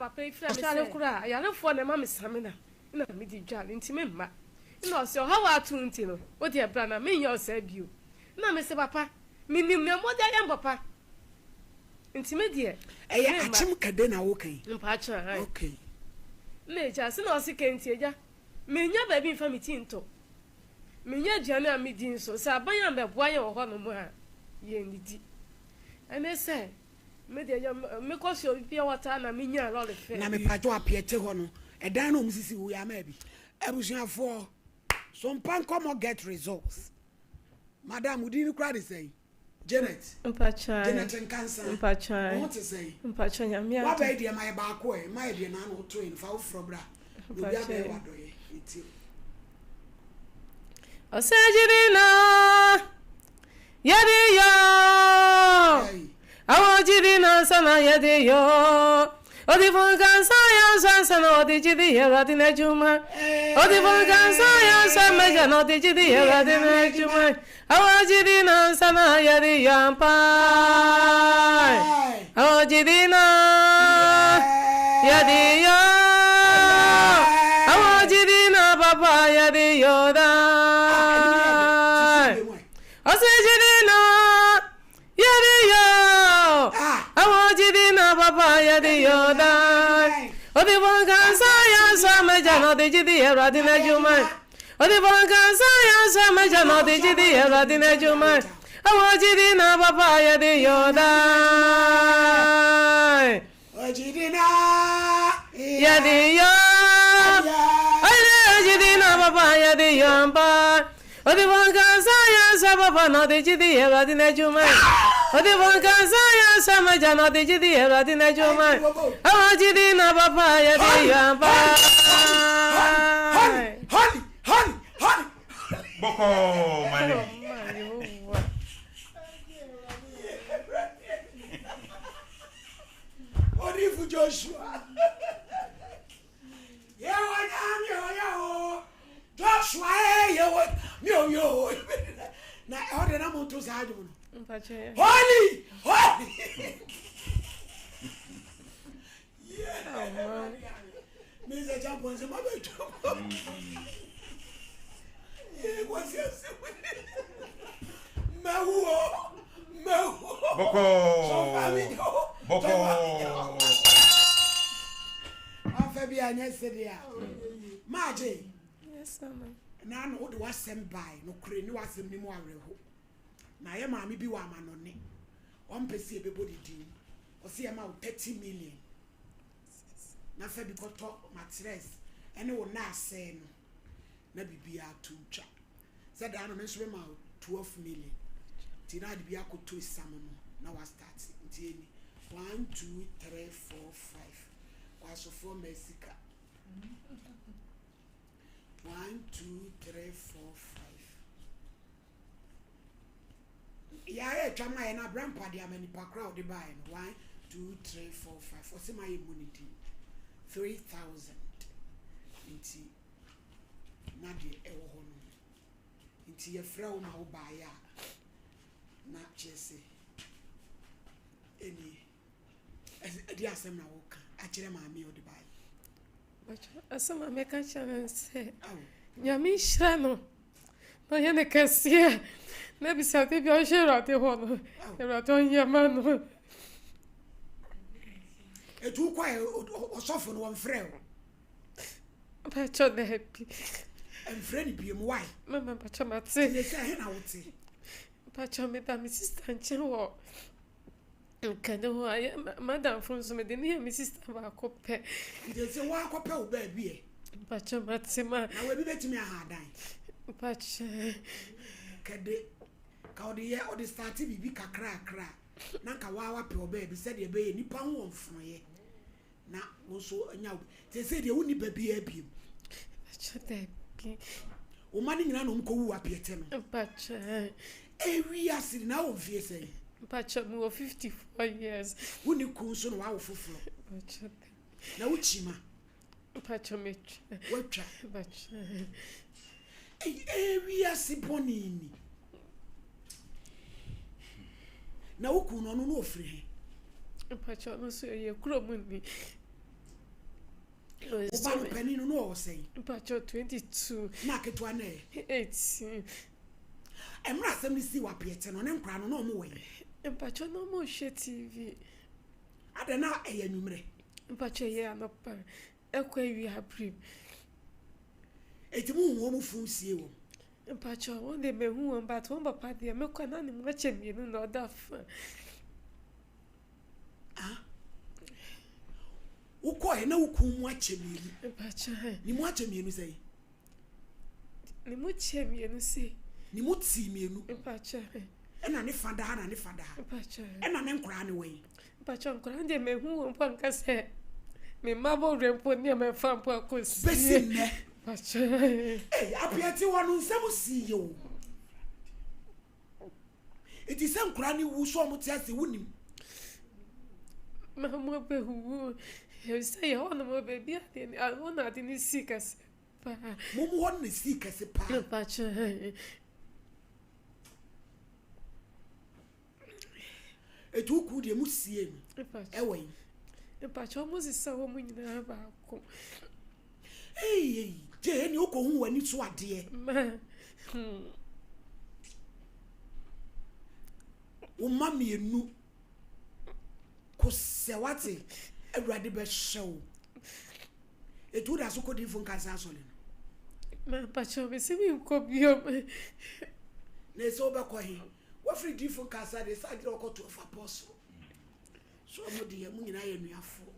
papa yi frɛ me sɛ. Koraa, ayarefoɔ na ɛma me samina na mede dware nti memma. Ɛna ɔse ɔhaw a ato wo nti no, wo deɛ bra na menyɛ wo saa bio. Ɛna mese papa, menim nea mode ayɛ me papa nti me deɛ Ɛyɛ memma. akyem kɛdɛ na woka yi? Mpakyɛ ae. Okay. Ɛna agya se na ɔse kɛnti agya, mennya baabi mfa me ti nto. Mennya aduane a medi nso, sɛ aban ammɛboa yɛn wɔ hɔnom a, yɛnnidi. Ɛne sɛ, me deɛ yɛ mekɔ so pure water na menyaa lɔre fare Na bi. mepatwo apeɛte hɔ no, ɛdan no a wɔsisi hɔ yi ama bi. Abusuafoɔ, Sompa nkɔmmɔ get results. Madam, wo din no koraa de sɛn? Janet. Mpakyɛw. Janet Nkansah. Mpakyɛw. Wo ho te sɛn? Mpakyɛw, Nyame adom. W'aba yi deɛ ma yɛ baako ɛ, mma yɛ deɛ naano wotoe no, fa wo forɔ bra. Na obi abɛyɛ w'adɔeɛ. Yɛtie wo. Ɔsɛ gyidi na yɛde yɔ. Awɔ gyidi na nsa na yɛde yɔ. Odifo nkansa yɛ nsa nsa na ɔde gyidi yɛ Awurade n'adwuma. Odifo nkansa yɛ nsa mmɛgya na ɔde gyidi yɛ Awurade n'adwuma. Awɔ gyidi na nsa na yɛde yɔ ampa. Awɔ gyidi na yɛde yɔ. Awɔ gyidi na papa yɛde yɔ daa. Ɔsɛ gyidi na yɛde yɔ. Awɔ gyidi na papa yɛde yɔ daa. Ɔde bɔ nkansa yɛ nsa mɛgya na ɔde gyidi yɛ Awurade n'adwuma. Ɔde bɔ nkansa yɛ nsa mɛgya na ɔde gyidi yɛ Awurade n'adwuma. Awɔ gyidi na papa yɛde yɔ daa. Ɔgyidi na yɛde yɔ. Ɔyɛ gyidi na papa yɛde yɔ ampa. Ɔde bɔ nkansa yɛ nsa papa na ɔde gyidi yɛ Awurade n'adwuma. Ɔde bɔ nkansa yɛ nsa mɛgya na ɔde gyidi yɛ Awurade n'adwuma. Awɔ gyidi na papa yɛde yɔ ampa. Holy, holy, holy, holy. Bɔkɔɔ, my lady. Odifo Joshua. Yehowa nyame ɔyɛ o. Joshua eh Yehowa mi ɔyɛ o. Na ɛhɔ de na mo to saa adwom no. Holy, holy. Yeah. Me sɛ champon sɛ ma bɛ twam. Yɛ kwasi asɛm. Mɛwu o. Mɛwu o. Bɔkɔɔ. Sɔfo mi o. Bɔkɔɔ. Afa bi anyɛ sɛdeɛ a. Maagye. Yes, mama. Na ano wode w'asɛm bae nokorɛ ni w'asɛm ni mu awerɛho. Na yɛ maame bi wɔ amanɔne. Ɔmpɛ sɛ yɛbɛbɔ ne din. Ɔse yɛma wo 30 million. Na fa bi kɔtɔ matress ɛne wo naasɛɛ no na biribiara to ntwa. Sɛ daa no me nso mema wo 12 million. Nti na ade bi akɔtɔ esiam no na wa start. Nti ɛni 1 2 3 4 5 kwasofoɔ mmaa sika. 1 2 3 4 5 yare atwa ma yɛ no abrampa de ama nipa koro a ɔde baeɛ no 1 2 3 4 5 ɔsɛ ma yɛ mu ne din 3000 nti na deɛ ɛwɔ hɔ no nti yɛfrɛ wo ma wo baeɛ a na kyerɛ sɛ ɛnie ɛde asɛm na woka akyerɛ maame a ɔde baeɛ. Asɛm a mɛka kyerɛ no sɛ Nyame nhyira no na ɔnyɛ no kɛseɛ na bisade bi a ɔhwɛ Awurade hɔ no Awurade ɔnyɛ ma no. Etu kɔ ɛ ɔsɔfo no wɔmfrɛ o. Mpakyɛ daabi. Mfrɛ no biem why? Mama mpakyɛ mate. Sɛ sɛ ɛhe na wote? Mpakyɛ meda me sista nkyɛn wɔ Nka ne ho ayɛ m'adamfo nso mede ne yɛ me sista baako pɛ. Nti sɛ woakɔpɛ wo baabi ɛ? Mpakyɛ mate ma. Na wabi bɛtumi aha adan? Mpakyɛ. Kɛde ka ɔde yɛ ɔde starte biribi kakrakra na nka waa wapɛ wo baabi sɛdeɛ ɛbɛyɛ nipa ho wɔ mfonoyɛ. Na wo nso anya wo sese deɛ wonni ba biara biem. Mpakyɛ dabi. Wo mma no nyinaa na wɔn kɔ wu apiɛtɛ no. Mpakyɛ. Ewi ase na wɔ mfie sɛn? Mpakyɛ mi wɔ 54 years. Wonni kun nso na wawo foforɔ. Mpakyɛ dabi. Na wo kyima. Mpakyɛ metwa. Watwa. Mpakyɛ. Ewi ase bɔne ni. Na wo kun no ɔno no ofiri he? Mpakyɛ ɔno nso ɛyɛ kurom ni. Wo ba no panin no na ɔwɔ sɛn? Mpakyɛw 22. Na aketewa no ɛ? 18. Mmerɛ asɛm no sii wɔ Apiɛte no, ne nkoraa no na wɔn wɔ he? Mpakyɛw na wɔn rehwɛ TV. Adɛn na ɛyɛ anwummerɛ? Mpakyɛw ɛyɛ anɔpa ɛkɔ awia bere mu. Eti mo hu wɔn funu sie wɔn? Mpakyɛw wɔn deɛ mahu wɔn but wɔn papa deɛ mekɔ na ne mu akyɛ mmienu na ɔda fa. Ah. Wokɔɛ na wo kun mu akyɛ mmienu. Mpakyɛw. Ne mu akyɛ mmienu sɛn? Ne mu kyɛ mmienu sei. Ne mu tii mmienu. Mpakyɛw. Ɛna ne fa da ha na ne fa da ha. Mpakyɛw. Ɛna ne nkoraa ne wɔ yi. Mpakyɛw nkoraa deɛ mehu wɔn mpo anka sɛ me mma bɔ werɛ mpo nneɛma ɛfa mpo akɔsie. Bɛsi nnɛ. Mpakyɛw. Ee apeɛte hɔ no nsɛm sii yɛ o. Eti sɛ nkoraa ne wu so ɔmo te ase wonim. Ma mo bɛwuwu sɛ yɛ hɔ nom baabi adeɛ hɔ na ade ne sii kɛse paa. Mo mu hɔ na sii kɛse paa. Mpakyɛw. Eti wo kunu deɛ mo sie no ɛwɔ yi. Mpakyɛw ɔmo sesa wɔn nyinaa baako. Eyi gye ɛni okɔ hu w'ani so adeɛ. Ma hmm. Wo mma mmienu kosɛ wate awurade bɛhyɛ wo. Eti wo da so kɔ diifo nkansa asɔre no. Ma mpakyɛw mesi mi nkɔ biom. Na ɛsɛ wobɛkɔ he? Wafiri diifo nkansa deɛ sɛ agyerɛ wɔkɔ 12 apostle. So ɔmo deɛ mo nyinaa yɛ anuafoɔ.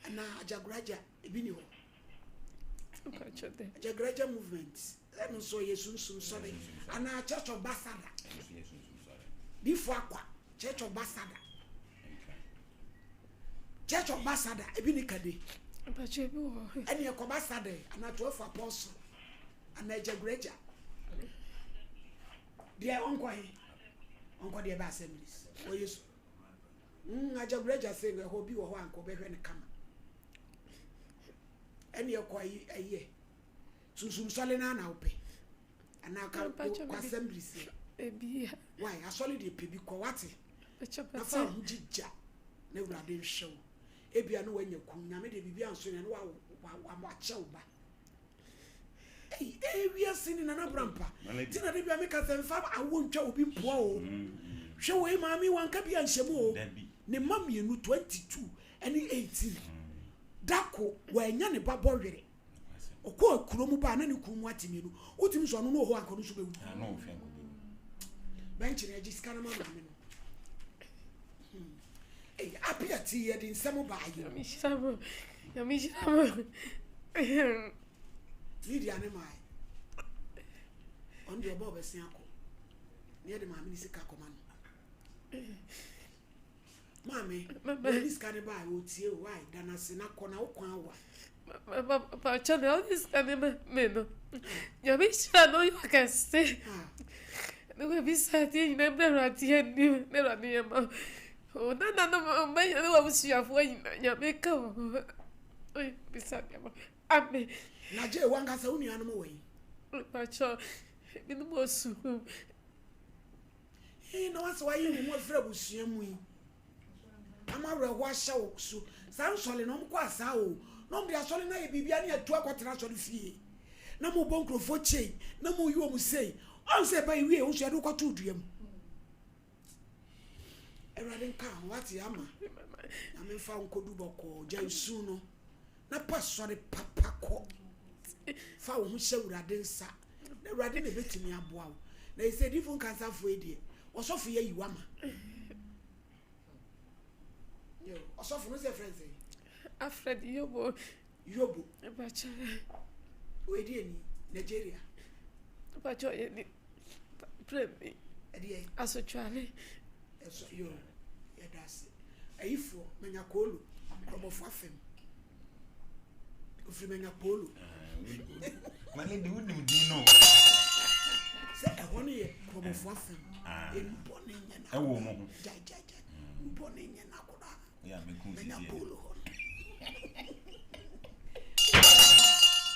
Anaa agyagoraagya ebi ni hɔ. Agyagoraagya movement ɛno nso yɛ sunsum sɔre. Anaa church of basada. Diifo akwa church of basada. Church of basada ebi ni kade. Ɛne ɛkɔ basada anaa 12 apostle anaa agyagoraagya. Deɛ ɔnkɔ he? Ɔnkɔ deɛ ɛbɛ assemblies. Ɔyɛ su. Mm, agyagoragya sɛ ɛhɔ bi wɔ hɔ a nka ɔbɛhwɛ no kama. Ɛne ɛkɔ ayi ayɛ. Sunsum sɔle no ana wopɛ? Anaa ka kɔ assemblies yɛ. Ebi ya. Why? Asɔle deɛ pɛ bi kɔ wate. Na fa ho gyigya na awurade nhwɛ wo. Ebia no wanya kum. Nyame deɛ biribi anso na wa wakyɛ wo ba. Ei, eh, wiase ni Nana Brampa. Ti na de bia meka sɛ mfa awo ntwa obi mpoa o. Hwɛ wei maame wanka bi anhyɛ mu o. Ne mma mmienu 22 ɛne 18. Dako wanya ne ba bɔ were. Ɔkɔ akuro mu baa na ne kunu mu ate mmienu. Wotumi sɛ ɔno no wɔ hɔ anka ɔno nso bɛwu. Bɛnkyene agye sika no ma maame no. Ei, Apia ti yɛde nsɛm baa yi. Nyame hyira mo. Nyame hyira mo. Lydia ne mae. Ɔno deɛ ɔbɔ ɔbɛsen akɔ. Ne yɛde maame ne sika kɔma no. Maame, wɔde sika ne baa ɔtie o, wai, da no ase na kɔ na wo kwan awa. Pakyɛ deɛ ɔde sika ne ma me no, Nyame hyira no ɔyɛ ɔkɛse. Ne wabisa adeɛ nyinaa mmerɛ Awurade anim, ne Awurade yɛ ma wo nananom mma nyinaa ne w'abusuafoɔ nyinaa, Nyame ka wo ho. Bisa adeɛ ma. Amen. Na gye wankasa wo nuanom wɔ yi. Mpakyɛ ebinom wɔ sukuu. Ee na wasɛ wayi wo ho afiri abusua mu yi. Ama awerɛhoɔ ahyɛ wo so. Saa nsɔle no wɔn kɔ asaa o. Na wɔn de asɔle no ayɛ biribi ne atu akɔtena asɔre fie. Na mo bɔ nkurɔfoɔ kyei na mo yi wɔn sei. Ɔn sɛ ɛba ewie nso yɛde wokɔto dua mu. Awurade nka ho wate ama. Nyame mfa wo nkɔdu bɔkɔɔ gya nsu no. Na pa sɔre papa kɔ. Fa wo ho hyɛ Awurade nsa. Na Awurade na ɛbɛtumi aboa wo. Na ɛsɛ difo nkansafoɔ yi deɛ, ɔsɔfo yɛ yi wama. Ɔsɔfo no sɛ frɛ nsɛn. Alfred Yobo. Yobo. Mpakyɛ. Oedi ani Nigeria. Mpakyɛ ɔyɛ ni prɛmi. Ɛdeɛ. Asotwale. Ɛsɔ yo yɛda ase. Ayifoɔ manya koolo korɔbɔfo afɛm. Ofiri manya koolo. Mane de wonim din no. Sɛ ɛhɔ no yɛ korɔbɔfo afɛm. Enubɔ ne nyɛ na. Ɛwɔ mu ho. Gya gya gya. Nubɔ ne nyɛ na koraa. Ya me kun Manya sisi. koolo hɔ no.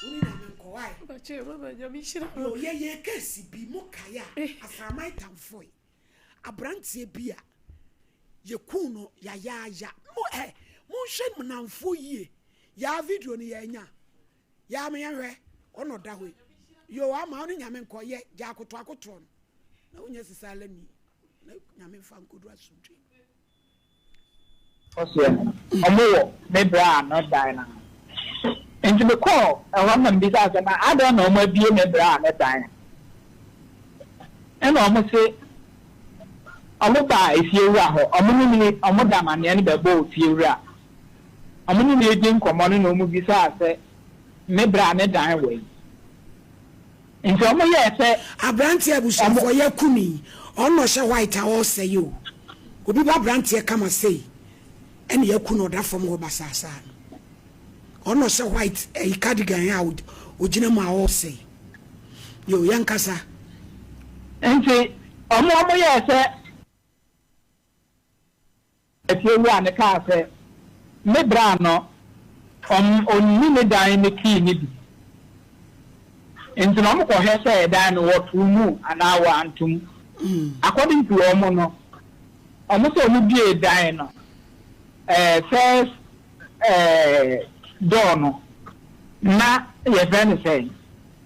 Wone nyame nkɔ wae. Mpakyɛ mama Nyame nhyira Yo mo. yɛyɛ kɛse bi mo kae a asraman tamfoe aberanteɛ bi a yɛkuu no yayaaya mo ɛ monhwɛ nnamfoɔ yie. Yaa video no yɛanya. Yaa me yɛnhwɛ. Ɔna ɔda hɔ yi. Yoo ama wo ne Nyame nkɔ yɛ gya akoto akotoɔ no. Na wonyɛ sesa alani. Na Nyame mfa nkoduru asomdwe. Ɔseɛ no, ɔmo wɔ me bra no dan no ano. Nti me kɔɔ ɛhɔ na me bisaa sɛ na adɛn na ɔmo abue me bra no dan no? Ɛna ɔmo se ɔmo baa efie wura hɔ, ɔmo ne me, ɔmo de amaneɛ no bɛbɔɔ ofie wura. Ɔmo ne me redi nkɔmɔ no na ɔmo bisaa sɛ me bra ne dan wɔ yi? Nti ɔmo yɛɛ sɛ Abranteɛ ɔmo. abusuafoɔ yɛku no yi ɔno na ɔhyɛ white a ɔresɛe o obi ba abranteɛ kama sei ɛna yɛku no ɔda fam hɔ basaa saa no ɔno na ɔhyɛ white ɛyi cardigan a ɔgyina mu a ɔresɛe yo yɛnkasa. Nti ɔmo ɔmo yɛɛ sɛ. Afiewura no kaa sɛ, Me bra no, ɔnni ne dan no key no bi. Nti no wɔkɔhwɛ sɛ dan no wɔtoo mu anaa wɔanto mu. According to wɔn no, wɔn sɛ wɔbuee dan no, first door no, na yɛfrɛ no sɛn,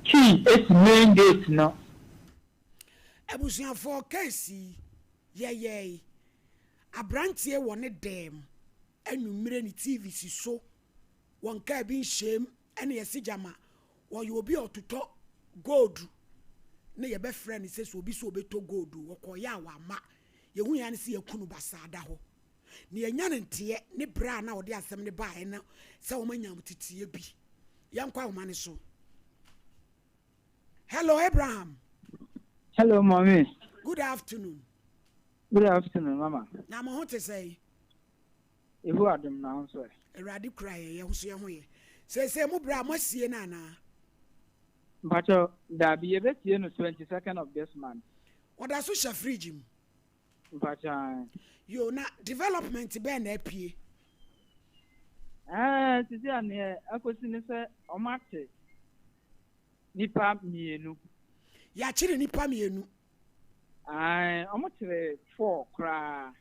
key si main gate no. Abusuafoɔ case yi yɛyɛe. Abranteɛ wɔ ne dɛm anwummere ne TV si so wɔ nkaa bi nhyɛm ɛna yɛse gyama ɔyɛ obi a ɔtotɔ gold ne yɛbɛfrɛ no sɛ sɛ obi sɛ ɔbɛtɔ gold o ɔkɔɔyɛ a wamma yɛhu yɛn ne sɛ yɛku no basaa da hɔ na yɛnya no nteɛ ne berɛ a na ɔde asɛm no baeɛ no sɛ wɔn anya teteɛ bi yɛnkɔ ahoma no so. Hello Abraham. Hello mommy. Good afternoon. Good afternoon mama. Na mo ho te sɛn? Yehowa adom na ho nso ɛ. Awurade kura yɛn, yɛn nso yɛn ho yɛ. Seesei mo bra mo asie no anaa? Mpakyɛ daabi yɛbɛsie no 22nd of this month. Ɔda so hyɛ fridge mu. Mpakyɛ ae. Yoo na development bɛn na apue? Ɛɛ sisi a neɛ akosi ne sɛ ɔmo ate nipa mienu. Yɛakyere nipa mienu. Ae ɔmo kyere four koraa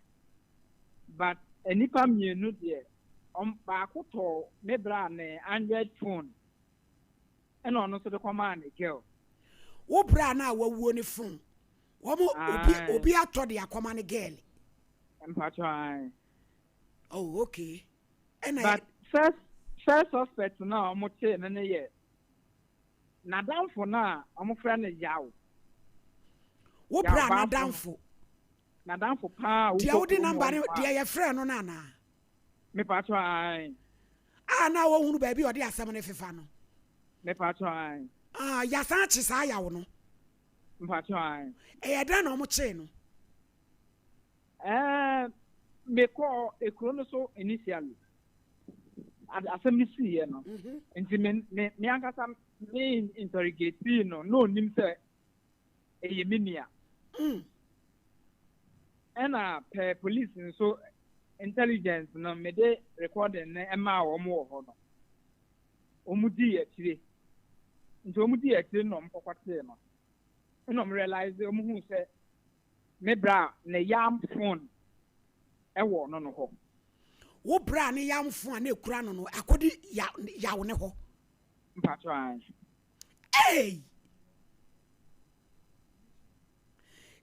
but nipa mienu deɛ ɔmo baako tɔɔ me bra ne android phone ɛna ɔno nso de kɔmaa ne girl. Wo bra no a wawuo ne phone wɔn obi obi atɔ de akɔma ne girl. Mpatsɔ ae. Oh okay ɛna. But first first suspect no a wɔn kyee no no yɛ n'adamfo no a wɔn frɛ no Yaw. Wo bra n'adamfo. N'adamfo paa a wokɔ Deɛ wode number no deɛ yɛfrɛ no no anaa. Mepatsɔ ae. A na wɔhunu baabi a ɔde asɛm no fefa no. Mepatsɔ ae. Ah yasan akye saa Yaw no. Mpatsɔ ae. Ɛyɛ dɛn na wɔn kyee no? Ɛɛ me kɔɔ ekuro no so initially. Asɛm no siiɛ no. Mhm. Nti me me me ankasa me interrogatee no na onim sɛ ɛyɛ me nua. Mm. Ɛna pɛ police nso intelligence no mede recording no ɛmaa wɔn wɔ hɔ no. Wɔn dii akyire. Nti wɔn dii akyire no na wɔn kɔkɔtee no. Ɛna wɔn realize wɔn huu sɛ me bra ne yam phone ɛwɔ no no hɔ. Wo bra ne yam phone a na ekura no no akɔdi yaw yaw ne hɔ. Mpatsɔ ae. Hey!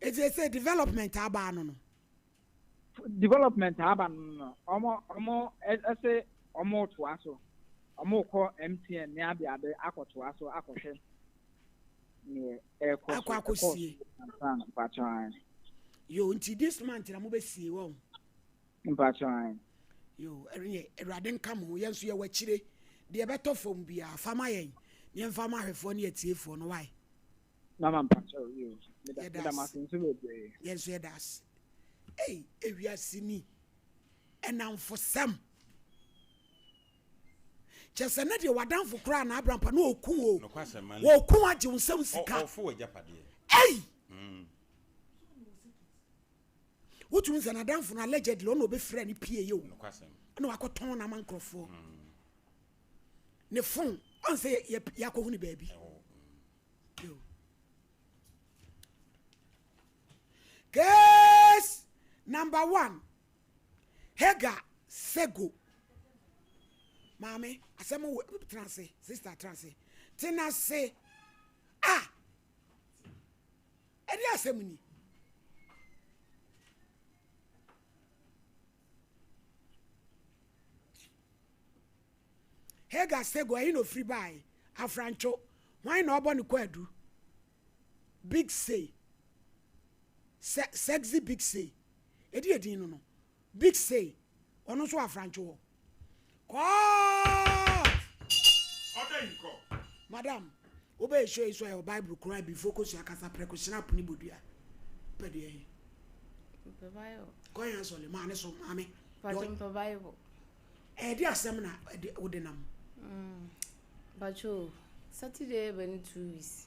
Eti ese development aba ano no. Development aba no no ɔmo ɔmo ɛse ɔmo toa so ɔmo kɔ MTN ne ade ade akɔtoa so akɔhwɛ neɛ ɛkɔ so akɔ akɔsie. Mpatsɔ ae. Yo nti this month na mo bɛ sie wɔn. Mpatsɔ ae. Yo ɛrenyɛ awurade nka mo ho yɛn nso yɛwɔ akyire deɛ ɛbɛtɔ fam biara fa ma yɛn ne yɛmfa ma ahwɛfoɔ ne atiefoɔ no wae. Mama mpatsɔ yo meda meda mo ase nso bebree. Yɛn nso yɛda ase. Ei ewiase ni ɛnamfosɛm. Kyɛ sɛ ne deɛ w'adamfo koraa na abrampa na ɔku o. Wɔku agye wo nsam sika. Ei! Wotumi sɛ n'adamfo no allegedly ɔna ɔbɛfira ne pie yɛ o. Ɛna wakɔtɔn no ama nkurɔfoɔ. Ne phone ɔn sɛ yɛakɔhu ne baabi. Case number one, Hagar Sego. Maame, asɛm wɔ tena ase, sister tena ase. Tena ase. Ah! Ɛde asɛm ni. Hagar Sego, ɛhe na ofiri bae? Afrantwo. Hwan na ɔbɔ ne kwaadu? Big Say. Se sexy Big Say. Ɛdi edin no no. Big Say. Ɔno nso wɔ Afrantwo hɔ. Court! Order in court. Madam, wobɛyɛ show yi so a ɛwɔ Bible koraa before kosua kasa prɛko snap ne bodua. Pɛ deɛ he? Mpɛ Bible. Kɔ yɛn asɔre, maa ne so, maame. Pacho mpɛ Bible. Ɛde asɛm na ɛde wode nam. Mm. Pacho, Saturday bɛ ne 2 weeks.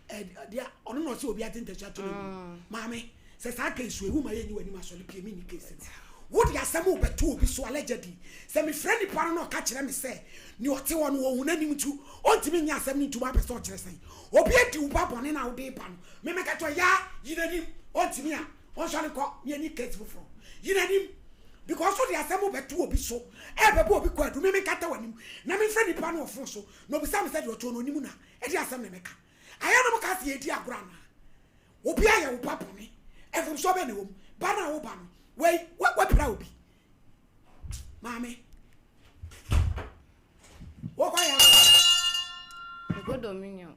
Ɛde ɔno na ɔsɛ obi ate ntasua to ne mu. Maame, sɛ saa case ewu ma yɛnyi w'anim asɔre pie mi ni case no. Wode asɛm wobɛto obi so allegedly. Sɛ mefrɛ nipa no na ɔka kyerɛ me sɛ nea ɔte hɔ no ɔhu n'anim nti ɔntumi nyɛ asɛm no ntum apɛ sɛ ɔkyerɛ sɛn. Obi adi wo ba bɔne na wode ba no. Memɛka kyerɛ yaa yi n'anim ɔntumi a ɔnsɔre nkɔ ne ani case foforɔ. Yi n'anim because wode asɛm wobɛto obi so ɛbɛbɔ obi kɔ adu meme nkata w'anim na memfrɛ nipa no ɔfo so na obisa me sɛ deɛ ɔtoɔ no onim na ɛde asɛm na mɛka. Ayɛ no mo ka sɛ yɛdi agorɔ anaa? Obi ayɛ wo ba bɔne, mfomsoɔ bɛn na ɛwɔ mu? Ba no a woba no, wei wapira obi. Maame, wokɔ yɛ asɔre? Mekɔ Dominion.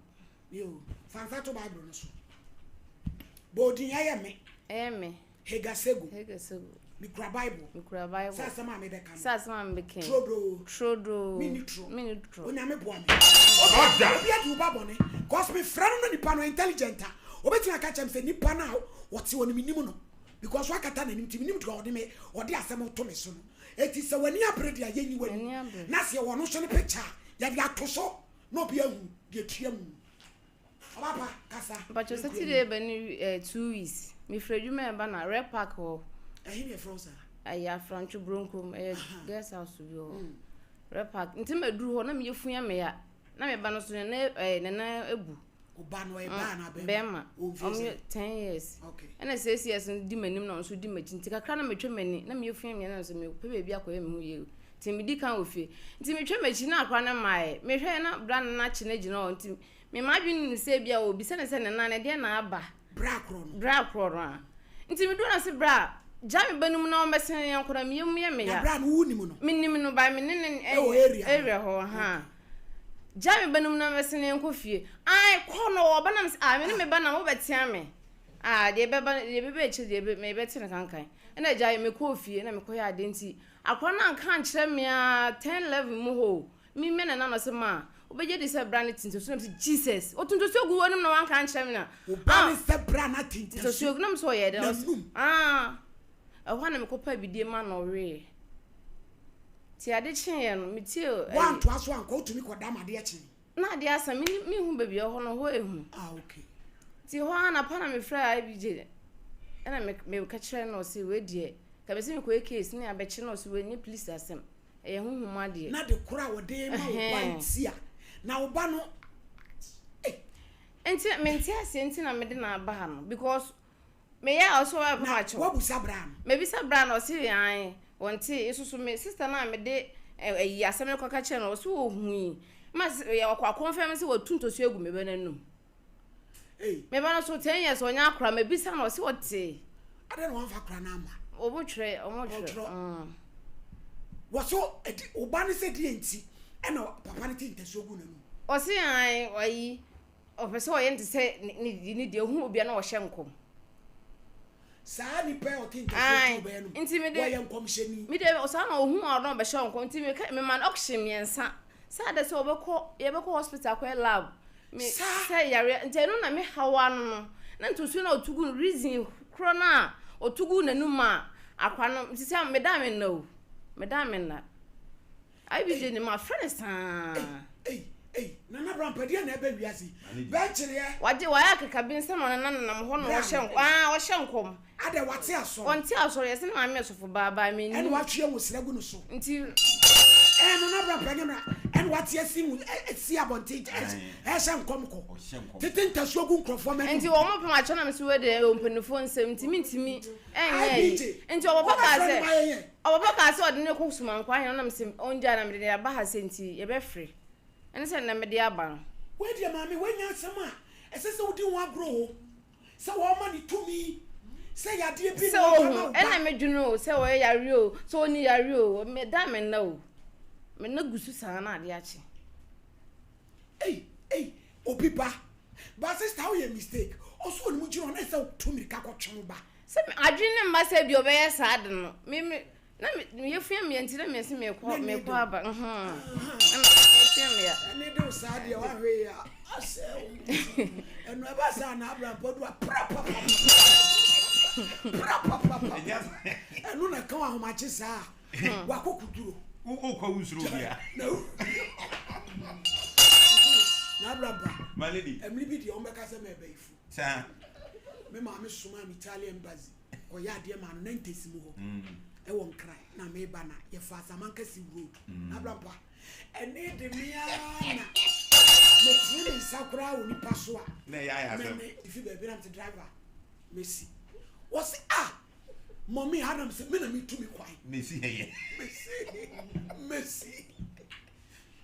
Yo, fa nsa to Bible no so. Bɔ odin ɛyɛ me. Ɛyɛ me. Hagar Sego. Hagar Sego. Mikura Bible. Mikura Bible. Sɛ asɛm a mebɛka no. Sɛ asɛm a mebɛka. Turodoo. Turodoo. Menni turo. Menni turo. Onyame boa me. Obi adi wo ba bɔne. Cause me frɛ no no nipa no intelligent a. Obetumi aka kyerɛ me sɛ nipa no a wɔte hɔ no menim no. Because wakata n'anim nti menim deɛ ɔde me ɔde asɛm to me so no. Eti sɛ w'ani abere deɛ yɛnyi w'anim. Na sɛ yɛwɔ no so ne picture a yɛde ato so na obi ahu deɛ tua mu. Ɔbapa kasa. Mpacho Saturday bɛ ne 2 weeks. Mefiri adwuma ɛba na Red Park hɔ. Ɛhe ne yɛfrɛ wo saa? Ɛyɛ Afrantwo Bronkom, ɛyɛ guest house bi hɔ. Red Park. Nti maduru hɔ na meyɛ fun ya meya. Na me ba no so ne ne nan ebu. Ɔba no ɔyɛ baa na bɛrima? Bɛrima. Ɔmfie Ɔmo sɛn? yɛ 10 years. Okay. Ɛna 6 years no di m'anim na ɔno nso di m'akyi. Nti kakra na metwa m'ani na meyɛ fun ya meya na nso mepɛ baabi akɔyɛ me ho yie. Nti medi kan wɔ fie. Nti metwa m'akyi na akora no mmaeɛ. Mehwɛ na bra no n'akyi no gyina hɔ nti me m'adwene nim sɛ ebia obisa ne sɛ ne nan ɛdeɛ na aba. Bra korɔ no. Bra korɔ no a. Nti meduru na se bra gya me ba no mu na wɔmmɛsene yɛn nkɔ na meyɛ mu yɛ me Na ya. bra no wo nim no? Menim no ba me ne ne Ɛwɔ area hɔ. Area hɔ ha. Gya me ba no mu na wɔmmɛsene yɛn nkɔ fie. Ai kɔ no ɔba na me sɛ ah me ne me ba na wobɛtea me. Ah deɛ ɛbɛba deɛ ɛbɛba akyire deɛ mebɛte no kankan. Ɛna gya mekɔɔ fie na mekɔyɛ adeɛ nti akora no anka ankyerɛ me a 10 11 mu hɔ o. Me me nana no sɛ ma wobɛgye di sɛ bra ne te ntosuo na mese Jesus ɔto ntosuo gu w'anim na wanka ankyerɛ me na. Wo ba ne sɛ bra na te ntosuo na mese ɔyɛ dɛ n'anum. Ah ɛhɔ a na mekɔpa bidie ma na ɔwee. Ti ade kyeeɛ no metie. Woantoa so ankɔ wotumi kɔda ma adeɛ kyee. Na adeɛ asa me mehu baabi ɛhɔ no hɔ ehu. Ah okay. Ti hɔ a na pa na mefrɛ IBJ ɛna me meka kyerɛ no ɔse wei deɛ ka mese mekɔyɛ case ne abɛkye no ɔse wei nyɛ police asɛm. Ɛyɛ honhom adeɛ. Na de koro a wɔde ma wo ba nti a na wo ba no eh. Nti mente aseɛ nti na mede no aba ha no because meyɛ a ɔsɛ ɔyɛ papa kyɛw. Na wabusa bra no. Mebisa bra no ɔse ae wɔnte nso so me sister no a mede ayi asɛm no kɔka kyerɛ no ɔse ɔhui ma ɔkɔ akɔnfɛm sɛ watu ntosuo agu me ba no anum. Me ba no so 10 years ɔnyɛ akora mebisa no ɔse ɔte. Adɛn na wamfa akora no amma? Ɔmo twerɛ ɔmo twerɛ. Wɔso ɛdi ɔba no sɛ deɛ nti ɛna papa no te ntasuo gu n'anum. Ɔse ae ɔyi ɔpɛ sɛ ɔyɛ no te sɛ ne ne deɛ ohu obia na ɔhyɛ nkɔm. Saa nipa yi a ɔte ntasuo tu bɛyɛ no nti mede wɔyɛ nkɔmhyɛni. Mede ɔsaa na ohu a ɔno ɔbɛhyɛ nkɔm nti meka mema no auction mmiɛnsa sɛ adɛ sɛ ɔbɛkɔ yɛbɛkɔ hospital akɔyɛ lab me sɛ yareɛ nti ɛno na me haw ano no na ntosuo na ɔtu gu no reason korɔ no a ɔtu gu n'anum a akwa no nti sɛ meda me nna o meda me nna IBJ ne ma frɛ ne saa. Ei ei Nana Brown pɛdeɛ na ɛbɛ wiase bɛnkyereɛ. Wagye wayɛ akekabi nsɛm na ɔnena nenam hɔ na ɔhyɛ nkɔm aa ɔhyɛ nkɔm. Adɛ wate asɔre. Ɔnte asɔre yɛsɛ ne maame yɛ sɔfo baa baa mennim. Ɛna watwe nwosra gu no so. Nti. Ɛɛ. Ɛɛ Nana Bra pɛ nyɛ ɛna wate asi mu si abɔnten ɛhyɛ nkɔm kɔ tete ntasuo gu nkurɔfoɔ mɛ. Nti wɔn pam akyɛ na mesi wei deɛ ɛwɔ mpanimfoɔ nsɛm nti mi ntumi ɛnyɛ yi nti ɔpapa kaa sɛ ɔpapa kaa sɛ ɔde ne kɔ sumankwa ahɛn na mesi ɔngya na mede ne aba ha sɛ nti yɛbɛfiri ɛne sɛ na mede aba no. Wei deɛ maame wei nyɛ asɛm a ɛsɛ sɛ wodi ho agorɔ o. Sɛ wɔma no tumi sɛ yadeɛ bi na ɔba ma wo ba. Ɛna medwene o sɛ ɔyɛ yareɛ o sɛ ɔnni yareɛ o meda me nna o me nna gu so saa na adeɛ akye. Ei ei obi ba ba sister woyɛ mistake ɔso ɔnim gyina hɔ na ɛsɛ wotu mirika kɔtwe wo ba. Sɛ adwene ne mma sɛ bi ɔbɛyɛ saa de no me me Na me me yafunu yɛ me ya nti na me se mekɔ mekɔ aba mhm na me yafunu yɛ me ya. Ɛne de wo saa deɛ wahwɛ yi a asɛ wo ɛno ɛba saa na abrampɔ du a prapapapa prapapapa ɛno na ɛka ahomakye saa wakɔ kuduro. Wokɔ wo nsuro bia. Na na abraba. My lady. Ɛmiri bi deɛ wɔn bɛka sɛ mɛ ɛbɛyifu. Saa. Me maame soma me Italian embassy. Kɔyɛ adeɛ maa no nantes mu hɔ ɛwɔ nkran na meba na yɛfa asamankasi road mm. abrampa ɛne de me ara na metene me nsa koraa wɔ nipa so a mene fi baabi na mete driver mesi wɔse ah mɔmi ha nam sɛ me na metu me kwan mesi hɛyɛ mesi mesi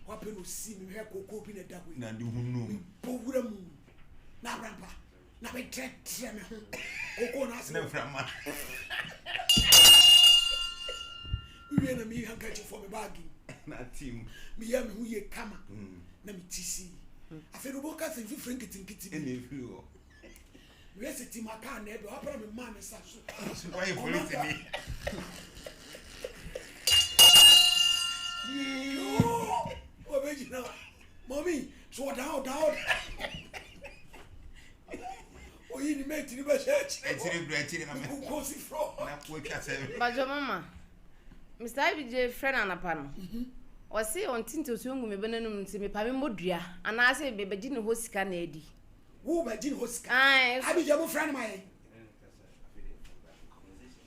wapɛ na osi mehwɛ koko bi na ɛda hɔ yi na de hunu mebɔ wura mu na abrampa na metrɛtrɛ me ho koko no ase ne mframa mewie na meyi handkerchief fɔ me baage na tim meyɛ me ho yie kama mm. na meti sii mm. afei de wobɛka sɛ mfifire nketenkete bi ɛna ɛfiri hɔ meyɛ sɛ tim aka na ɛbɛ wapra me maa me nsa so wayɛ polisi ni wɔbɛgyina Mɔmi, so ɔda ɔda ɔda. Oyi ni mate ni bɛhyɛ akyire. Akyire bra akyire na mɛ. Nkunkun si frɔ. Na wɔatwa sɛ. Bàjọ́ mama, Mr. IBJ frɛ no anapa no. Ɔse ɔnte ntosuo ngu me ba n'anum nti mepa me mmɔ dua anaasɛ mebɛgye ne hɔ sika na adi. Wo bɛgye ne hɔ sika? Ae. IBJ mo frɛ no ma yɛn.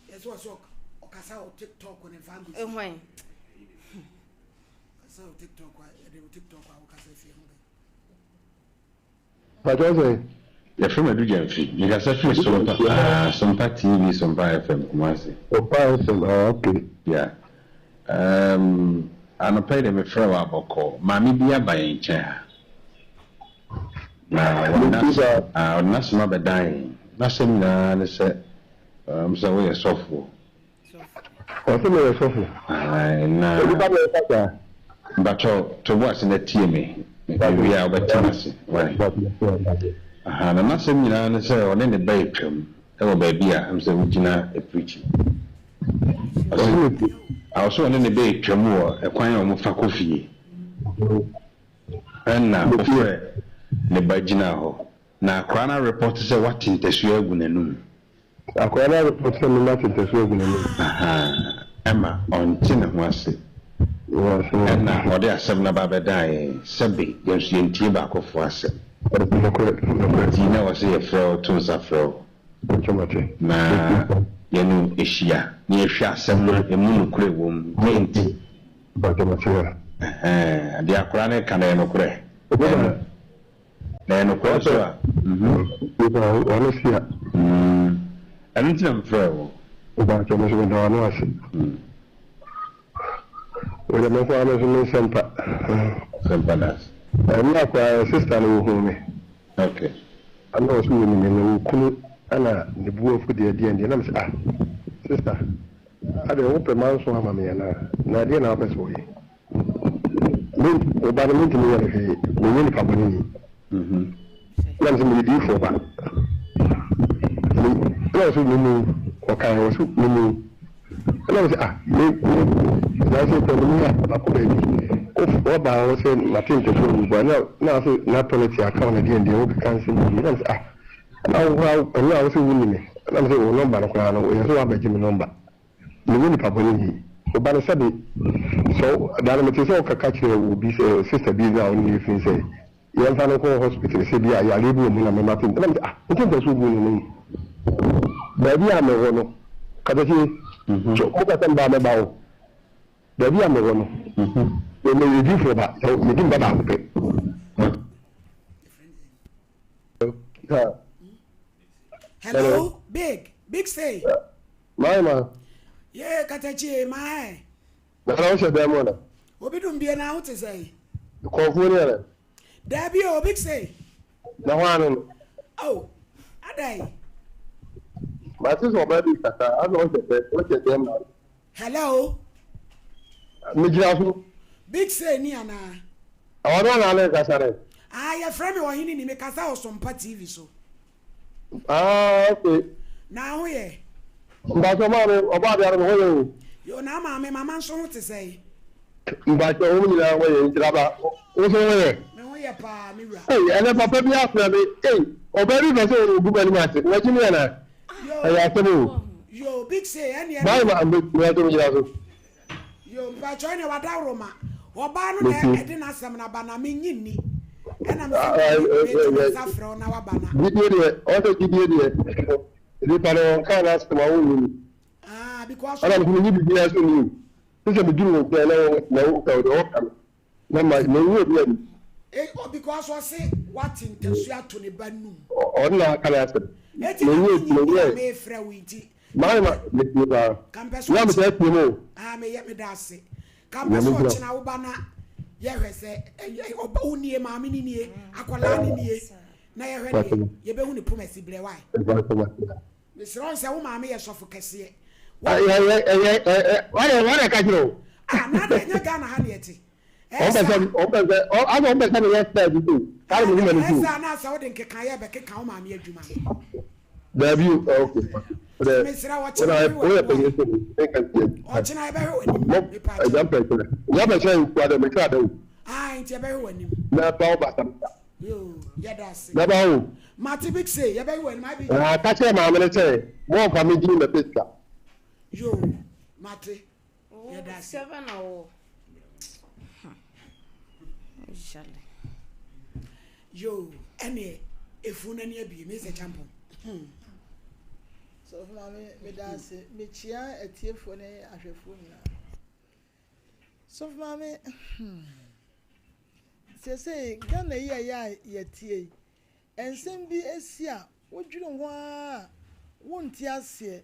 Yɛsɛ ɔsɛ ɔkasa wɔ TikTok ne nfa nkosi. Ehwan. Pakyɛ sɛn? Yɛfrɛ me Adu Gyamfi. Mekasa firi Sompa ah Sompa TV Sompa FM Kumasi. Sompa FM ah okay. Yeah um anɔpa yi deɛ mefrɛ wo abɔkɔɔ. Maame bi aba yɛn nkyɛn ha. Na ɔde n'asɛm ah ɔde n'asɛm abɛdan yɛn. N'asɛm nyinaa ne sɛ um sɛ woyɛ sɔfoɔ. Ɔse meyɛ sɔfo. Ae na. Onipa na ɛka saa. Mpakyɛw to bo ase na tie me, me wie a wobɛte m'ase wai. Ahaa na n'asɛm nyinaa ne sɛ ɔne ne ba retwam wɔ baabi a ɛm sɛ wogyina preachi. Ɔse ɔse ɔne ne ba retwam wɔ ɛkwan a wɔfa kɔ fie ɛna ɔfrɛ ne ba gyinaa hɔ na akwadaa no arepɔte sɛ wate ntasua agu n'anum. Akwadaa no arepɔ sɛ mema tentasu agu n'anim. Ahaa, ɛma ɔnte ne ho ase. Ɛna ɔde asɛm no aba abɛdan yɛn, sɛbe yɛn nso yɛntie baakofoɔ asɛm. Nokorɛ, nokorɛ. Nti na ɛwɔ sɛ yɛfrɛ wo, to nsa frɛ wo, na yɛne wo hyia, na yɛhwɛ asɛm no ɛmu nokorɛ wɔ mu, dɛn nti? Ɛhɛɛ, deɛ akwadaa no reka no ɛyɛ nokorɛ? Ɛyɛ. Na ɛyɛ nokorɛ nso a, mhm. Nipa w'ano si a. Mm, ɛno nti na mefrɛɛ wo. Mpakyɛ me nso meda w'ano ase. Mm. Wei deɛ me nko ara me nso me nsɛmpa. Nsɛmpa da ase. Ɛno akora sister no wɔhuu me. Okay. Ɛna ɔso wɔnim me na wɔkunu ɛna ne bu afu deɛ deɛ deɛ na me sɛ ah sister adeɛ wopɛ manso ama me anaa na ɛdeɛ na wopɛ sɛ wɔyɛ. Me, wo ba no, mentumi nyɛ no hwee. Menyɛ nipa bɔneni. Ɛna mesɛ meyɛ diyifoɔ ba. Me, ɛna ɔsɛ memu, ɔkae, ɔsɛ memu. Ɛna mesɛ ah, me, me, nanso kura memu a, makɔ baabi. Waba hɔ sɛ mate ntɛso agu ba, na, na ɔsɛ na tɔlɛt aka wo na deɛ deɛ wokeka nsɛm bebree. Ɛna mesɛ ah, ɛna wo koraa, ɛno a wosɛ wonni me. Ɛna mesɛ wo nɔmba no koraa no, yɛ sɛ woabɛgye me nɔmba. Menyɛ nipa bɔne ni. Wo ba no sɛbe sɛ wo da no metee sɛ wo kaka kyerɛ obi sɛ sister bi na ɔne no yɛ fi sɛ yɛmfa no nkɔ hospital sɛ bi a yareɛ bi wɔ mu na mema te na mese ah nti mpɛ sɛ obu no no baabi a mewɔ no katakyie so mo kasa mbaa mɛba wo baabi a mewɔ no. Meyɛ diifoɔ ba, medi me ba baako pɛ. Hello, big, big say. My ma. Yeah, katachi, my. Na na wohyɛ dan mu ana? Obi dum bie na ho te sɛ. Kɔnfuo ni ana? Dabi o, big say. Na hɔ ano no. Oh, adai. Mate sɛ ɔbaa bi kasa, ana ɔhyɛ dɛ, ɔhyɛ dɛm na. Hello. Megyina so. Big say ni anaa? Ɔno anaa ne nkasa ne? Ah, yɛfrɛ me ɔhene ni, mekasa wɔ Sompa TV so. Ah, okay. Na ho yɛ? Mpatsɔ maame, ɔbɔ adeɛ no ho yɛ o. Yo, na maame, mama nso ho te sɛn? Mpatsɔ wɔn nyinaa ho yɛ, nhyira ba. Wo nso ho yɛ? Me ho yɛ paa, me wura. Ei, ɛnɛ papa bi afrɛ me. Ei, ɔbaa bi pɛ sɛ ɔgu m'anim ase. Wagye me anaa? Ɛyɛ asɛm o. Yo, big say, ɛne ɛne. Bye ma, mbe, me gyina so. Yo, mpatsɔ ɛne wadaworoma. Ɔbaa no na ɛde n'asɛm no aba na menye nni. Ɛna me sɛ meto me nsa frɛ wo na waba na. Gyidie deɛ, ɔsɛ gyidie deɛ, nipa no ɔnka n'asɛm a wonnye ni. Ah, because. Ɛna me nso menye biribiara so nni o. Sɛ meduru wo nkyɛn na wo na woka wo deɛ ɔka no. Na ma mewu obi ani. Eh, oh, because ɔse wate ntasu ato ne ba num. Ɔno na aka n'asɛm. Eti na Menyɛ menye nni a menyɛ mefrɛ wo nti. maa ma metie paa. Ka mpɛ sɛ Nyɛ ɔkye. metaa tie mu o. Ah, meyɛ meda ase. Ka mpɛ Nyame sɛ nhyira wo. ɔkyena wo ba na yɛhwɛ sɛ ɛyɛ ɔba wo nie maame ne nie akwadaa ne nie na yɛhwɛ deɛ yɛbɛhu ne poma si brɛ wae. Mpakyɛ mate. Mesrɛ wo sɛ wo maame yɛ sɔfo kɛseɛ. Ɛyɛ ɛyɛ ɛyɛ wɔn na ɛka kyerɛ o. Ah, na adɛ nyɛ Ghana ha na yɛte. Wɔn pɛ sɛ wɔn pɛ sɛ asɛ wɔn pɛ sɛ meyɛ style bi so. Kaa mi hu ma ni so. Ɛsɛ na asɛ wode nkekaeɛ bɛkeka wo maame adwuma no. Daabi o, ok. Mesrɛ wɔkyena yɛbɛhwɛ w'anim. Ɔkyena yɛbɛhwɛ w'anim. Mepa kyɛw. Ɛgya mpɛkyerɛ. Ɛgya mpɛkyerɛ nkuwa dɛ mekyerɛ adɛ o. Ah, nti yɛbɛhwɛ w'anim. Na ba wo basa. Yoo, yɛda ase. Na ba o. Mate big say, yɛbɛhwɛ w'anim. Abi. Ah, ka kyerɛ maame no sɛ, mo ɔmfa me din mɛpɛ sika. Yoo, mate. Yɛda ase. Sika bɛ na wɔ. Yoo, ɛneɛ efu no ani abie, Mr. Champon. Hmm. Sɔfo maame, meda ase. Mekyia atiefoɔ ne ahwɛfoɔ nyinaa. Sɔfo maame, hmm. Seesei Ghana yi a ɛyɛ a yɛteɛ yi, nsɛm bi asi a wodwene ho ara a wonte aseɛ.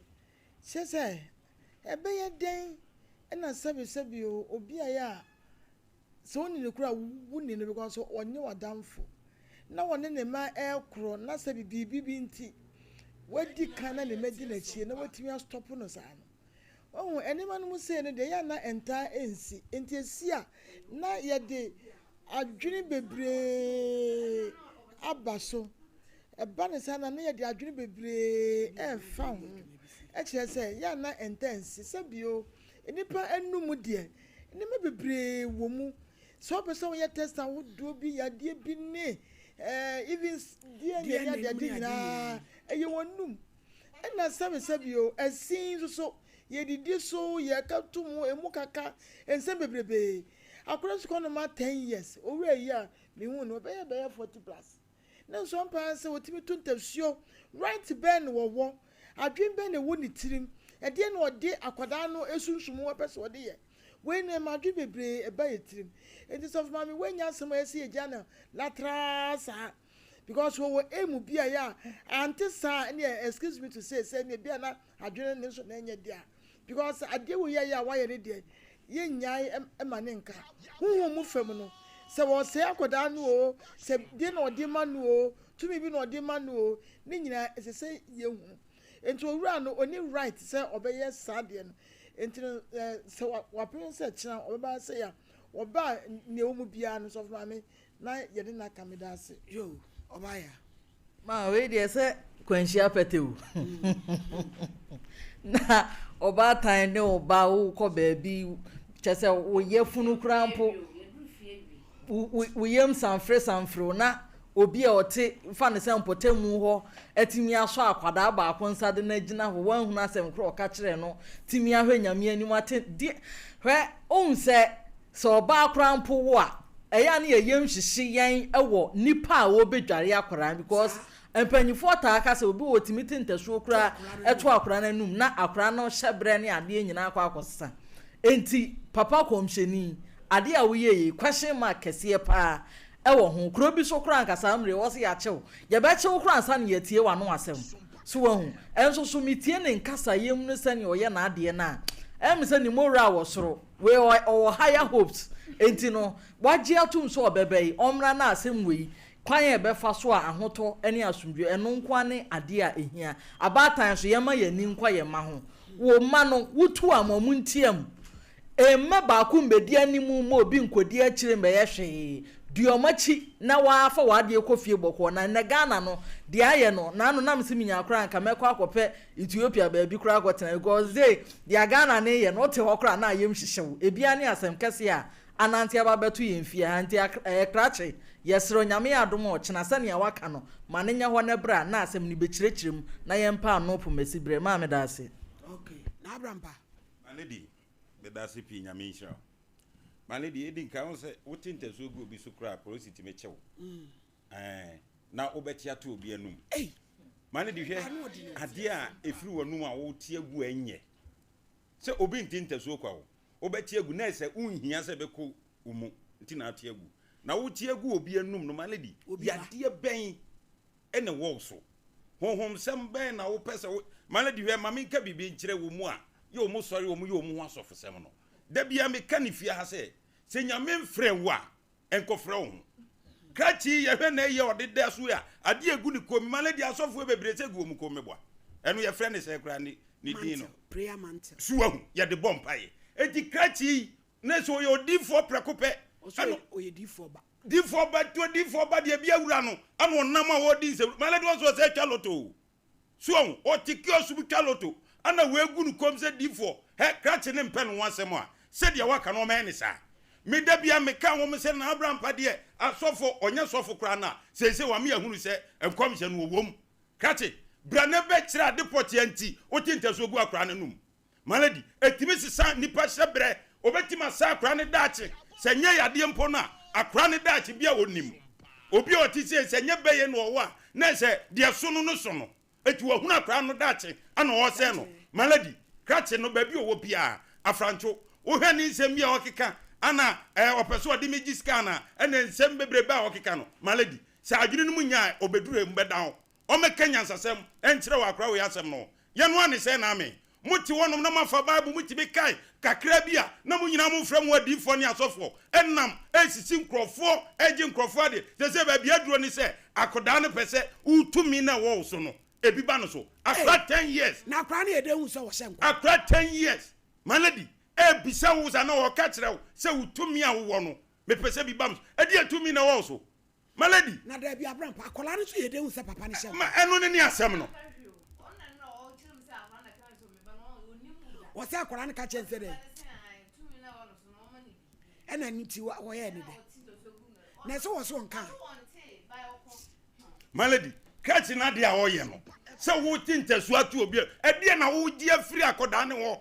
Kyerɛ sɛ, ɛbɛyɛ dɛn na sɛbesɛbe o, obi a ɛyɛ a sɛ wonni no koraa a wonni no because ɔnyɛ w'adamfo na wɔne ne mma rekorɔ na sɛ biribi bi nti wadi kan na ne mma di n'akyi na watumi astɔpo no saa no. Wahu, nneɛma no mu sei no deɛ ɛyɛ a na ɛntaa nsi. Nti ɛsi a na yɛde adwene bebree aba so. Ɛba no saa no a na yɛde adwene bebree ɛrefa ho. Ɛkyerɛ sɛ ɛyɛ a na ɛntaa nsi. Sɛ bio, nnipa anum deɛ, nneɛma bebree wɔ mu. Sɛ wopɛ sɛ woyɛ test ahodoɔ bi, yadeɛ bi ne eh, even DNA ne adeade nyinaa, ɛyɛ wɔn anum. Ɛna sɛbesɛbe o, ɛsin nso so, yɛdidi so, yɛka to mu, emu kaka, nsɛm bebrebee. Akwadaa nso kɔ no ma 10 years, owura yi a mehuu no, ɔbɛyɛ bɛyɛ 40 plus. Ne nso ampa ara sɛ ɔtumi to ntasuo, right bɛn na ɔwɔ, adwene bɛn na ɛwɔ ne tirim, ɛdeɛn na ɔde akwadaa no sunsum ho pɛ sɛ ɔde yɛ. Wei no ɛma adwene bebree ɛba yɛ tirim. Enti sɔfo maame woanya asɛm a ɛyɛ sɛ yɛgya no latraa saa. Because wɔwɔ aim bi a ɛyɛ a ante saa a ɛneɛ excuse me to say sɛ ɛneɛ bi a na adwene no nso na ɛnyɛ dea. Because adeɛ wei ayɛ a wayɛ no deɛ yɛnnyae ma ne nka. Honhom mu fam no sɛ wɔsɛe akwadaa no oo, sɛ deɛ na ɔde ma no oo, tumi bi na ɔde ma no oo, ne nyinaa ɛsɛ sɛ yɛhunu. Nti owura no ɔni right sɛ ɔbɛyɛ saa adeɛ no. Nti no sɛ wapene sɛ kyena ɔbɛba sɛ ya, ɔba a nea ɛwɔ mu biara no sɔfo maame na yɛde no aka meda ase. Yoo ɔbaa ya. Ma wei deɛ sɛ kwanhyia pɛtɛ o. Na ɔbaatan ne wo ba wokɔ baabi kyɛ sɛ wo yafunu koraa mpo wo yam sanfere sanfere wo na obi a ɔte fa ne sɛ mpɔtamu hɔ atumi asɔ akwadaa baako nsa de no agyina hɔ wanhunu asɛm korɔ ɔka kyerɛ no tumi ahwɛ nyame anim ate deɛ hwɛ ohun sɛ Sɛ ɔbaa koraa mpo wo a, ɛyɛ a na yɛn yam hyehye yɛn wɔ nipa a ɔrebɛdware akwadaa no because mpanyinfoɔ taa ka sɛ obi wɔ ɔtumi te ntasuo koraa to akwadaa no anum na akwadaa no hyɛbrɛ ne adeɛ nyinaa akɔ akɔsesa. Enti papa kɔmhyɛni, Adeɛ a woyɛɛ yi, question mark kɛseɛ paa wɔ ho. Kuro bi so koraa anka saa mmerɛ yi wɔse yɛakye wo. Yɛbɛkye wo koraa ansa na yɛatie w'ano asɛm. So wahu? Ɛnso so metie ne nkasaeɛ mu ne sɛdeɛ ɔyɛ n'adeɛ no a, ɛyɛ me sɛ ne moral wɔ soro. Wei ɔwɔ higher hopes. Enti no, wagye atom sɛ ɔbɛba yi, ɔmmra na asɛm wei, kwan a ɛbɛfa so a ahotɔ ne asomdwoeɛ, ɛno nko ara ne adeɛ a ɛhia. Abaatan nso, yɛmma yɛn ani nkɔ yɛn mma ho. Wo mma no, wotu a, ma wɔnteam. Mma baako mmɛdi anim mma obi nkɔdi akyire mmɛyɛ hwee. Di wɔn akyi na waa fa w'adeɛ kɔ fie bɔkɔɔ. Na nnɛ Ghana no, deɛ ayɛ no, naano na mese menya koraa anka mɛkɔ akɔpɛ Ethiopia baabi koraa akɔtena because sei deɛ Ghana no reyɛ no, wote hɔ koraa na ayam hyehye wo. Ebia ne asɛm kɛseɛ a anante aba abɛto yɛn fie ha nti ɛyɛ krakye. Yɛsrɛ Onyame yɛ adom a ɔkyena sɛnea waka no ma no nyɛ hɔ na bra na asɛm no bɛkyerɛkyerɛ mu na yɛmpa ano pomasi berɛ. Maame daase. Okay, na abrampa. My lady, medase pii Nyame nhyira wo. My lady, edi nkan wo sɛ wote ntasuo gu obi so koraa polisi tumi kye wo. Ɛɛ na wobɛte ato obi anum. My lady hwɛ adeɛ a ɛfiri w'anum a wote agu a ɛnyɛ. Sɛ obi nte ntasuo kwa wo, wobɛte agu na ɛsɛ wonhia sɛ ɛbɛkɔ wo mu nti na ate agu. Na wote agu obi anum no, my lady, yadeɛ bɛn na ɛwɔ wo so? Honhomsɛm bɛn na wopɛ sɛ wo My lady hwɛ ma menka biribi nkyerɛ wɔn mu a yɛ wɔn sɔre wɔn yɛ wɔn ho asɔfosɛm no. Da biara meka ne fie ha sɛ, sɛ Nyame mfrɛ wo a, nkɔfrɛ wo ho. Krakye yi yɛhwɛ na ɛyɛ ɔde da so a, adeɛ egu ne kɔn mu. My lady asɔfoɔ bebree sɛ gu wɔn kɔn mu meboa. Ɛno yɛfrɛ ne sɛ koraa ne ne din no. Prayer mantle. So wahu yɛde bɔ mpaeɛ. Enti krakye yi na sɛ ɔyɛ odiifoɔ prɛko pɛ. Ɔsɛ ɔyɛ diifoɔ ba. Difoɔ ba to difoɔ ba deɛ bi awura no ana ɔnam a ɔredi nsɛm my lady ɔsɔ sɛ twa loto o so ɔho ɔte kiosk bi twa loto ana wɔagu no kɔm sɛ difoɔ hɛ krakye ne mpɛ no ho asɛm a sɛdeɛ waka no ɔmɛyɛ ne saa me da bia meka wɔn sɛ na abrampa deɛ asɔfo ɔnyɛ sɔfo koraa na seesei wame ahunu sɛ nkɔmhyɛ no ɔwom krakye bra na bɛkyerɛ ade pɔtea nti wote ntasuo gu akora no num Malady, ɛtumi sesa nnipa hyɛberɛ, ɔbɛtumi asa akwadaa no daakye, sɛ ɛnyɛ yadeɛ mpo no a, akwadaa no daakye bi a ɔnim. Obi a ɔte sei, sɛ ɛnyɛ bɛyɛ na ɔwɔ a, na ɛsɛ deɛ ɛso no no so no. Enti wahunu akwadaa no daakye ana ɔresɛe no. Malady, krakye no baabi a ɔwɔ biara, afrantwo, wohwɛ ne nsɛm bi a ɔkeka ana ɛɛ ɔpɛ sɛ ɔde me gye sika anaa, ɛna nsɛm bebrebe a ɔkeka no. Malady, sɛ adwene no mu nya a, ɔbɛduru ha mu bɛda hɔ. Ɔmmɛka nyansasɛm nkyerɛ wo akora wei asɛm no. Yɛ no ara ne sɛɛ na ame. Mote hɔnom na moafa Bible mu tumi kae kakra bi a, na mo nyinaa mofrɛ mo adiyifoɔ ne asɔfoɔ nam resisi nkurɔfoɔ regye nkurɔfoɔ adeɛ. Seesei baabi aduro ne sɛ akɔdaa no pɛ sɛ wo tumi no a ɛwɔ wo so no ebi ba no so. Akora ten years. Na akora no yɛ dɛn hu sɛ ɔhyɛ nkɔm? Akora ten years. My lady, ɛrebisa wo anaa ɔreka kyerɛ wo sɛ wo tumi a wowɔ no mepɛ sɛ bi ba me so. Ɛdeɛn tumi na ɛwɔ wo so? My lady. Na dabi abrampa akwadaa no nso yɛ den hu sɛ papa no hyɛ. Ma ɛno ne ne asɛm no. Wɔsɛ akwadaa no ka kyɛn sɛ dɛ. Ɛna ne ti wɔyɛ ne dɛ. Na ɛsɛ wɔ so nka. My lady, krakye no adeɛ a ɔyɛ no sɛ wote ntasuo ato obi a ɛdeɛ na wogye afiri akwadaa no hɔ.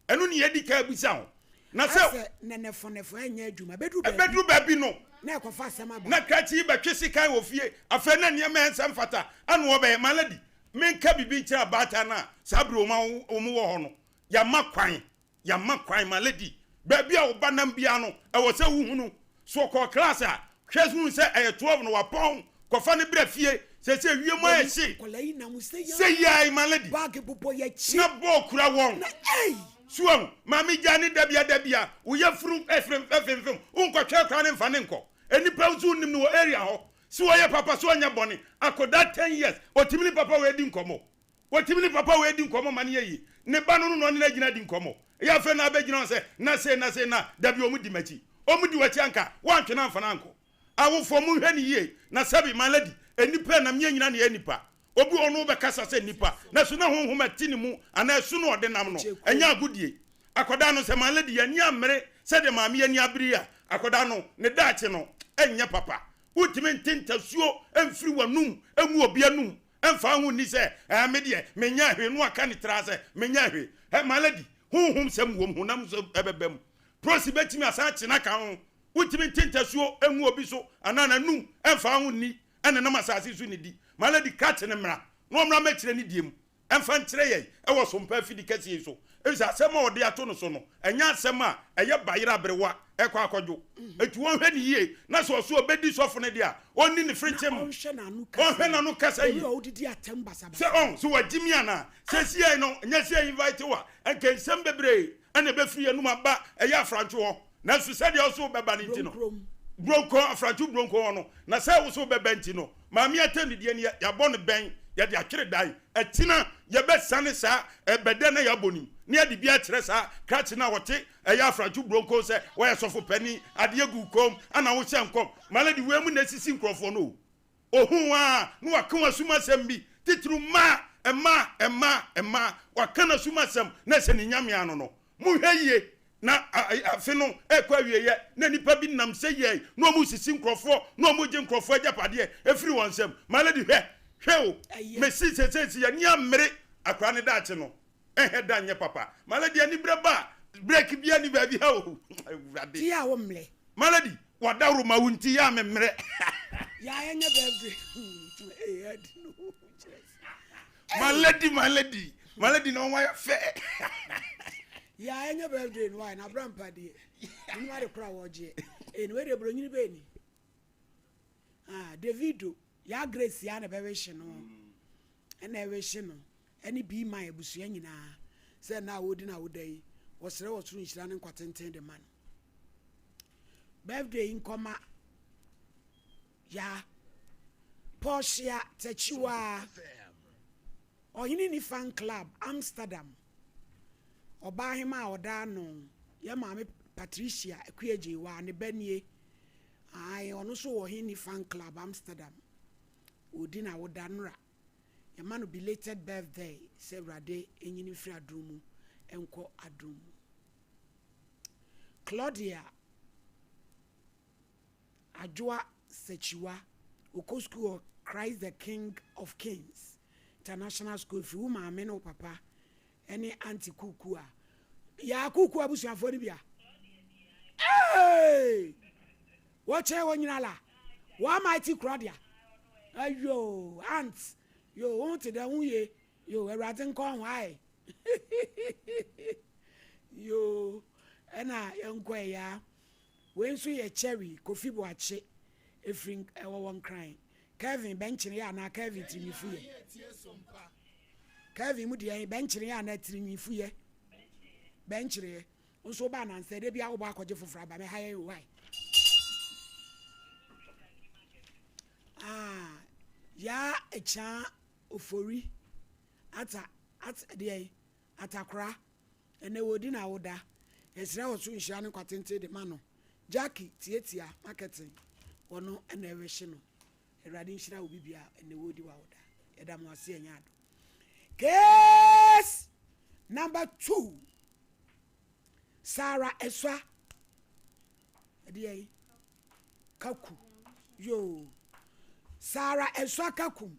Ɛno ne yɛdi kan bisa ho. Na sɛ. Asɛ nɛnɛfɔnɛfɔ ɛnyɛ adwuma. Ɛbɛduru baabi. Ɛbɛduru baabi no. Na ɛkɔfa asɛm aba. Na krakye yi bɛtwe sekan wɔ fie. Afei na nneɛma a ɛnsɛ mfata ana ɔbɛyɛ. My lady, menka biribi nkyerɛ abaatan no a saa bere wɔn a wɔn wɔ hɔ no. Yɛama kwan. Yɛama kwan, my lady. Baabi a wo ba nam biara no, ɛwɔ sɛ wohunu. So ɔkɔɔ class a, hwɛ hu sɛ ɛyɛ 12 no wapɔn, kɔfa no bra fie. Seesei wiem ayɛ hye. Nkwadaa yi nam sɛ yɛ. Sɛ yɛ my lady. Bag bobɔ yɛ akyi. Na bɔɔl kura wɔn. Na ei. So wahu? Maame gyaa ne dabia dabia. Wo yafunu ɛfemfem. Wonkɔtwɛn koraa ne mfa ne nkɔ. Nnipa nso wonim no wɔ area hɔ. So ɔyɛ papa so ɔnyɛ bɔne. Akɔdaa 10 years, ɔtumi ne papa wei di nkɔmmɔ. Watumi ne papa wei adi nkɔmmɔ ma no yɛ yie. Ne ba no no na ɔne no agyina adi nkɔmmɔ. Ɛyɛ afei na abɛgyina hɔ sɛ, na sei na sei na, dabi wɔn di m'akyi. Wɔn di w'akyi anka, woantwe no amfa no ankɔ. Awofoɔ monhwɛ no yie, na sɛbi, my lady, nnipa ɛnam yɛn nyinaa na yɛyɛ nnipa. Obi wɔ hɔ no wobɛkasa sɛ nnipa, nanso na honhom a ɛte ne mu anaa ɛso no a ɔde nam no, ɛnyɛ agodie. Akwadaa no, sɛ my lady, yɛn ani ammere sɛdeɛ maame yi ani abere yi a, akwadaa no, ne daakye no, ɛnyɛ papa. Wontumi nte ntasuo mfiri w'anum ngu obi anum mfa ho nni sɛ, ɛɛ, me deɛ, menyɛɛ hwee, na waka ne traa sɛ, menyɛɛ hwee. Ɛ, my lady, honhom sɛm wom, honam nso ɛbɛba mu. Prosi bɛtumi asan akye no aka ho. Wontumi nte ntasuo ngu obi so anaa n'anum mfa ho nni ɛnenam asase so nnidi. My lady, krakye no mmra, na ɔmmra mmɛkyerɛ ne die mu. mfa nkyerɛ yɛn wɔ Sompa afidi kɛseɛ yi so, efisɛ asɛm a ɔde ato no so no, ɛnyɛ asɛm a ɛyɛ bayerɛ aberewa rekɔ akɔdwo. Enti wɔnhwɛ no yie, na sɛ ɔse ɔbɛdi sɔfo no deɛ a, ɔnni no Na frekyem. ɔnhwɛ n'ano kasa Ɔnhwɛ yie. n'ano kasa The way yie. a ɔdidi atɛm Sɛ basabasa. ɔn, sɛ wagye me anaa? Seesei no, ɛnyɛ sɛ yɛ invite wo a, anka nsɛm bebree na ɛbɛfiri yɛn anom aba ɛyɛ afrantwo hɔ. Nanso sɛdeɛ wo se wobɛba no nti no, Bronkrom. Bronkon, Afrantwo Bronkon hɔ no, na sɛ wo se wobɛba nti no, Maame atɛmdidiɛ no yɛabɔ no bɛn, yɛde atwere dan. Akyina yɛbɛsane saa ɛbɛdɛ na yɛabɔ no mu, na yɛde bi akyerɛ saa krakye no a ɔte ɛyɛ Afrantwo Bronkon sɛ wɔyɛ sɔfo panin, adeɛ gu wo kɔn mu, ana wohyɛ nkɔm. My lady, wei mu na ɛsisi nkurɔfoɔ no o. Ohuu a, na waka wɔn asom asɛm bi, titiriw mmaa, mmaa, mmaa, mmaa. Waka n'asom asɛm na ɛsɛ ne nyame ano no. Monhwɛ yie, na afe no rekɔ awieeɛ, na nnipa bi nam sɛ yɛn, na wɔresisi nkurɔfoɔ, na wɔregye nkurɔfoɔ agyapadeɛ afiri wɔn nsam. My lady, hwɛ, hwɛ o, mese seesei yɛn ani ammere akwadaa no daakye no. Ɛhɛ da nyɛ papa. My lady anibrɛ ba a break bia ni baabi ha o. Awurade. Ti a wo mmerɛ. My lady wadaworo ma wo nti yɛ a me mmerɛ. Yaa ɛnyɛ birthday. Ee ɛdi no kyerɛ sɛ. My lady my lady my lady na wɔn ayɛ fɛ. Yaa ɛnyɛ birthday no ayɛ na abira mpa deɛ. Ɛnu ade kora wɔgyeɛ. Ee no wei deɛ bronyini bɛɛ ni. Ah Davido yaa Grace yaa na ɛbɛwehye no. Ɛna ɛwehye no. ne Bman abusua nyinaa sɛ nna a wɔredi no awoda yi, wɔsrɛ ɔsoro nhyira ne nkwa tenten de ma no. Birthday yi nkɔma Yaa Portia Takyiwaa, Ɔhene Ni Fan Club, Amsterdam, Ɔbaahema a ɔda ano, yɛ maame Patricia Akuagyewaa, ne ba nie. Ae, ɔno nso wɔ Ɔhene Ni Fan Club, Amsterdam. Ɔredi n'awoda nnora. Yɛma no belated birthday sɛ Awurade nyi no mfiri adom mu nkɔ adom mu. Claudia Adwoa Sekyiwa, ɔkɔ sukuu wɔ Christ the King of Kings International School, ɛfiri wo maame ne wo papa ne Auntie Kuku a. Yaa Kuku abusuafoɔ no bi a? Hey! Wɔkyɛn wɔ nyina la. Wɔn mighty Claudia. Ayoo aunt yoo wo ho te dɛn wo ye yoo awurade nkɔ ho ae yoo ɛna yɛnkɔ ɛyaa wei nso yɛ cherry kofi boakye ɛfiri ɛwɔ wɔ nkran Kevin bɛnkyene yɛ anaa Kevin tirinwifu yɛ Kevin mu deɛ bɛnkyene yɛ anaa tirinwifu yɛ bɛnkyene yɛ Wo nso wobaa nansa yi, da biara wobɔ akɔgye foforɔ aba, mɛha yɛn o, why? Ah, yaa ekyaa ofori ata at deɛ atakora ɛnɛ wɔdi na woda yɛsrɛ wɔ so nhyira ne nkwatenten de ma no Jackie tietia marketing wɔno ɛna ɛwehye no awurade nhyira wo bibia ɛnɛ wɔdi wa woda yɛda mo ase ɛnyɛ ado case number 2 Sarah Esua ɛdeɛ yi Kaku yoo Sarah Esua Kaku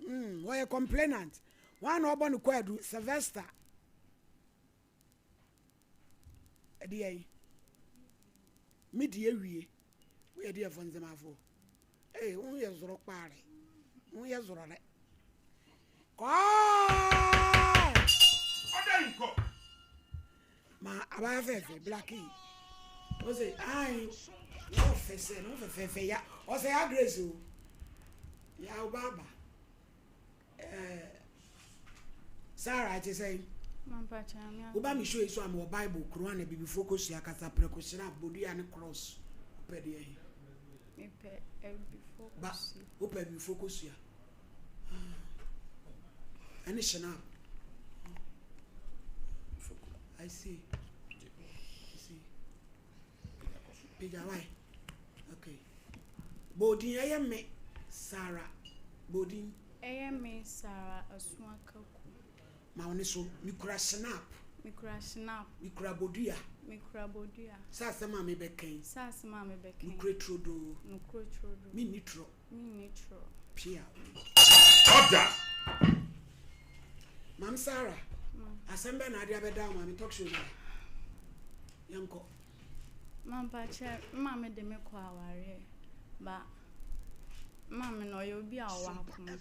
mm, wɔyɛ complainant wɔn a na ɔbɔ no kwaadu Sylvester ɛdeɛ yi me deɛ wie woyɛ deɛ fo nzemafoɔ Ee, wo ho yɛ zorɔ kpaare. Wo ho yɛ zorɔ dɛ. Kɔɔ! Ɔda yi kɔ. Ma abaya fɛfɛ blaki. O se ayi na ɔfɛ sɛ na ɔfɛfɛɛfɛ ya ɔsɛ ya grace o. Ya ɔba aba. Ɛɛ Sarah ɛte sɛn? Woba me show yi so a mewɔ Bible, Quran, abibifoɔ kosua, kasaprɛko, hyira, bodua ne cross. Wopɛ deɛ he? Mepɛ abibifoɔ Ba, kosua. wopɛ abibifoɔ kosua. Ah. Ɛne hyena. I see. I see. Pagya why? Okay. Bodin ɛyɛ me Sarah. Bodin. Ɛyɛ me Sarah Asua Kaku. Ma wo ne so. Mekura Schnapp. Mekura Schnapp. Mekura bodua. Mekura bodua. Sɛ asɛm a mebɛka yi. Sɛ asɛm a mebɛka yi. Nokorɛ turodoo. Nokorɛ turodoo. Menni torɔ. Menni torɔ. Pia. Order. Maame Sarah, asɛm bɛn na ade abɛda wo maame talk show no a? Yɛnkɔ. Mampakyɛ, maame de me kɔ awareɛ ba maame no ɔyɛ obi a ɔwɔ akoma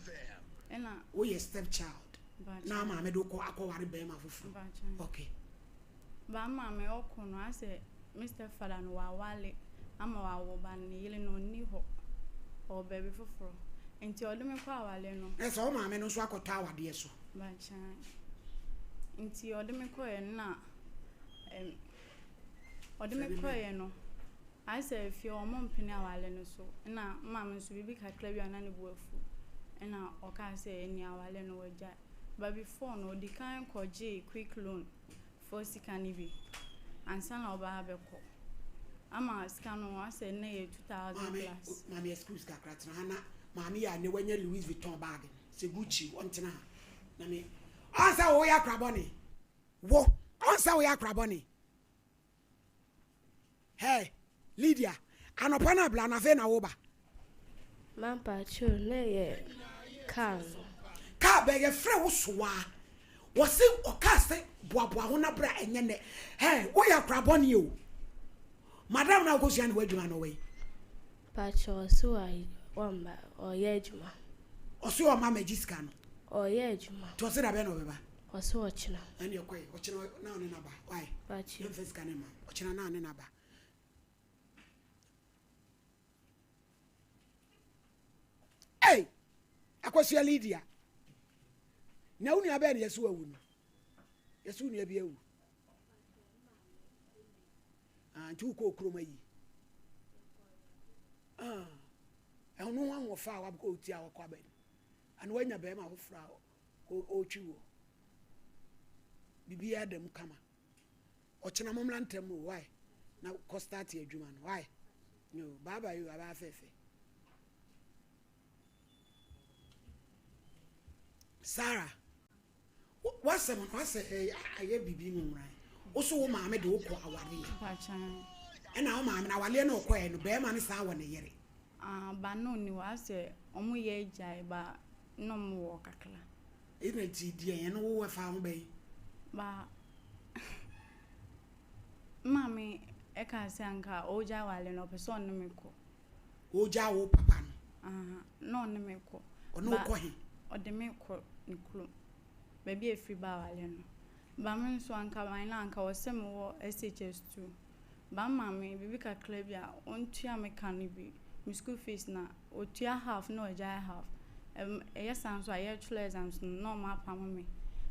ɛna. Woyɛ step child. Na maame de wokɔ akɔware bɛrima foforɔ. Okay. Ba maame ɔkɔ no asɛ me stepfather no wawale ama wawo ba no ne yere no ɔnni hɔ ɔwɔ baabi foforɔ nti ɔde me kɔ awale no. Na sɛ wo maame no nso akɔtɔ awadeɛ so. Bakyan nti ɔde me kɔɛ no na ɛm ɔde me kɔɛ no ayɛ sɛ efie wɔn mpene awale no so ɛna maame nso biribi kakra bi a na ne bo afu ɛna ɔkaa sɛ ɛni awale no wagyae but before no ɔdi kan kɔgyee quick loan. foɔ sika no bi ansa na ɔba abɛkɔ ama sika no asɛ na yɛ 2000 plus. Maame excuse kakra tena ha na maame yɛ a ne wanya Louis Vuitton bag no sɛ Gucci ɔntena ha na me ɔnsɛ wo yɛ akora bɔne wo ɔnsɛ wo yɛ akora bɔne Hey, Lydia, anɔpa no abla na afei na woba. Mampakyɛw na ɛyɛ car no. Car bɛn yɛfrɛ wo soa. Wɔse ɔkaa sɛ boaboa ho na bra ɛnyɛ nɛ. Hey, woyɛ akora bɔne o. Madam na wokɔsua ne hɔ adwuma no wɔ yi. Pakyɛw ɔse wamba ɔyɛ adwuma. Ɔse ɔma magye sika no. Ɔyɛ adwuma. Nti ɔse da bɛn na ɔbɛba? Ɔse ɔkyena. Ɛne ɛkɔe ɔkyena na ɔne no aba why? Pakyɛw. Yɛmfa sika no mma ɔkyena na ɔne no aba. Ei! Akosua Lydia. Na wo nua bɛn na yɛse wawu no? Yɛse wo nua bi awu. Ah, nti wokɔ okurom ayi. Ah, ɛho no ho ahoɔfɛ a wabɛkɔ oti a wakɔ abɛn. Ana wanya bɛrima foforɔ a ɔretwi woɔ. Biribiara da mu kama. Ɔkyena mommra ntɛm o, why? Na kɔ start adwuma no, why? Yo, bye bye o, abaa fɛfɛ. Sarah, wasɛm no wasɛ ayɛ biribi nwonwan. Wo so wo maame de wokɔ awareɛ. Ɛna wo maame no awareɛ no ɔkɔɛ no bɛrima no saa wɔ ne yere. Ah, ba no ni hɔ asɛ ɔmo yɛ agyae ba na ɔmo wɔ kakra. Ɛna nti deɛ yɛn no wo ɛfa ho bɛn? Ba maame ɛka sɛ anka ɔgya awale no ɔpɛ sɛ ɔne me kɔ. Ɔgya wo papa no? Aha, na ɔne me kɔ. Ɔne wo kɔ he? Ɔde me kɔ ne kurom, baabi a ɛfiri ba awale no. Ba me nso anka by now anka wɔ sɛ mewɔ SHS 2. Ba maame biribi kakra bi a ɔntua me ka no bi, me school fees na ɔtua half na ɔgyae half. Ɛm ɛyɛ saa nso a yɛretwerɛ exams no na wɔn apamo me.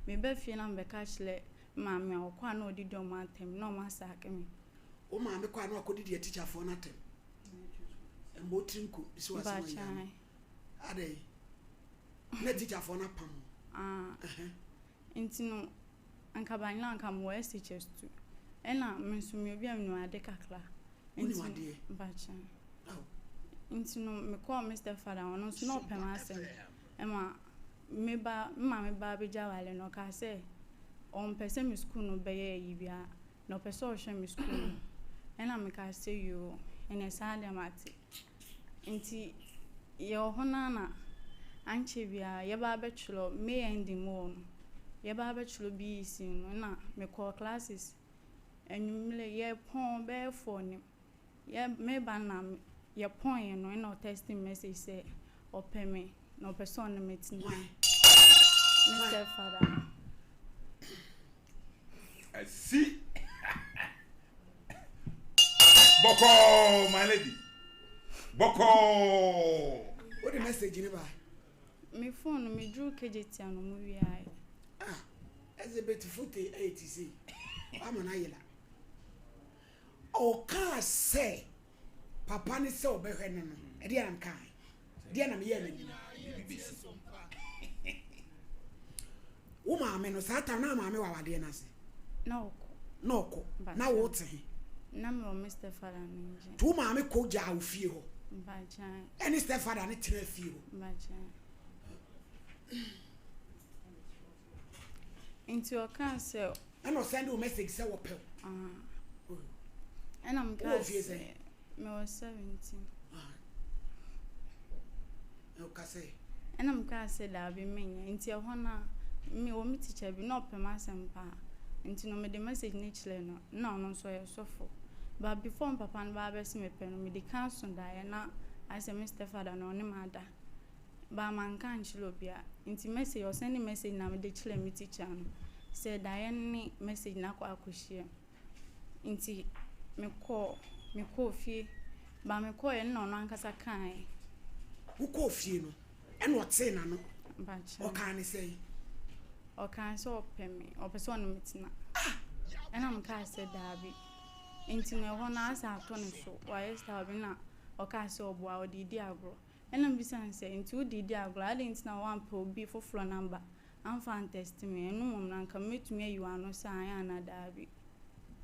Meba fie na mebɛka kyerɛ me maame a ɔkɔ a na ɔdidi wɔn atɛm na wɔn asaake me. Wo maame kɔ a na wakɔdidi atikyafoɔ no atɛm. Ɛmmɔ wo tiri nko si w'asɛm ayɛ ano. Adɛn? Na atikyafoɔ no apam wo. Ah. Nti no anka by now anka mewɔ SHS 2. Ɛna me nso meyɛ obi a menim ade kakra. Wonim adeɛ? Mpakyɛ. Nti no mekɔɔ me stepfather hɔ, ɔno nso na ɔpɛ m'asɛm. Ɛma me ba, me maame ba bɛgya aware no, ɔkaa sɛ ɔmpɛ sɛ me sukuu no bɛyɛ ayi biara, na ɔpɛ sɛ ɔhwɛ me sukuu no. Ɛna mekaa sɛ yoo, ɛneɛ saa deɛ mate. Nti yɛwɔ hɔ no ara na ankyɛ biara yɛba abɛtwerɛ May ending mu hɔ no, yɛba abɛtwerɛ BEC no, ɛna mekɔɔ classes. Anwummerɛ yɛpɔn bɛyɛ four no, yɛ meba na yɛpɔneeɛ no ɛna ɔtɛste me message sɛ ɔpɛ me na ɔpɛ sɛ ɔne me tena. Me stepfather no. Asi bɔkɔɔ my lady bɔkɔɔ. Wode message ne ba. Me phone no me duru kejetia no mo wiaɛ. Ah exhibit fote ɛyɛ ti sei wama no ayela. Ɔkaa sɛ papa ne sɛ ɔbɛhwɛ no no ɛdeɛ na mekae deɛ na meyɛɛ m'anim. Wo maame no saa tam na maame wɔ awadeɛ no ase. Na ɔkɔ. Na ɔkɔ. Na wo te he? Na mewɔ me stepfather no nkyɛn. Nti wo maame kɔ gyaa wo fie hɔ? Mpakyɛw. Ɛne stepfather no tenaa fie hɔ? Mpakyɛw. Nti ɔkaa sɛ. Ɛna ɔsɛnde wo message sɛ wɔpɛ wo. Ɛna mekaa sɛ mewɔ 17. Ɔka sɛ. Ɛna mekaa sɛ daabi menyɛ. Nti ɛhɔ no a mewɔ me teacher bi na ɔpɛ m'asɛm paa. Nti no mede message no kyerɛɛ no na ɔno nso ɔyɛ sɔfo. But before me papa no ba abɛse mepɛ no medi kan so daeɛ na ayɛ sɛ me stepfather no ɔne me ada. But manka ankyerɛ obiara. Nti message, ɔsɛnde message na mede kyerɛɛ me teacher no sɛ daeɛ no ne message no akɔ akɔhyia. Nti mekɔɔ, mekɔɔ fie. Ba mekɔeɛ no na ɔno ankasa kaeɛ. Wokɔɔ fie no, ɛna ɔtee n'ano? Mpakyɛw. Ɔkaa ne sɛn? Ɔkaa sɛ ɔpɛ me, ɔpɛ sɛ ɔne me tena. Ɛna mekaa sɛ daabi. Nti no ɛhɔ no asɛ atɔ ne so, wayɛ style bi na ɔkaa sɛ ɔboa, ɔde redi agorɔ. Ɛna mebisa no sɛ, nti wode redi agorɔ a, adɛn nti na woampɛ obi foforɔ number amfa antɛste me? Ɛno mmom no anka mɛtumi ayi w'ano sɛ aane anaa daabi.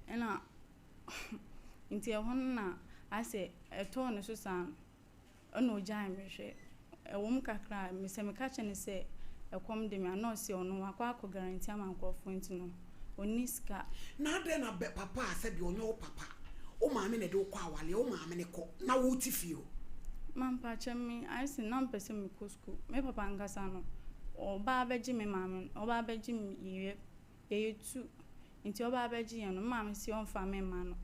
Ɛna nti ɛhɔ no na asɛ ɛtɔɔ ne so saa no. Ɛna ɔgyaee me hwɛ. Ɛwɔ mu kakra a, sɛ meka kyerɛ no sɛ ɛkɔm de me a, na ɔse ɔno wakɔ akɔ guarantee ama nkurɔfoɔ nti no, ɔnni sika. Na adɛn na bɛ papa a sɛdeɛ ɔnyɛ wo papa, wo maame na ɛde wo kɔ awareɛ, wo maame no kɔ na wo te fie hɔ? Ma mpakyɛ me ayɛ sɛ na mepɛ sɛ mekɔ sukuu. Me papa ankasa no, ɔba abɛgye me maame no, ɔba abɛgye me yɛyɛ yɛyɛ tu nti ɔba abɛgye yɛn no, me maame se ɔmfa me mma no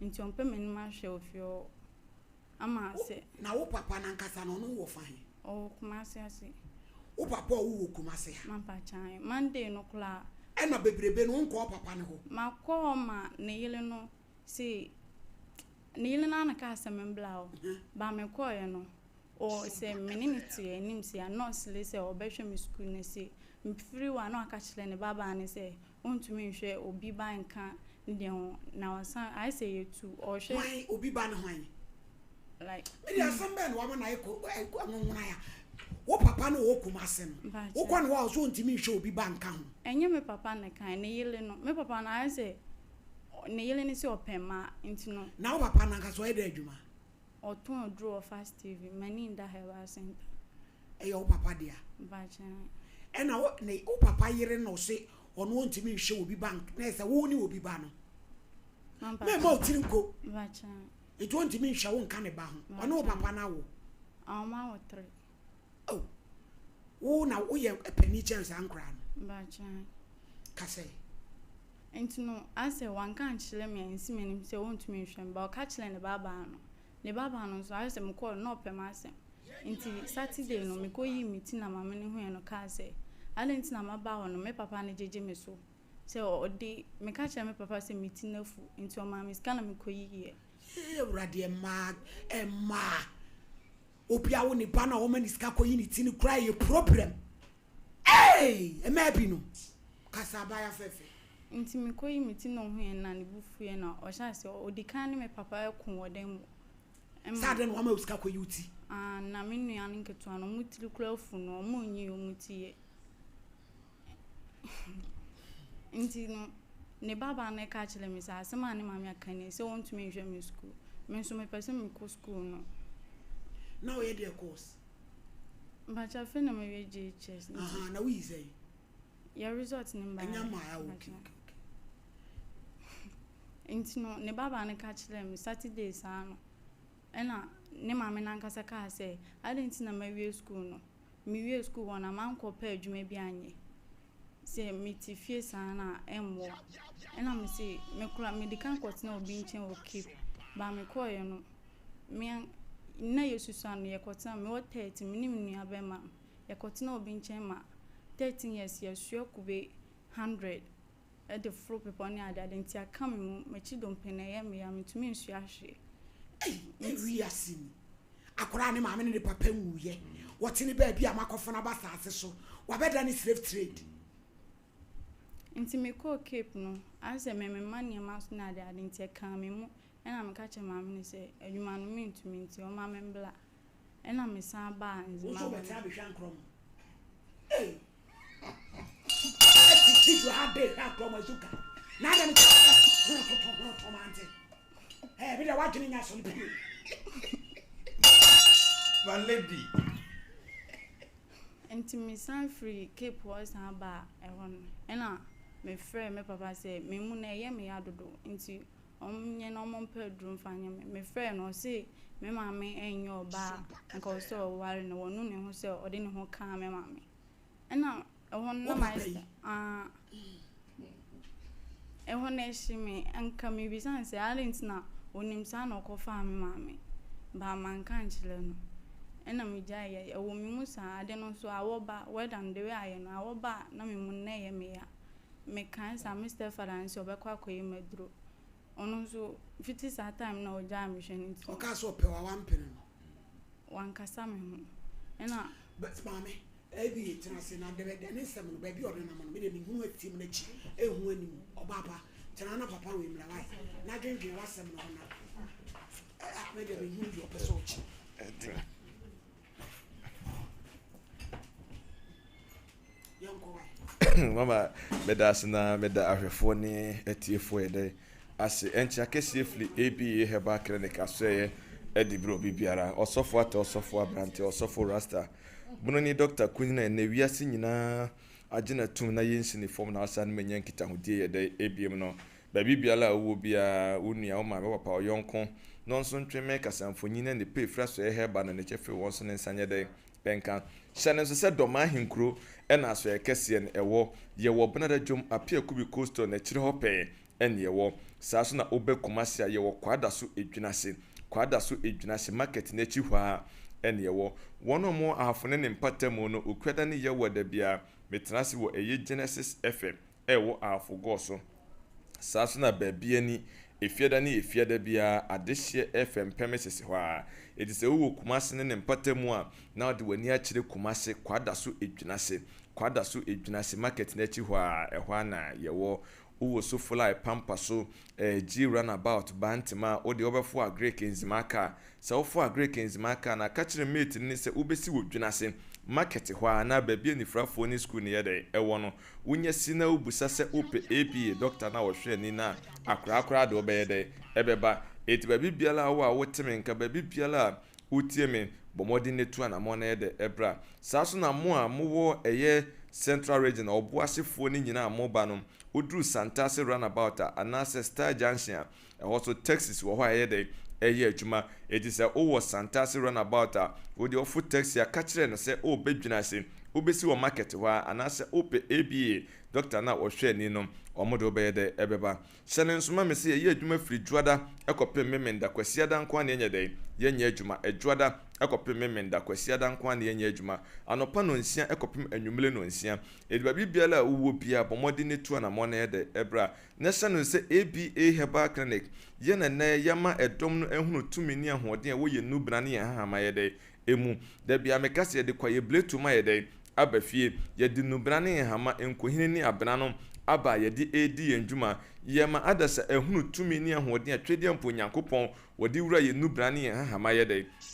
nti ɔmpɛ m'anim ahwɛ wɔ fie hɔ. Ama Wo, sɛ. na wo papa no ankasa no, ɔno wɔ fa he? Ɔwɔ Kumasi ase. Wo papa a ɔwo wɔ Kumasi ha? Mampakyɛw, Monday no koraa. Ɛna bebrebe no, wonkɔ wo papa no hɔ? Makɔ hɔ ma ne yere no se, ne yere no ara na kaa sɛ membla hɔ. Ba mekɔeɛ no, ɔ, sɛ me ne no te anim sei a, na ɔsere sɛ ɔbɛhwɛ me sukuu no se, mefiri hɔ a na waka kyerɛ ne babaa no sɛ, Ontumi nhwɛ obi ba nka ne deɛ ho na wasan ayɛ sɛ yɛtu ɔhwɛ. Hwan obi ba ne hwan? Like. Me deɛ asɛm bɛn na wama no ayɛ ko nwonwona ya wo papa no ɔwɔ Kumase no wokɔ ne hɔ a ɔsɛ ɔntumi nhwɛ obi ba nka ho. Ɛnyɛ me papa na ɛkae ne yere no me papa no ayɛ sɛ ne yere no sɛ ɔpɛ mmaa nti no. Na wo papa no ankasa ɔyɛ dɛn adwuma? Ɔtɔn aduro wɔ Fast TV, Maninda Herbal Center. Ɛyɛ wo papa dea? Mpakyɛ. Ɛna wo ne wo papa yere na ɔse ɔno ɔntumi nhwɛ obi ba na ɛsɛ wo ne obi ba no. Mɛma wo tiri nko. Mpakyɛ. Nti ɔntumi nhwɛ wo nka ne ba ho. Ɔne wo papa no awo? Ɔmo awo tre. Oh. Wo na woyɛ panin kyɛn saa nkoraa no? Mpakyɛ. Kasɛ. Nti no asɛ wanka ankyerɛ me ansi m'anim sɛ ɔntumi nhwɛ me but ɔka kyerɛɛ ne babaa no. Ne babaa no nso ayɛ sɛ mekɔɔ no na ɔpɛ m'asɛm. Nti Saturday no mekɔyii me ti na maame no huiɛ no kaa sɛ adɛn nti na maba hɔ no me papa no gyegye me so sɛ ɔde meka kyerɛɛ me papa sɛ me ti no afu nti ɔmaa me sika na mekɔyiiɛ. Yee Awurade mmaa mmaa obi awo ne ba no a wɔma ne sika kɔyi ne ti no koraa yɛ problem. Eii mmaa bi nom kasa abaayewa fɛfɛ. Nti me kɔ yi me ti na ohuiɛ na ne bo fuiɛ na ɔhyɛ aseɛ odikan ne me papa ɛko wɔ dan mu ɛma. Saa adɛn na wama wo sika kɔ yi wo ti. Aah na me nua no nketewa no ɔmo tiri koraa afu no ɔmo nyi ɔmo ti yɛ nti no ne ba baa no ka kyerɛ me sɛ asɛm a ne maame aka nie sɛ ɔntumi nhwɛ me sukuu me nso mepɛ sɛ mekɔ sukuu no. Na ɔyɛ deɛ course. Mpakyɛ afei na mawie JHS nti. Ahaa na woyi sɛn? Yɛ result no mbaeɛ. Ɛnya mmaeɛ ah okay okay okay. Nti no ne babaa no ka kyerɛɛ me Saturday saa no ɛna ne maame no ankasa kaa sɛ adɛn nti na mawie school no mewie school hɔ na mankɔ pɛ adwuma bi anyɛ sɛ mete fie saa no a ɛmmoa ɛna mese me koraa medi kan kɔtena obi nkyɛn wɔ Cape ba mekɔeɛ no Me an na yɛsusua no, yɛkɔtena, mewɔ 13, me ne me nua bɛrima no, yɛkɔtena obi nkyɛn ma 13 years, yɛsoa kube 100 de foro bepɔ ne adeade, nti aka me mu, m'akyi dompe no ɛyɛ me ya, mentumi nsoa hwee. Ei, ewiase ni. Akwadaa a ne maame ne ne papa nwuiɛ, wɔte ne baabi a makɔfa no aba asase so, wabɛda ne slave trade. Nti mekɔɔ Cape no, ayɛ sɛ memema nneɛma so ne adeade nti ɛkaa me mu. Ɛna meka kyerɛɛ maame no sɛ adwuma no mentumi nti ɔmma me mbla. Ɛna mesan baa Wo nso Nzema hɔ wobɛtena no. abɛhwɛ ankorɔmɔ. Ei! Ɛte studio ha de hwɛ ankorɔmɔ azuka. Na adɛn nti na ho toto ho to mante. Ɛɛ bi deɛ w'adwene nyɛ asɔre pii. My lady. Nti mesan firi Cape hɔ san baa ɛhɔ no, ɛna mefrɛɛ me papa sɛ me mu no ɛyɛ me ya dodo nti Ɔnyɛ na ɔmo mpɛ aduro mfa nyɛ me. Me frɛɛ no ɔse me maame ɛnyɛ ɔbaa a nka ɔsɛ ɔware no wanu ne ho sɛ ɔde ne ho kaa me maame. Ɛna ɛhɔ no na mayɛ sɛ aah ɛhɔ no ɛhye me nka me bisa no sɛ adɛn nti na onim saa na ɔkɔ faa me maame but manka ankyerɛ no. Ɛna megyaeɛ. Ɛwɔ me mu saa. Ade no nso awɔ ba, weather no the way ayɛ no, awɔ ba a na me mu no na ɛyɛ me ya. Mekae saa, me stepfather no sɛ ɔbɛkɔ akɔyɛ me aduro. Ɔno nso fiti saa time no a ɔgyaa me hwɛ no nti. Ɔkaa sɛ ɔpɛ wo a wampene no. Wankasa me ho. Ɛna. But maame, Abie tena ase na dɛbɛdɛ ne nsɛm no baabi a ɔnenam no me deɛ menhunu atim no akyi ɛnhu anim. Ɔbaa pa, tena na papa wei mmra wae na dwendwen w'asɛm no ho na me deɛ menhunu deɛ ɔpɛ sɛ ɔkyerɛ. Yɛnkɔ wae. Mama meda ase na meda ahwɛfoɔ ne atiefoɔ yɛ dɛ ase. Ɛnkyɛ akɛseɛ firi ABA Herbal Clinic asoɛeɛ de brɛ obi biara. Ɔsɔfo Atɛ, Ɔsɔfo Aberante, Ɔsɔfo Rasta, Bononi Dɔkta Kunyin a ɛnnɛ wiase nyinaa agye no atum na yɛnsi ne fam na asan manya nkitahodie yɛ dɛ ebiem no. Baabi biara a wowɔ biara, wo nua, wo maame, wo papa, wo yɔnko, no nso ntwe mmɛn kasamfonin ne ne pɛ firi asoɛeɛ herbal na ne kyɛ firi wɔn so ne nsa nyɛ dɛ nka. Hyɛ no nso sɛ Dɔmaa ahenkuro na asoɛeɛ kɛseɛ no ɛwɔ. Yɛwɔ Benada Dwom, Apia Kubi Coastal no akyire hɔ pɛɛ ɛne yɛwɔ. Saa nso na wobɛ Kumasi a, yɛwɔ Kwadaso Edwinase, Kwadaso Edwinase market no akyi hɔ ara ɛne yɛwɔ. Wɔn a wɔwɔ Ahafo ne ne mpatamu no, Okuada ne Yawua da biara, metena ase wɔ ɛyɛ Genesis FM ɛwɔ Ahafo Gɔɔ so. Saa nso na baabi ani, Efiada ne Efiada biara, adehyeɛ FM pɛmɛ sisi hɔ ara. Enti sɛ wowɔ Kumasi ne ne mpatamu a, na wode w'ani akyerɛ Kumasi, Kwadaso Edwinase, Kwadaso Edwinase market no akyi hɔ ara, ɛhɔ ara na yɛwɔ. Wowɔ Sofolai, Pampa so, eh, G Runabout, Bantama a, wo deɛ wobɛfo Agric Nzema car. Sɛ wofo Agric Nzema car no a, ka kyerɛ mate no ne sɛ wobɛsi wɔ Dwenase market hɔ ara anaa baabi a anifirafoɔ ne sukuu no yɛ dɛn, ɛwɔ no. Wonya si na wobisa sɛ wopɛ APA doctor no a ɔhwɛ ani no a, akoraa koraa de wobɛyɛ dɛn, ɛbɛba. Enti baabi biara a wowɔ a wote me nka, baabi biara a wotie me, bɔ mmɔden na tu anamɔn na yɛ dɛ, bra. Saa nso na mo a mowɔ ɛyɛ Central Region, Ɔboasefoɔ no nyinaa a moba no, woduru Santase Runabout a, anaasɛ Star Junction a, ɛhɔ nso taxis wɔ hɔ a ɛyɛ dɛn, ɛyɛ adwuma. Enti sɛ wowɔ Santase Runabout a, wo deɛ wofo taxi a, ka kyerɛ no sɛ worebɛdwina ase, wobɛsi wɔ market hɔ ara, anaasɛ wopɛ ABA doctor no a ɔhwɛ ani no, wɔn de wobɛyɛ dɛn, ɛbɛba. Hyɛ no nso ma me sɛ yɛyɛ adwuma firi Dwoada kɔpem Memenda, Kwasiada nko ara na yɛnyɛ dɛn? Yɛnyɛ adwuma. Ɛdwoada kɔpem Memenda, Kwasiada nko ara na yɛnyɛ adwuma. Anɔpa nɔnsia kɔpem anwummere nɔnsia. Enti baabi biara a wowɔ biara, bɔ mmɔden na tu anammɔn na yɛ dɛn? Bra. Na hyɛ no nso sɛ ABA Herbal Clinic yɛ na nnɛ yɛama ɛdɔm no ahunu tumi ne ahoɔden a ɛwɔ yɛn nnubena ne yɛn nhahamma yɛ dɛn? Mu. Da biara meka sɛ yɛde kwaeɛ biretu ma yɛ dɛn? Aba fie. Yɛde nnubena ne nhama, nkohini ne abena no aba a yɛde redi yɛn dwuma. Yɛma adasa ahunu tumi ne ahoɔden a Twedeɛmpo Nyankopɔn wɔde wura yɛn nnubena ne yɛn nhahama yɛ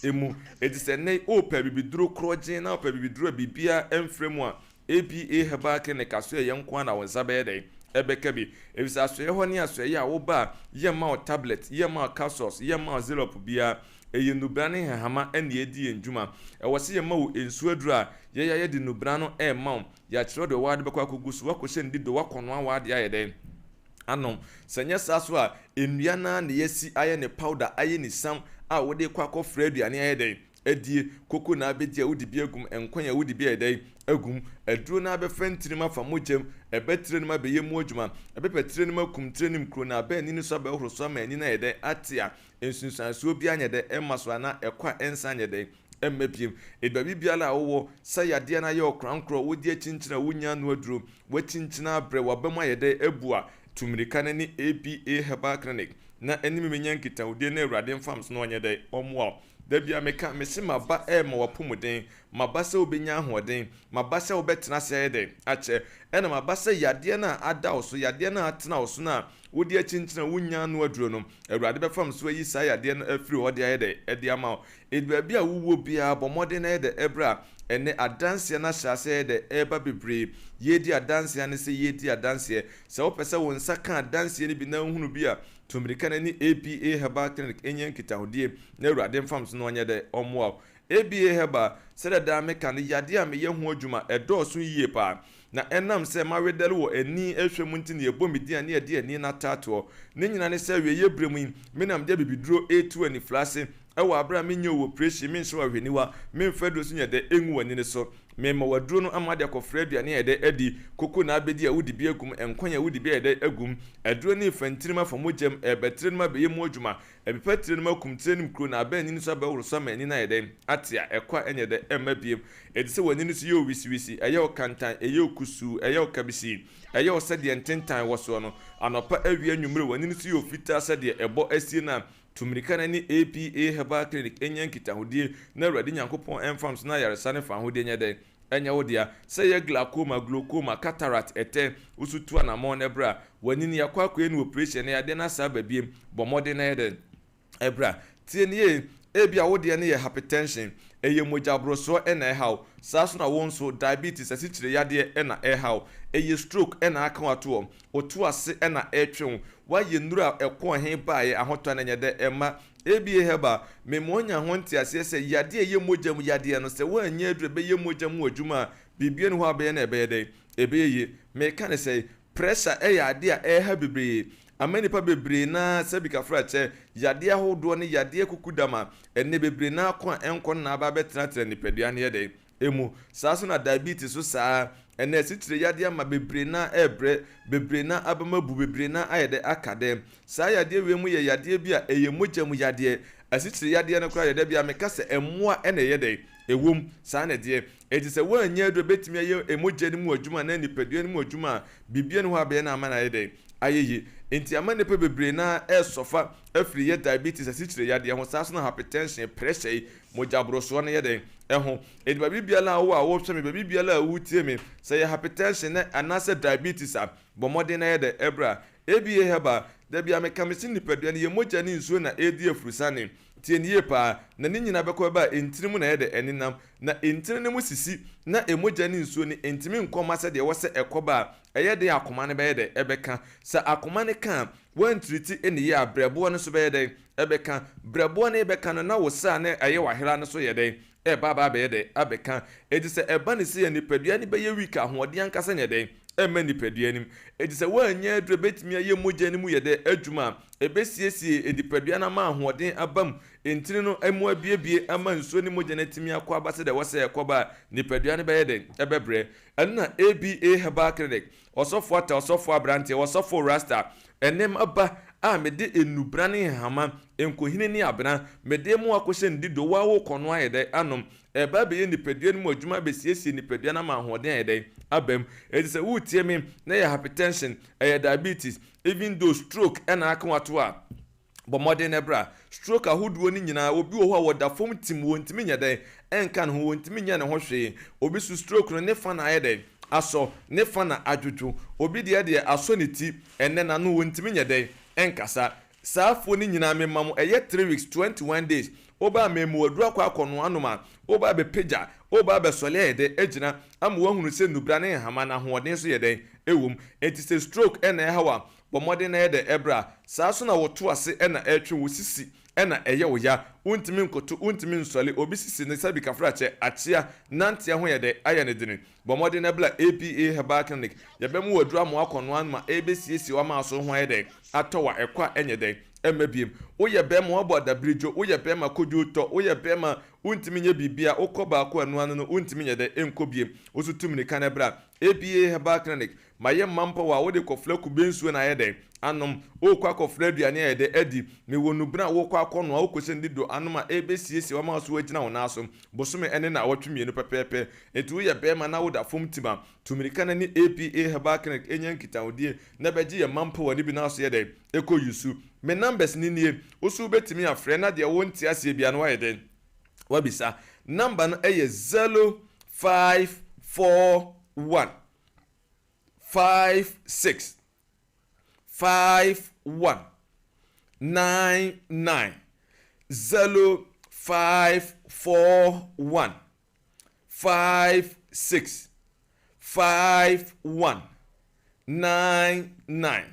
dɛn? Mu. Enti sɛ nnɛ yi worepɛ abibiduro korɔgyenn na wopɛ abibiduro a biribiara mfra mu a, APA Herbal Clinic asoɛeɛ nko ara na wo nsa bɛyɛ dɛn? Ɛbɛka bi. Efisɛ asoɛeɛ hɔ ne asoɛeɛ a woba a, yɛmma wo tablet, yɛmma wo capsules, yɛmma wo syrup biara. Ɛyɛ nnubena ne nhahama na ɛdi yɛn dwuma. Ɛwɔ sɛ yɛma wo nsuo aduro a yɛyɛ a yɛde nnubena no rema wo. Yɛakyerɛ wo deɛ w'ade bɛkɔ akɔgu so, woakɔhyɛ no dido, woakɔnoa w'adeɛ ayɛ dɛn? Anom. Sɛ nyɛ saa so a, nnua no ara na yɛasi ayɛ ne powder, ayɛ ne siam a wode rekɔ akɔfra aduane ayɛ dɛn? Adie. Koko na abɛdi a wode bi agum, nkwan a wode bi ayɛ dɛn? Agum. Aduro no ara bɛfa ntini mu afa mogya mu, ɛbɛ tire no mu abɛyɛ mu adwuma, ɛbɛpa tire no mu akum tire no mu kuro na aba ani no so abɛhohoro so ama ani no ayɛ dɛn? Ate a nsunsuansoɔ biara nyɛ dɛn ɛmma so anaa ɛkɔ a ɛnsan nyɛ dɛn ɛmma biem. Enti baabi biara a wowɔ, sɛ yadeɛ no ayɛ wo korankorɔ, wodi akyinkyini a wonnya ano aduro, woakyinkyini abrɛ, w'aba mu ayɛ dɛn abu a, tu mmirika na ne ABA Herbal Clinic na ɛne me menya nkitahodie na Awurade mfa me so na ɔnyɛ dɛn ɔmmoa wo. Da biara meka, mese maba ɛrema w'apɔmuden, maba sɛ wobɛnya ahoɔden, maba sɛ wobɛtena ase ayɛ dɛn akyɛ, ɛna maba sɛ yadeɛ no a ada wo so, yadeɛ no a atena wo so no a wode akyinkyini a wonnya ano aduro no, Awurade bɛfa me so ayi saa yadeɛ no afiri hɔ de ayɛ dɛn? De ama wo. Enti baabi a wowɔ biara, bɔ mmɔden na yɛ dɛn? Bra. Ɛnnɛ, adanseɛ no ahyɛ aseɛ ayɛ dɛn? Ɛreba bebree. Yɛredi adanseɛ ara ne sɛ yɛredi adanseɛ. Sɛ wopɛ sɛ wo nsa ka adanseɛ no bi na wohunu bi a, tu mmirika na ne ABA Herbal Clinic nyɛ nkitahodie na Awurade mfa me so na ɔnyɛ dɛn? Ɔmmoa wo. ABA Herbal, sɛdeɛ daa meka no, yadeɛ a meyɛ ho adwuma, ɛdɔɔso yie paa. Na ɛnam sɛ mawedɛre wɔ ani hwɛ mu nti na yɛbɔ me din a na yɛde ani no ataatoɔ. Ne nyinaa ne sɛ awieeɛ berɛ mu yi, me na mede abibiduro retu anifira ase. Ɛwɔ aberɛ a menyɛ wo oprehyie, menhyɛ wo ahwɛniwa, memfa aduro so nyɛ dɛ ngu w'ani no so. Mema wo aduro no ama wode akɔfra aduane ayɛ dɛ adi, koko na abɛdi a wode bi agu mu, nkwan a wode bi ayɛ dɛ agu mu. Aduro no refa ntirim afa mogya mu, ɛreba tire no mu abɛyɛ mu adwuma, ɛpepa tire no mu akum tire no mu kuro na aba ani no so abɛhoro so ama ani no ayɛ dɛn? Ate a ɛkɔ a ɛnyɛ dɛ ɛmma biem. Ɛte sɛ w'ani no so yɛ wo wisiwisi, ɛyɛ wo kantan, ɛyɛ wo kusuu, ɛyɛ wo kabisii, ɛyɛ wo sɛdeɛ ntentan wɔ soɔ no. Anɔpa, awia, anwummere, w'ani no so yɛ wo fitaa sɛdeɛ ɛbɔ asie no a Tu mmirika na ne APA Herbal Clinic nyɛ nkitahodie na Awurade Nyankopɔn mfa nso na ayaresa ne fawohodie nyɛ dɛn? Ɛnyɛ wo dea. Sɛ ɛyɛ glaucoma, glaucoma, cataract, ɛtɛ, wo so tu anamɔn na bra. W'ani no yɛakɔ akɔyɛ no operation na yadeɛ no asa aba biem. Bɔ mmɔden na yɛ dɛn? Bra. Tie no yie, ebia wo deɛ no yɛ hypertension, ɛyɛ mogya borosoɔ na ɛha wo. Saa nso na wo nso diabetes, asikyire yadeɛ na ɛha wo. Ɛyɛ stroke na aka wo ato hɔ. Woto ase na ɛretwe wo. Woayɛ nnuru a ɛkɔɔ he baeɛ, ahotɔ no nyɛ dɛ mma. ABA Herbal, mema woanya ho nteaseɛ sɛ yadeɛ a ɛyɛ mogya mu yadeɛ no, sɛ woannya aduru a ɛbɛyɛ mogya mu adwuma a, biribiara nni hɔ a wobɛyɛ na ɛbɛyɛ dɛn? Ɛbɛyɛ yie. Meka no sɛn? Pressure yɛ adeɛ a ɛreha bebree. Ama nnipa bebree no ara sɛbikafrakyɛ, yadeɛ ahodoɔ ne yadeɛ kukudam a ɛnnɛ bebree no ara ko a ɛnkɔ no na aba abɛtenatena nipadua no yɛ dɛn? mu. Saa nso na diabetes nso saa ara. Ɛnnɛ asikyire yadeɛ ama bebree no ara rebrɛ, bebree no ara abam abu, bebree no ara ayɛ dɛ aka dɛm. Saa yadeɛ wei mu yɛ yadeɛ bi a ɛyɛ mogya mu yadeɛ. Asikyire yadeɛ no koraa deɛ da biara meka sɛ mmoa na ɛyɛ dɛn? Ɛwɔ mu. Saa na ɛteɛ. Enti sɛ woannya aduro a ɛbɛtumi ayɛ mogya no mu adwuma anaa nipadua no mu adwuma a, biribiara nni hɔ a bɛyɛ no ama no ayɛ dɛn? Ayɛ yie. Enti ama nnipa bebree no ara resɔfa afiri yɛ diabetes, asikyire yadeɛ ho, saa nso na hypertension, pressure yi, Mogyaborosoɔ no yɛ dɛn? Ɛho. Enti baabi biara a wowɔ a wohwɛ me, baabi biara a wotie me, sɛ ɛyɛ hypertension na anaasɛ diabetes a, bɔ mmɔden na yɛ dɛn? Bra. ABA Herbal, da biara meka mese nipadua no yɛ mogya ne nsuo na ɛredi afurusane. Tie no yie paa. Na ne nyinaa bɛkɔ bɛba a ntini mu na ɛyɛ dɛn? Ɛnenam. Na ntini no mu sisi na mogya ne nsuo no ntumi nkɔ mma sɛdeɛ ɛwɔ sɛ ɛkɔ ba a, ɛyɛ den a akoma no bɛyɛ dɛn? Ɛbɛka. Sɛ akoma no ka a, woantiriti ne yie a, brɛboɔ no nso bɛyɛ dɛn? Ɛbɛka. Brɛboɔ no rebɛka no, na wo saa na ɛyɛ w'ahera no so yɛ dɛn? Ɛreba aba abɛyɛ dɛn? Abɛka. Enti sɛ ɛba no sei a, nipadua no bɛyɛ weak, ahoɔden ankasa nyɛ dɛn? Ɛmma nipadua no mu. Enti sɛ woannya aduru a ɛbɛtumi ayɛ mogya no mu yɛ dɛn? Adwuma a ɛbɛsiesie nipadua no ama ahoɔden aba mu, ntini no mu abuebue ama nsuo ne mogya no atumi akɔ aba sɛdeɛ ɛwɔ sɛ ɛkɔ ba a, nipadua no bɛyɛ dɛn? Ɛbɛbrɛ. Ɛno na ABA Herbal Clinic Ɔsɔfo Atta, ɔsɔfo aberanteɛ, ɔsɔfo Rasta, ɛnnɛ maba a mede nnubena ne nhama, nkohini ne abena, mede mo akɔhyɛ ndido, wo a worekɔ no ayɛ dɛn anom? Ɛreba abɛyɛ nipadua no mu adwuma abɛsiesie nipadua no ama ahoɔden ayɛ dɛn aba mu. Enti sɛ woretie me na ɛyɛ hypertension, ɛyɛ diabetes, even though stroke na aka wo ato a, Bɔ mmɔden na bra. Stroke ahodoɔ no nyinaa, obi wɔ hɔ a ɔda fam tim, wɔntumi nyɛ dɛn nka ne ho, wɔntumi nyɛ ne ho hwee. Obi nso stroke no ne fa na ayɛ dɛn asɔ, ne fa na adwodwo. Obi deɛ deɛ asɔ ne ti, ɛnnɛ n'ano wɔntumi nyɛ dɛn nkasa. Saa foɔ no nyinaa mema mo ɛyɛ three weeks, 21 days, woba a mema wo aduro akɔ akɔnoa anom a, woba abɛpagya, woba abɛsɔle ayɛ dɛn agyina ama woahunu sɛ nnubra ne nhama no ahoɔden nso yɛ dɛn ɛwɔ mu. Enti sɛ stroke na ɛha wo a, Bɔ mmɔden na yɛ dɛ bra. Saa nso na woto ase na ɛretwe wo sisi na ɛyɛ wo ya. Wontumi nkoto, wontumi nsɔle, obi sisi no sɛbi kafrakyɛ, akyea, nanteɛ ho yɛ dɛ ayɛ no dene. Bɔ mmɔden na bra APA Herbal Clinic. Yɛbɛma wo aduru ama woakɔnoa ma ɛrebɛsiesie w'amaaso ho ayɛ dɛ atɔ wo a ɛkɔ a ɛnyɛ dɛ ɛmma biem. Woyɛ bɛɛma woabɔ adabiridwo, woyɛ bɛɛma kodwo tɔ, woyɛ bɛɛma wontumi nyɛ biribiara, wokɔ baako a ɛno ano no wontumi nyɛ dɛ nkɔ biem. Wo nso tu mmirika na bra APA Herbal Clinic. Mayɛ mma mpo a wode kɔfra kube nsuo na ayɛ dɛn? Anom. Worekɔ akɔfra aduane ayɛ dɛn? Adi. Mewɔ nnubena a worekɔ akɔnoa, wokɔhyɛ no dido anom a ɛrebɛsiesie wo ama wo so agyina wo nan so bosome ne nnawɔtwe mmienu pɛpɛɛpɛ. Enti woyɛ barima na woda fam tim a, tu mmirika na ne APA Herbal Clinic nya nkitahodie na bɛgye yɛn mma mpo a ne bi nan so yɛ dɛn? Ɛkɔ yusu. Me numbers no nie, wo nso wobɛtumi afrɛ na deɛ wonte aseɛ biara no woayɛ dɛn? Woabisa. Number no yɛ 0541. 5 6 5 1 9 9 0 5 4 1 5 6 5 1 9 9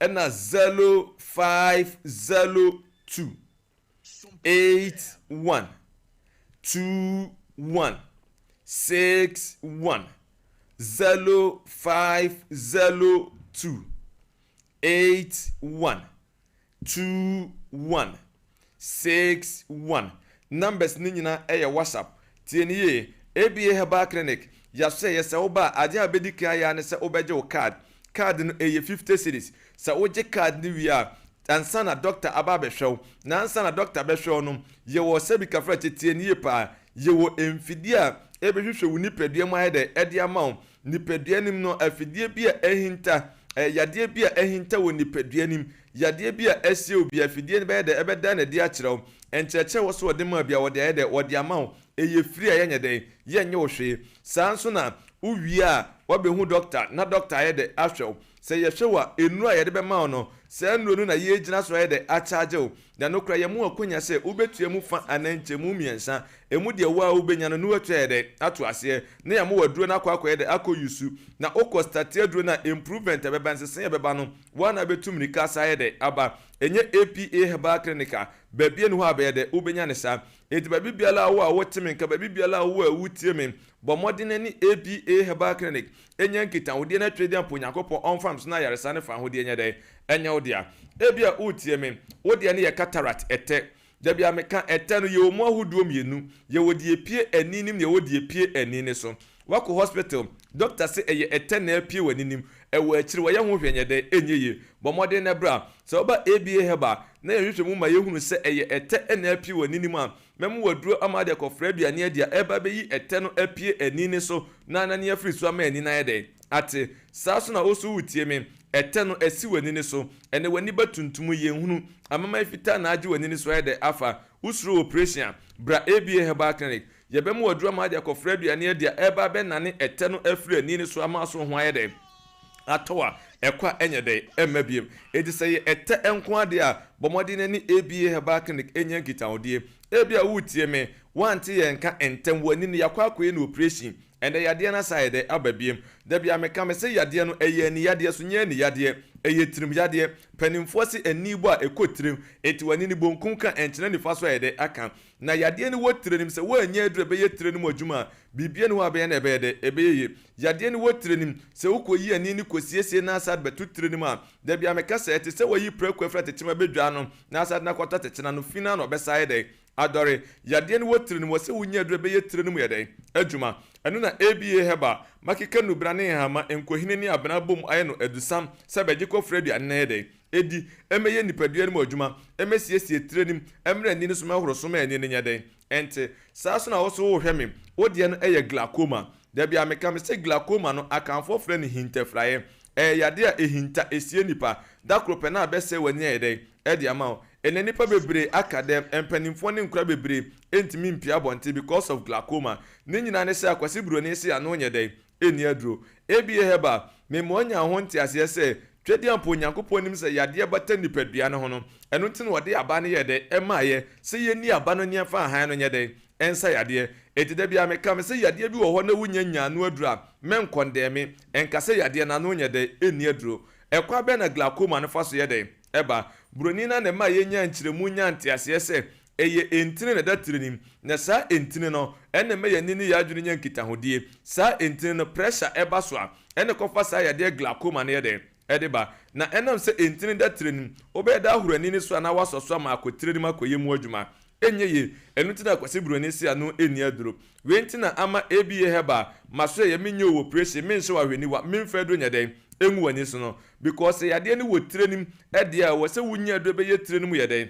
ɛna 0 5 0 2 8 1 2 1 6 1 0 5 0 2 8 1 2 1. 61. Numbers no nyinaa yɛ WhatsApp. Tie no yie, ABA Herbal Clinic, yɛahyɛ yɛ sɛ woba a, adeɛ a wobɛdi kan ayɛ ara ne sɛ wobɛgye wo card. Card no, ɛyɛ 50 cedis. Sɛ wogye card no wie a, ansa na doctor aba abɛhwɛ wo. Na ansa na doctor bɛhwɛ wo no, yɛwɔ sɛbi kafrakyɛ, tie no yie paa, yɛwɔ mfidie a ɛbɛhwehwɛ wo nipadua mu ayɛ dɛ ɛde ama wo. Nipadua no mu no, afidie bi a ahinta, ɛyɛ yadeɛ bi a ahinta wɔ nipadua no mu, yadeɛ bi a asie wo bi, afidie no bɛyɛ dɛ ɛbɛda no adi akyerɛ wo. Nkyerɛkyerɛ wɔ so wɔde ma bi a wɔde ayɛ dɛ wɔde ama wo. Ɛyɛ free a yɛnyɛ dɛn, yɛnnye wo hwee. Saa ara nso na wowie a woabɛhu dɔkta na dɔkta ayɛ dɛ ahwɛ wo. Sɛ yɛhwɛ wo a, nnuro a yɛde bɛma wo no, saa nnuro no na yɛgyina so ayɛ dɛ akyagye wo. Na no koraa yɛma wo akwanya sɛ wobɛtua mu fa anaa nkyɛmu mmiɛnsa. Ɛmu deɛ wo ara wobɛnya no na woatua ayɛ dɛ ato aseɛ. Na yɛama wo aduro no akɔ akɔyɛ dɛ akɔ use. Na wokɔ starte aduro no a, improvement a ɛbɛba, nsesaeɛ a ɛbɛba no, wo ara na wobɛtu mmirika asan ayɛ dɛ aba. Ɛnyɛ APA Herbal Clinic a, baabi nni hɔ a bɛyɛ dɛ wobɛnya no saa. Enti baabi biara a wo a wote me nka, baabi biara a wo a wotie me, bɔ mmɔden ne APA Herbal Clinic nyɛ nkitahodie na twe dɛ mpo Onyankopɔn ɔmfa mso na ayaresa ne fahodie nyɛ dɛn? Ɛnyɛ wo dea. Ebia woretie me, wo deɛ no yɛ cataract, ɛtɛ. Da biara meka, ɛtɛ no yɛwɔ mu ahodoɔ mmienu, yɛwɔ deɛ ɛpue ani no mu na yɛwɔ deɛ ɛpue ani no so. Woakɔ hospital, doctor se ɛyɛ ɛtɛ na apue w'ani no mu, ɛwɔ akyiri, wɔyɛ ho hwɛ nyɛ dɛn? Ɛnyɛ yie. Bɔ mmɔden na bra. Sɛ woba ABA Herbal na yɛhwehwɛ mu ma yɛhunu sɛ ɛyɛ ɛtɛ na apue w'ani no mu a, mɛma wo aduro ama wode akɔfra aduane adi a ɛreba abɛyi ɛtɛ no apue ani no so na anane afiri so ama ani no ayɛ dɛn? Ate. Saa nso na wo nso woretie me, ɛtɛ no asi w'ani no so. Ɛnnɛ w'ani ba tuntum, yɛnhunu. Amaman fitaa na agye w'ani no so ayɛ dɛn? Afa. Wosuro oprehyɛn a, bra ABA Herbal Clinic. Yɛbɛma wo aduro ama wode akɔfra aduane adi a ɛreba abɛnane ɛtɛ no afiri ani no so ama aso ho ayɛ dɛn? Atɔ a, ɛkɔ a ɛnyɛ dɛn? Ɛmma biom. Enti sɛ ɛyɛ ɛtɛ nko ara deɛ a, bɔ mmɔden na ne ABA Herbal Clinic nya nkitahodie. Ebia woretie me, woante yɛn nka ntɛm, w'ani no, yɛakɔ akɔyɛ no oprehyɛn. Ɛnnɛ yadeɛ no asan ayɛ dɛn? Aba biom. Da biara meka, mese yadeɛ no, ɛyɛ ani yadeɛ so nyɛ ani yadeɛ. Ɛyɛ tirim yadeɛ. Panimfoɔ se ani bɔ a, ɛkɔ tirim. Enti w'ani no, bonkum ka, ɛnkyena nifa so ayɛ dɛn? Aka. Na yadeɛ no wɔ tire no mu, sɛ woannya aduro a ɛbɛyɛ tire no mu adwuma a, biribiara nni hɔ a ɛbɛyɛ na ɛbɛyɛ dɛ? Ɛbɛyɛ yie. Yadeɛ no wɔ tire no mu, sɛ wokɔyi ani no kɔsiesie na asa de bɛto tire no mu a, da biara meka sɛ, ɛte sɛ woayi prako afiri atekyem abɛdwa ano na asa de no akɔtɔ atekyem ano fi no ara na ɔbɛsa ayɛ dɛn? Adɔre. Yadeɛ no wɔ tire no mu, ɛsɛ wonya aduro a ɛbɛyɛ tire no mu yɛ dɛn? Adwuma. Ɛno na ABA Herbal, makeka nnubena ne nhahama, nkohini ne abena abom ayɛ no adusam sɛ bɛgye kɔfra aduane no ayɛ dɛn? Edi, ɛmmɛyɛ nipadua no mu adwuma, ɛmmɛsiesie tire no mu, ɛmmrɛ ani no so mmɛhoro so mma ani no nyɛ dɛn? Ɛnte. Saa nso na wo nso worehwɛ me, wo deɛ no yɛ glaucoma. Da biara meka, mese glaucoma no, Akanfoɔ frɛ no hintafiraeɛ. Ɛyɛ yadeɛ a ɛhinta, ɛsie nipa. Da koro pɛ na abɛsɛe w'ani ayɛ dɛn? Ɛde ama wo. Ɛnnɛ nnipa bebree aka dɛm, mpanimfoɔ ne nkwadaa bebree ntumi mpue abɔnten because of glaucoma. Ne nyinaa ne sɛ Akwasi Buroni se ano nyɛ dɛn? Ɛnni aduro. ABA Herbal, mema woanya ho nteaseɛ sɛ, Twedeɛ mpo Onyankopɔn nim sɛ yadeɛ bata nipadua no ho no, ɛno nti na ɔde aba no yɛɛ dɛn? Ɛmaeɛ, sɛ yɛnni aba no ne yɛmfa ahan no nyɛ dɛn? Ɛnsa yadeɛ. Enti da biara meka, mese yadeɛ bi wɔ hɔ na wonya nnya ano aduro a, mɛnkɔndɛme, ɛnka sɛ yadeɛ no ano nyɛ dɛn? Ɛnni aduro. Ɛkwan bɛn na glaucoma no fa so yɛ dɛn? Ɛba. Buroni no ara na ɛmaa yɛnyaa nkyerɛmu nyaa nteaseɛ sɛ, Ɛyɛ ntini na ɛda tiri no mu, na saa ntini no na ɛma yɛn ani ne yɛn adwene nya nkitahodie. Saa ntini no, pressure ba so a, ɛna ɛkɔfa saa yadeɛ glaucoma no yɛ dɛn? Ɛde ba. Na ɛnam sɛ ntini da tiri no mu, wobɛyɛ dɛ ahoro ani no so anaa woasɔ so ama akɔ tiri no mu akɔyɛ mu adwuma. Ɛnyɛ yie. Ɛno nti na Kwasi Buroni se ano nni aduro. Wei nti na ama ABA Herbal, maso ɛyɛ menyɛ o operation, menhyɛ wo ahweniwa, memfa aduro nyɛ dɛn? Ɛngu w'ani so no. Because sɛ yadeɛ no wɔ tire no mu deɛ a, ɛwɔ sɛ wonya aduro bɛyɛ tire no mu yɛ dɛn?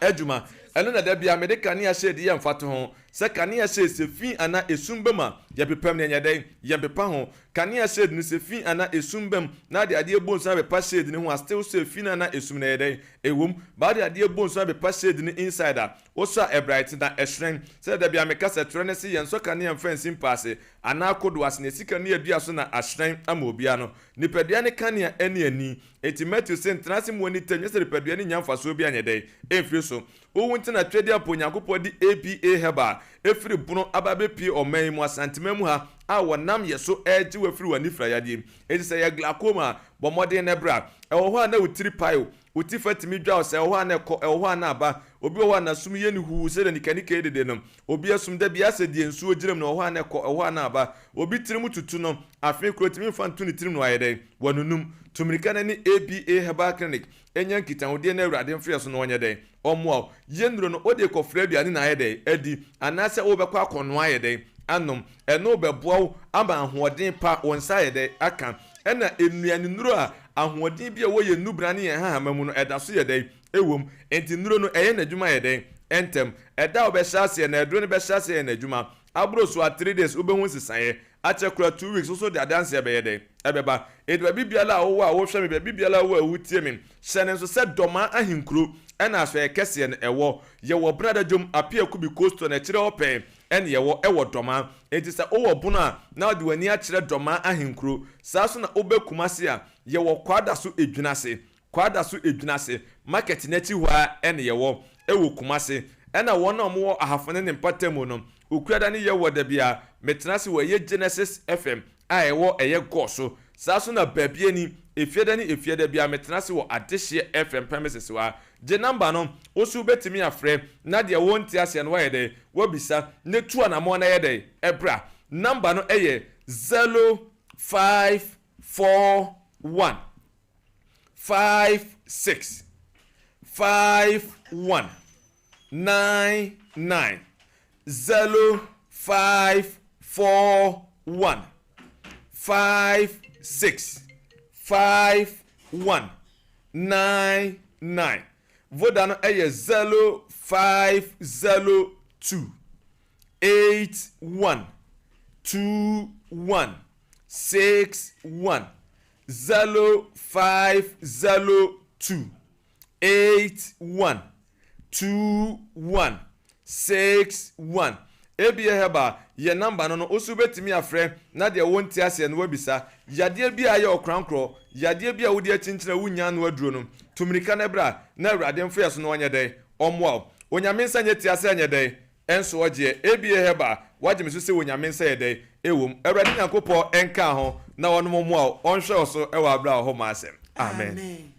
adwuma. Ɛno na da biara mede kanea shade yɛ mfatoho. Sɛ kanea shade sɛ fi anaa esum ba mu a, yɛpepam no, yɛnyɛ dɛn? Yɛmpepa ho. Kanea shade no sɛ fi anaa esum ba mu na ade adeɛ bɔ nsu abepa shade no ho a, still sɛ fi no anaa esum no ɛyɛ dɛn? Ɛwom. But ade adeɛ bɔ nsu abepa shade no inside a, wosɔ a ɛbright na ɛhyerɛn. Sɛdeɛ da biara meka sɛ twerɛ no se yɛnsɔ kanea mfa nsi mpa ase anaa kodoɔ ase na yɛsi kanea dua so na ahyerɛn ama obiara no. Nipadua ne kanea ne ani. Enti Matthew se, Ntena ase mmu ani tɛm, nyɛ sɛ nipadua no nnya mfasoɔ biara nyɛ dɛn? Ɛmfiri so. Wowu nti na Twedeɛ mpo Onyankopɔn de APA Herbal ɛfiri Bono aba abɛpue ɔman yi mu, Asanteman mu ha, a wɔnam yɛ so regye wo afiri w'anifira yadeɛ mu. Enti sɛ ɛyɛ glaucoma a, bɔ mmɔden na bra. Ɛwɔ hɔ a na wo tiri pae wo. Wo ti fa tumi dwa wo sɛ ɛwɔ hɔ a na ɛkɔ, ɛwɔ hɔ a na aba. Obi wɔ hɔ a n'asom yɛ no huu sɛdeɛ nikanika yi dede no. Obi asom da biara sɛ deɛ nsuo gyina mu no, ɛwɔ hɔ a na ɛkɔ, ɛwɔ hɔ a na aba. Obi tirim tutu no, afe koro tumi mfa nto ne tirim na wayɛ dɛn? Wanunum. Tu mmirika na ne ABA Herbal Clinic nya nkitahodie na Awurade mfeɛ so na ɔnyɛ dɛn? Ɔmmoa wo. Yɛ nnuro no, wode rekɔfra aduane na ayɛ dɛn? Adi. Anaasɛ worebɛkɔ akɔnoa ayɛ dɛn? Anom. Ɛno rebɛboa wo ama ahoɔden pa wo nsa ayɛ dɛn? Aka. Ɛna nnuanennuro a ahoɔden bi a ɛwɔ yɛn nnubena ne yɛn nhahamma mu no, ɛda so yɛ dɛn? Ɛwɔ mu. Enti nnuro no, ɛyɛ n'adwuma yɛ dɛn? Ntɛm. Ɛda a wobɛhyɛ aseɛ no, aduro no bɛhyɛ aseɛ ayɛ n'adwuma. Aboro so a, three days, wobɛhu nsesaeɛ. Akyɛ koraa two weeks, wo nso wode adanseɛ bɛyɛ dɛn? Ɛbɛba. Enti baabi biara a wowɔ a wohwɛ me, baabi biara a wowɔ a wotie me, hyɛ no nso sɛ Dɔmaa ahenkuro ɛna asɔeɛ kɛseɛ no ɛwɔ. Yɛwɔ Benada Dwom, Apia Kubi Coastal no akyire hɔ pɛɛ ɛna yɛwɔ ɛwɔ Dɔmaa. Enti sɛ wowɔ Bono a, na wode w'ani akyerɛ Dɔmaa ahenkuro. Saa nso na wobɛ Kumasi a, yɛwɔ Kwadaso Edwinase. Kwadaso Edwinase market no akyi hɔ ara ɛna yɛwɔ ɛwɔ Kumasi. Ɛna wɔn a wɔwɔ Ahafo ne ne mpatamu no, Okuada ne Yɛwɔ da biara metena ase wɔ ɛyɛ Genesis FM a ɛwɔ ɛyɛ Gɔɔ so. Saa nso na Baabiani, Efiada ne Efiada biara metena ase wɔ Adehyeɛ FM premises hɔ ara. Gye number no, wo nso wobɛtumi afrɛ na deɛ wonte aseɛ no woayɛ dɛn? Woabisa na tu anamɔn na yɛ dɛn? Bra. Number no yɛ 0541. 5 6 5 1 9 9 0 5 4 1 5 6 5 1 9 9 Voda no yɛ 0 5 0 2 8 1 2 1 6 1 0502 81 21 61 Ebia Herbal yɛ number no no wo so wobɛtumi afrɛ na deɛ wonte aseɛ no woabisa. Yadeɛ bi a ayɛ ɔkorankorɔ, yadeɛ bi a wode akyinkyini a wonnya ano aduro no, tu mmirika na bra na Awurade mfa yɛ so na ɔnyɛ dɛn? Ɔmmoa wo. Onyame nsa nyɛ tia sɛ ɛnyɛ dɛn? Nso ɔgyeɛ, ebie hɛba, wagye me so sɛ Onyame nsa yɛ dɛn? Ɛwom, Awurade Nyankopɔn nkaa ho na ɔnom mmoa wo, ɔnhwɛ wo so wɔ aberɛ a ɔhɔ m'asɛm. Amen. Amen.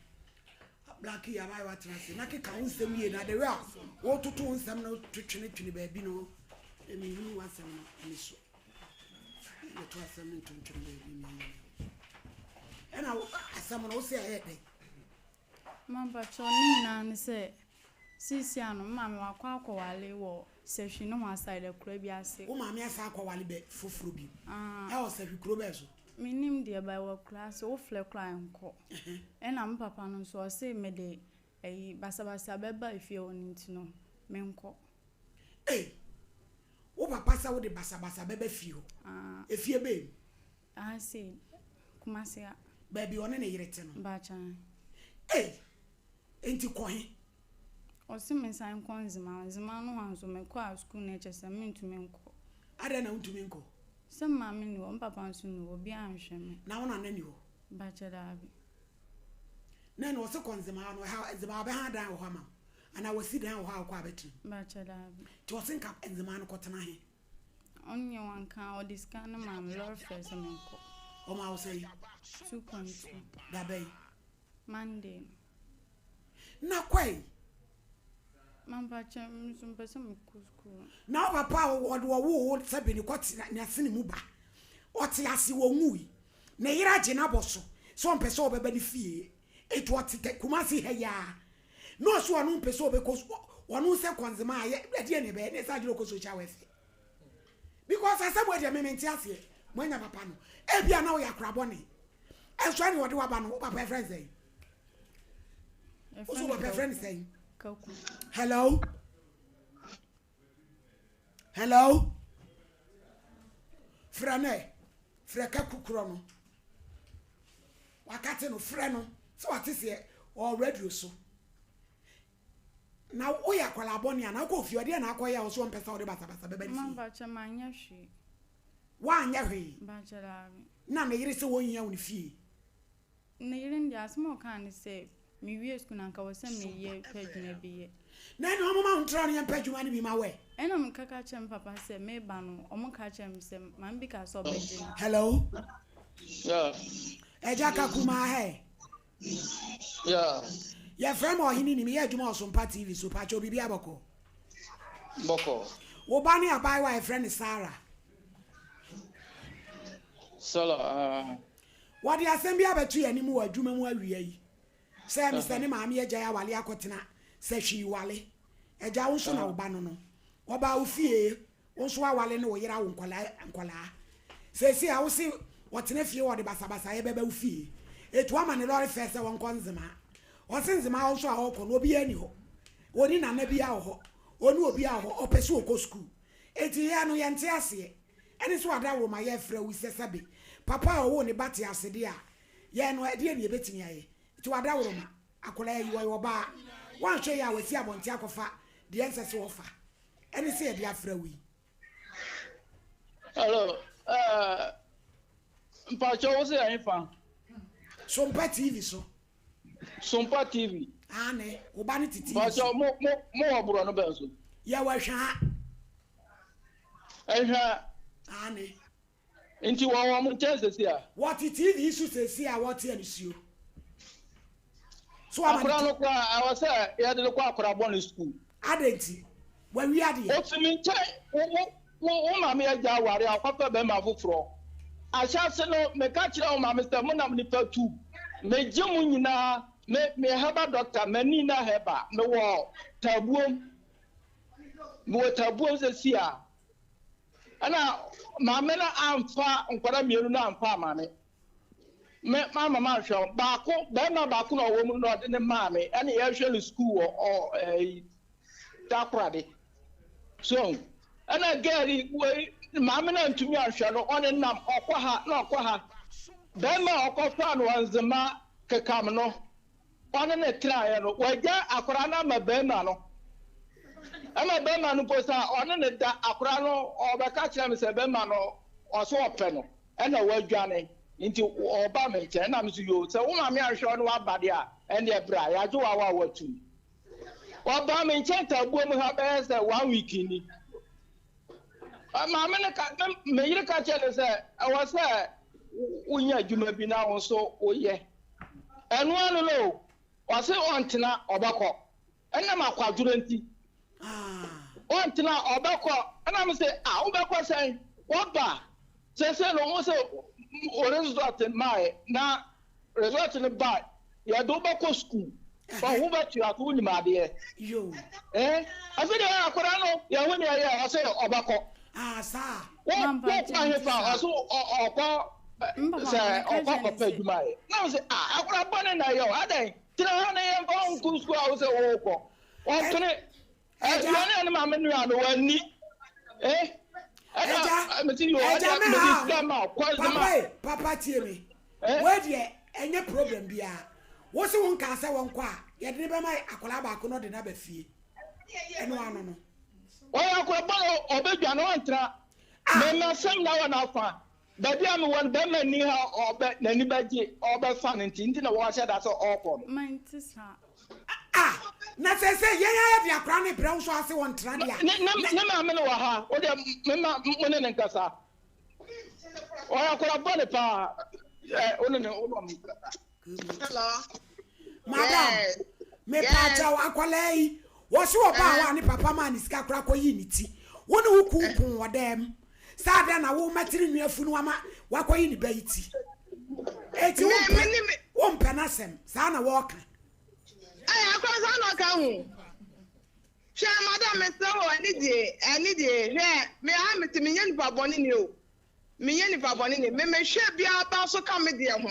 Blackie abaayewa tena ase na keka wo nsɛm yie na the way a wototo wo nsɛm no twetwenetwene baabi no mehunu w'asɛm no ani so meto asɛm no ntontwene baabi mehunu ɛna asɛm no wo sɛ ɛyɛ dɛn Mampakyɛw ne nyinaa ne sɛ seesei ano me maame wakɔ akɔwale wɔ sahwi nohoa side akura bi ase. Wo maame asan akɔwale bɛ foforɔ bio ɛwɔ sahwi kuro bɛn so? Mennim deɛ but ɛwɔ akura ase wo frɛ koraa ɛnkɔ. Ɛna me papa no nso ɔse mede ɛyi basabasa bɛba efie hɔ no nti no menkɔ. Ei! Wo papa sɛ wode basabasa bɛba fie hɔ? Efie bɛn mu? Aha sei, Kumasi ha. Baabi ɔne ne yere te no. Mpakyɛw. Ei! Enti kɔ he? Ɔse me nsan nkɔ Nzema. Nzema no hɔ nso mekɔ a sukuu no kyerɛ sɛ mentumi nkɔ. Adɛn na wontumi nkɔ? Sɛ me maame nni hɔ, me papa nso nni hɔ, obiara nhwɛ me. Na wo nana nni hɔ? Mpakyɛw daabi. Na ɛna ɔse kɔ Nzema no, ɛha Nzema ɔbɛha dan wɔ hɔ ama wo? Anaa wasi dan wɔ hɔ a wokɔ a bɛtena mu? Mpakyɛw daabi. Nti ɔse nka Nzema no kɔtena he? Ɔnnyɛ wanka ɔde sika no maa me lɔre fare sɛ menkɔ. Ɔmaa wo sɛn? 2.2. Da bɛn? Monday no. Na kɔe? Mampakyɛ me nso mpɛ sɛ mekɔ sukuu. Na wo papa a ɔde ɔwoo wo sɛ bene kɔ te n'asene mu ba. Ɔte ase ɔnwui. Ne yere agye no abɔ so sɛ ɔmpɛ sɛ ɔbɛba ne fie. Enti ɔte Kumasi ha yi ara. Na ɔse ɔno mpɛ sɛ ɔbɛkɔ ɔno sɛ kɔnzema a yɛ ɛdeɛ na ɛbɛyɛ ne sɛ adwene ɔkɔ social welfare because asɛm wɔ deɛ me mente aseɛ mo anya papa no ebi a na ɔyɛ akora bɔne ɛnso ɛne ɔde waba no wo papa ɛfrɛ sɛn wo so papa ɛfrɛ ne sɛn hello hello frɛ no ɛ frɛ kaku korɔ no wakate no frɛ no sɛ wate seɛ ɔwɔ radio so na woyɛ akwadaa bɔne a na wokɔ fie ɔdeɛ na akɔyɛ a ɔso ɔmpɛ sɛ wode basabasa bɛba ne fie Mpakyɛ manyɛ hwee. Woanyɛ hwee. Mpakyɛ daabi. Na ne yere sɛ wɔnhia wo ne fie. Ne yere no deɛ asɛm a ɔkaa ne sɛ mewie sukuu no anka wɔ sɛ meyɛ pɛ adwuma bi yɛ. Na ɛne ɔmo ma wo ntra no yɛmpɛ adwuma no bi ma wo ɛ. Ɛna meka ka kyerɛɛ me papa sɛ meba no ɔmo ka kyerɛɛ me sɛ maame bi kaa sɛ ɔbɛgye me. Hello. Yeah. Ɛgya ka kumaa hɛ. Yeah. Yɛfrɛ me Ɔhene ni, meyɛ adwuma wɔ Sompa TV so. Pakyɛw biribiara bɔkɔɔ? Bɔkɔɔ. Wo ba ne abaayewa a yɛfrɛ no Sarah. Sarah, ah. Wɔde asɛm bi abɛto yɛn anim wɔ adwuma mu awia yi sɛ Mister ne maame agyae awale akɔtena sɛ hwii wale. Agya wo nso na wo ba no no. Ɔbaa wo fie Wo nso w'awale ne wo yere awo nkwadaa nkwadaa. Seesei a wose ɔtena fie ɔde basabasayɛ bɛba wo fie. Eti woama ne lɔre fɛ sɛ ɔnkɔ Nzemaa. Ɔse Nzemaa hɔ nso a ɔrekɔ no obiara nni hɔ. Ɔnni nana biara wɔ hɔ. Ɔnni obiara wɔ hɔ. Ɔpɛ sɛ ɔkɔ sukuu. Eti yɛn no yɛnte aseɛ. Ɛne sɛ w'adaworoma yɛrefrɛ wo yi sɛ sɛbe papa a ɔwoo ne ba te ase deɛ a, yɛn no ɛdeɛn na yɛbɛtumi ayɛ? Eti w'adaworoma, akwadaa yi ɔyɛ ɔbaa. Woanhwɛ yie a wasi abɔnten akɔfa deɛ ɛnsɛ sɛ ɔfa. Ɛne sɛ yɛde afrɛ wo yi. Hello, uh, mpakyɛ wo sɛ yɛn fa? Sompa TV so. Sompa TV. Aane, wo ba no te TV so. Mpakyɛ mo mo mo wɔ borɔ no bɛn so? Yɛwɔ Ɛhwaa. Ɛhwaa. Aane. Nti wɔ wɔn nkyɛn sɛsi a. Wɔte TV so sɛsi a wɔte anisuo. So ama Akora no koraa ɛwɔ sɛ yɛde no kɔ akora bɔne sukuu. Adɛn nti? Wawie adeɛ. Ofi me nkyɛn wo wo wo wo maame agya aware a ɔkɔfɛ bɛrima foforɔ. Ahyɛase no meka kyerɛ wo maame sɛ monam nipa tu. Megye mo nyinaa me meyɛ herbal doctor m'ani na herbal mewɔ tabuom mewɔ tabuom sɛsi a. Ɛna maame no amfa nkwadaa mmienu no amfa ama me. Me mama manhwɛ wɔn. Baako, barima baako na ɔwɔ mu no na ɔde ne maa me. Ɛna yɛhwɛ no sukuu wɔ ɔ ɛyi Takoradi. So ɛna girl yi wei maame no antumi anhwɛ no ɔne nam ɔkɔ ha na ɔkɔ ha. Barima a ɔkɔfaa no wɔ Nzema kekam no. ɔne no tenaeɛ no, wagya akwadaa no ama barima no. Ɛma barima no mpo sɛ ɔne no da, akwadaa no ɔbɛka kyerɛ me sɛ barima no ɔso ɔpɛ no, ɛna wadwane, nti ɔba me nkyɛn. Ɛna me so yoo, sɛ wo maame anhwɛ wo na waba deɛ a, ɛndeɛ bra, yɛagye wo awa a watum. Ɔbaa me nkyɛn taabuo mu ha bɛyɛ sɛ one week ni. Maame no ka, me yere ka kyerɛ no sɛ ɛwɔ sɛ wonya adwuma bi na wo nso woyɛ. Ɛno ano no o, ɔse ɔntena ɔbɛkɔ. Ɛnam akwadworɔ nti. Ɔntena ɔbɛkɔ. Ɛna me se, ah wobɛkɔ sɛn? Waba. Seesei no wo se wo result mae na result no ba yɛde wo bɛkɔ school. Ɔho bɛtua so wonim adeɛ. Eh, afei deɛ akwadaa no yɛho deɛ yɛ ɔse ɔbɛkɔ. Ah saa. Wo wokɔ ahefa ɔse ɔkɔ sɛ ɔkɔ akɔpɛ adwuma ayɛ. Na ɔse ah akwadaa bɔne na ɛyɛ o adɛn tena ha na yɛmfa wo nkɔ sukuu a wo sɛ wokɔ. Ɔmpene. Aduane a ne maame noa no wanni. Eh ɛna mese yo ɛdeɛ mede sika ma kɔ Papa e papa tie me. Wei deɛ ɛnyɛ problem biara. Wo se wo nkaa sɛ wɔnkɔ a yɛde ne bɛma akwadaa baako na ɔde no aba fie. Ɛno ano no. Ɔyɛ akwadaa bɔne ɔbɛdwane ɔntra. Mɛma asɛm na wɔ n'afa. Baabi a mewɔ no bɛrima nni ha ɔbɛ n'ani bɛgye ɔbɛfa no nti nti na wɔahyɛ da sɛ ɔrekɔ no. Mente saa. Ah na seesei yɛn ara yɛde akwadaa no rebrɛ wo nso ase ɔntra deɛ a. Ne ne ne maame no wɔ ha wo deɛ mema mo ne no nkasa. Ɔyɛ akwadaa bɔne paa ɛ wo ne ne wo ne ɔmo nkasa. Hello. Madam, Yes. mepaakyɛw Yes. akwadaa yi, wɔse ɔbaa hɔ a ne papa maa ne sika koraa kɔyii ne ti. Wo ne wo kun pon wɔ dɛm. Saa dɛn na wo mɛtiri nua funu ama wakɔyi ne ba yi ti. Eti Me me wompɛ ne me. wompɛ n'asɛm. Saa na wɔɔka. Ɛyɛ akora saa na ɔka ho. Hwɛ madam mesrɛ wo ɛne die ɛne die hwɛ me ha mete menyɛ nipa bɔne ni o. Menyɛ nipa bɔne ni. Me mehwɛ biara ba so ka me deɛ ho.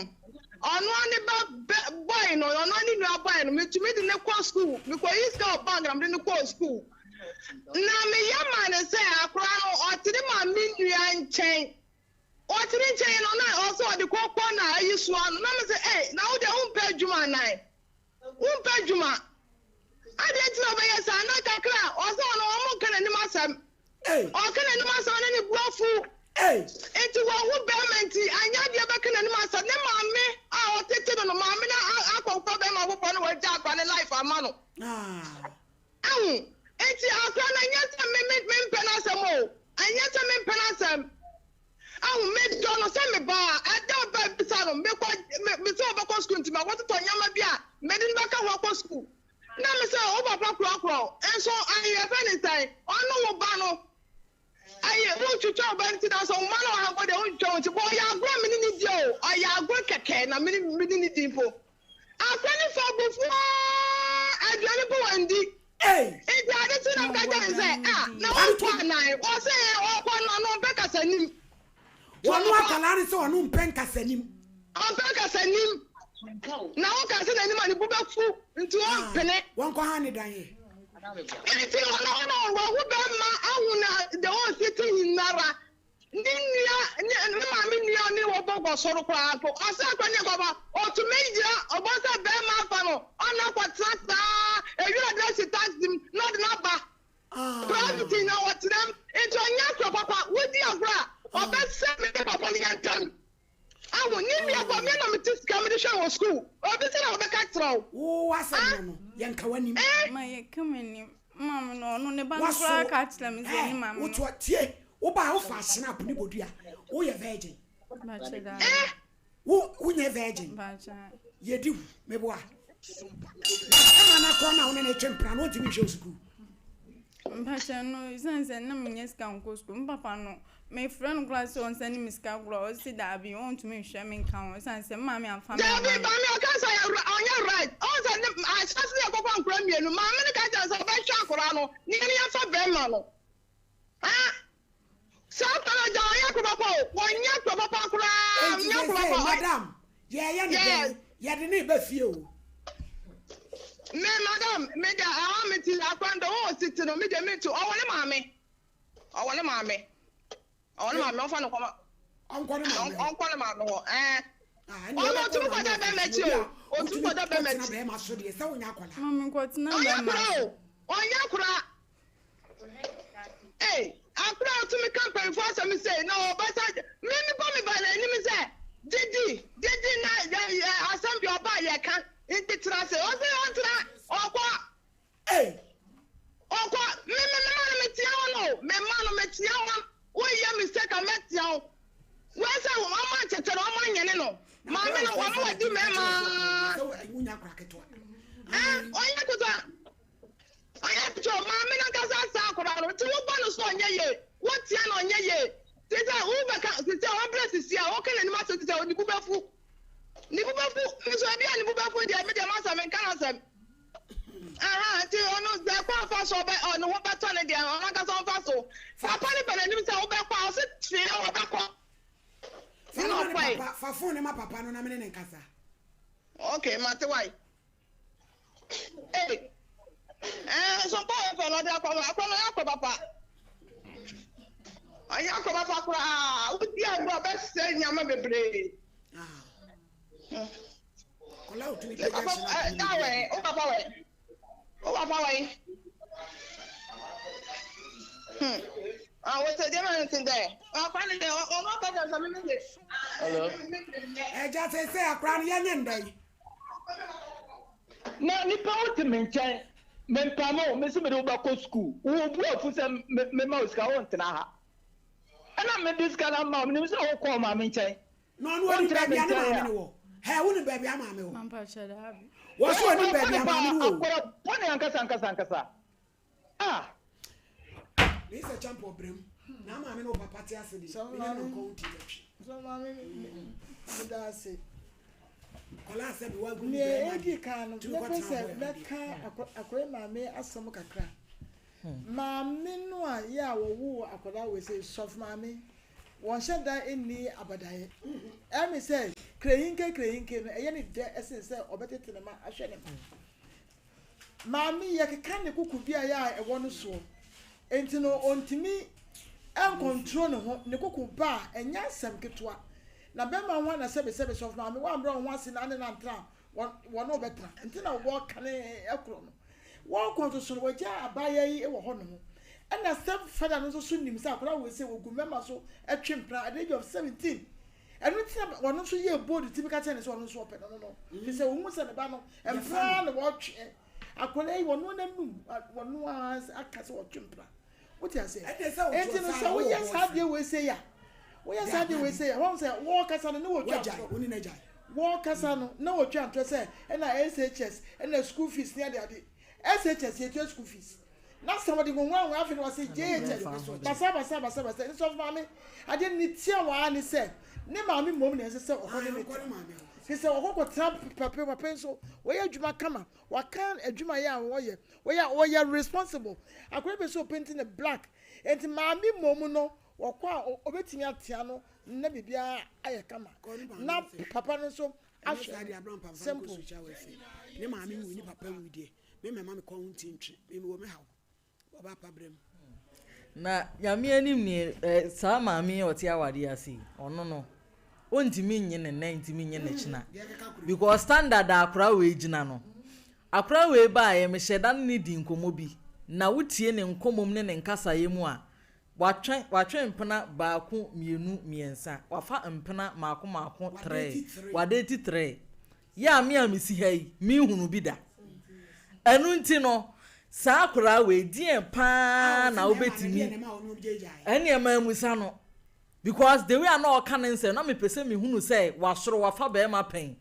Ɔno ara ne ba bɛ boy no, ɔno ara ne nua boy no, metumi de no kɔ school. Mekɔyi sika wɔ bank na mede no kɔɔ school. Na meyɛ maa no sɛ akwadaa no ɔte ne maame nua nkyɛn. Ɔte ne nkyɛn no na ɔsɛ ɔde kɔkɔ na ayi soa no. Na me sɛ, ei, na wo deɛ wompɛ adwuma anan? Wompɛ adwuma? Adɛn nti na wobɛyɛ saa? Na kakra a, ɔsɛ ɔno wɔn nka n'anim asɛm. Ɔka n'anim asɛm na ne bo afu. Nti wahu bɛrima nti anyɛ adeɛ bɛka n'anim asɛm. Ne maame a ɔtete no no, maame no akɔfa bɛrima foforɔ na wagya akora ne life ama no. Ahu? Nti akora no ɛnyɛ sɛ me me mempɛ n'asɛm o. Ɛnyɛ sɛ mempɛ n'asɛm. Ahu, medɔ no sɛ me ba a, ɛda a ɔbaa bisa no, mekɔ, me, me sɛ ɔbɛkɔ sukuu nti makɔtotɔ nneɛma bi a. Mede no bɛka ho akɔ sukuu. Na me sɛ wo papa korɔkorɔ wo nso ayi yɛfrɛ ne sɛn ɔne wo ba no ayi wontwitwa wo ba no ti nanso wo mma no wɔ ha mpo deɛ wontwitwa wo ti bɔ ɔyɛ agorɔ a mene ne di o ɔyɛ agorɔ kɛkɛ na mene mene ne di mpo akora ne fa abufuo aduane mpo wandi nti ade kye na meka kyerɛ ne sɛ ah na wonkɔ anan ɔsɛ ɔkɔ no ɔno ɔmpɛ kasanim. Wɔn akwadaa no sɛ ɔno mpɛ nkasanim. Ɔmpɛ nkasanim. Na woka sɛ n'anim a ne bo bɛfu nti ɔmpene. Ah, wɔnkɔ ha ne dan yɛ. Nti ɔno ɔno wahu bɛrima ahu na deɛ ɔnsi te nyinara ne nua ne ne maame nua ne wɔbɔ kɔ soro koraa mpo ɔsɛ akɔ ne kɔba ɔtumi gyina ɔbɔ sɛ bɛrima afa no ɔna akɔtena saa ewira de asi taxi mu na ɔde no aba. Private na ɔtena mu nti ɔnyɛ akora papa wodi agorɔ a ɔbɛsɛ me ne papa no yɛ ntam ahu ne nua bɔ me na mete sika mede hwɛ wɔ school obi sɛ na ɔbɛka kyerɛ wo. Wo asɛm no no yɛnka w'anim. Ma yɛka m'anim maame no ɔno ne ba no koraa ka kyerɛ me sɛ ne maame no. Wotoa tie wo ba a wofa snap ne bodua woyɛ virgin. Wo wonyɛ virgin. Yɛdi wo meboa. Na bɛrima no akɔ na wo ne no twe mpena no ɔntumi nhwɛ wo sukuu. Mpakyɛ no ɛsiane sɛ na menyɛ sika nkɔ sukuu me papa no mefrɛ no koraa sɛ ɔnsɛne me sika koraa ɔse daabi ɔntumi nhwɛ me nka ho ɛsiane sɛ me maame amfa me amma Daabi maame ɔka sɛ ɔnyɛ right ɔhu sɛ ne ahyɛse ne yɛkɔkɔ nkora mmienu maame no ka kyerɛ sɛ ɔbɛhwɛ akora no ne yɛne yɛmfa bɛrima no ah Saa pɛ no gya ɔnyɛ koro papa o wɔnyɛ koro papa koraa Enti nyɛ koro seesei papa madam yɛɛyɛ no yes dɛn? Yɛde no reba fie o. Me madam me deɛ ɛhɔ me ti akora no deɛ wɔn si ti no me deɛ me nti ɔwɔ ne maame ɔwɔ ne maame ɔwɔ ne maame ɔnfa no kɔma Ɔnkɔ ne maame hɔ. ɔnkɔ ne maame hɔ ɛɛ Ah, ɛnna ɔno ɔbɛkɔ otumi ne maame kɔda hɔ bɛrima fie. akyi Obi o a otumi wotumi kɔda bɛrima kɔtena akyi bɛrima so deɛ sɛ wonyɛ akwadaa. Maame nkɔtena ɔnyɛ bɛrima akora so. o ɔnyɛ akora. Ei, akora a ɔtumi ka mpanyimfoɔ asɛm sei na ɔbɛsa me mebɔ me ba n'anim sɛ gyedi gyedi na yɛ yɛ asɛm deɛ ɔba a yɛka nti tena ase ɔse ɔntena ɔkɔ Ei. Ɔkɔ me me me ma no metea wɔn o me ma no metea wɔn woyɛ mistake a mɛtea wo wei sɛ wɔn antete no wɔn anyɛne no maame no wɔn wadi mɛma Wonya akora ketewa. Ɛn ɔnyɛ ketewa. Ɔyɛ too maame no ankasa saa akwadaa no nti wobɔ no so ɔnyɛ yie wotia no ɔnyɛ yie te sɛ wobɛka sisi a wabrɛ sisi a woka n'anim asɛm te sɛ ne bo bɛfu ne bo bɛfu nso ebi a ne bo bɛfu deɛ me deɛ m'asɛm menka n'asɛm aha nti ɔno sɛ kɔ afa so ɔbɛ ɔne ho bɛtɔ ne deɛ ɔno ankasa ɔmfa so papa ne ba n'anim sɛ wobɛkɔ a ɔse fie ɔbɛkɔ Fa no ma ne papa fa phone no ma papa no na me ne ne nkasa. Okay mate wai. Ee, ɛɛ so mpa yɛ fɛ na ɔde akɔ no akɔ no akɔ papa. Ɔnyɛ akɔ papa koraa. Wodi agorɔ bɛsɛ nneɛma bebree. Kɔla otumi pagya hyɛ na. Da wɛ, wo papa wɛ. Wo papa wɛ. Hmm. Ah, wɔ sɛ deɛ ma no te dɛ. Akora no deɛ ɔno ɔka kyerɛ sɛ me me de. Hello. Ɛgya sɛ sɛ akora no yɛnyɛ ndɛ yi. Na nipa wo te me nkyɛn, mempam wo, mese mede wo bɛkɔ sukuu, wo bo afu sɛ mema wo sika, wontena ha. Ɛna mede sika no ama wo, menim sɛ wokɔ wo maame nkyɛn. Na ɔno onim Wontena baabi me a ne nkyɛn maame a. no wɔ. Hɛ, wonim baabi a maame wɔ. Mampakyɛ daabi. Wɔ so onim Woyɛ baabi a paa, maame no wɔ o. akwadaa bɔne ankasa ankasa ankasa. Ah! Meyɛ sɛ champ ɔbrɛ mu. Na maame ne wo papa te ase de, Sɛ me ne no maame nkɔ wo ti bɛtwe. sɛ maame meda ase. Kɔla sɛ me wagu ne Nea bɛrima edi de, kan no, tumi mɛpɛ kɔtena sɛ hɔ ɛno deɛ. mɛka akwadaa yi maame asɛm kakra. Maame no a yɛ a wɔwoo akwadaa wei sɛ sɔfo maame, wɔnhyɛ da nni abadaeɛ. Ɛyɛ me sɛ krehinke krehinke no, ɛyɛ ne dɛ sen sɛ ɔbɛtete ne mma ahwɛ ne mma. Maame yi yɛkeka ne koko bi a ɛyɛ a ɛwɔ no soɔ nti no ɔntumi ncontrol ne ho, ne koko ba a ɛnyɛ asɛm ketewa. Na bɛrima ho a na sɛbesɛbe sɔfo maame woambrɛ wo ho ase na ne no antra a wɔne wo bɛtena nti na wɔka ne korɔ no. Wɔkɔ nso so no wɔagya abaayewa yi wɔ hɔ nom. Ɛna step father no nso so nim sɛ akwadaa wei sɛ wɔgu mmarima so twe mpena at the age of 17. Ɛno nti na ɔno nso yɛɛ bold tumi ka kyerɛ no sɛ ɔno nso ɔpɛ no no no. Firi sɛ ɔhu sɛ ne ba no, mpena ara na wɔtwe. Akwadaa yi, ɔno n'anum, ɔno ara aka sɛ ɔtwe mpena. Wote aseɛ? Enti no sɛ woyɛ saa adeɛ wei sei a, woyɛ saa adeɛ wei sei a, wɔn sɛ wɔrekasa no ne wɔtwa atorɔ. Wɔkasa no na wɔtwa ntorɔ sɛ ɛna SHS ɛna school fees ne adeade. SHS yɛtua school fees. Na sɛ wɔde nwanwanwa afei na wɔse JHS basa basa basa basa. Nso ɔfo maame adeɛ no ne tia wɔ ara ne sɛ ne maame mmom na ɛsɛ sɛ ɔkɔ ne ne tena. Te sɛ ɔkɔ kɔtena papa papa nso wɔyɛ adwuma kama waka adwuma yɛ a wɔyɛ wɔyɛ wɔyɛ responsible. Akwadaa bi sɛ ɔpenti ne black nti maame mmom no Wɔkɔ a, obetumi atea no na biribiara ayɛ kama. Na papa no nso ahwɛ no. Simple. Ne maame nwui ne papa nwui deɛ me mɛma me kɔn ho nti ntwe me mewɔ me haw ɔba pa brɛ mu. Na Nyame anim nie eh, saa maame yi a ɔte awadeɛ ase yi, ɔno no, ɔntumi nnye ne nnɛ, ntumi nnye ne kyena. Because standard a akora wei gyina no, akora wei baeɛ, mehyɛ da ne no dii nkɔmmɔ bi, na wotie ne nkɔmmɔ mu ne ne nkasaeɛ mu a, Watwe watwe mpena baako, mmienu, mmiɛnsa. Wafa mpena mmaako mmaako trɛɛ. Wadeti trɛɛ. Yɛ a me a mesi ha yi, menhunu bi da. Ɛno nti no, saa akwadaa wei, deɛn pa ara na wobɛtumi. Ɛnneɛ mammisa no. Because the way a na ɔka ne nsɛm na mepɛ sɛ mehunu sɛ wasoro wafa bɛrima pɛn.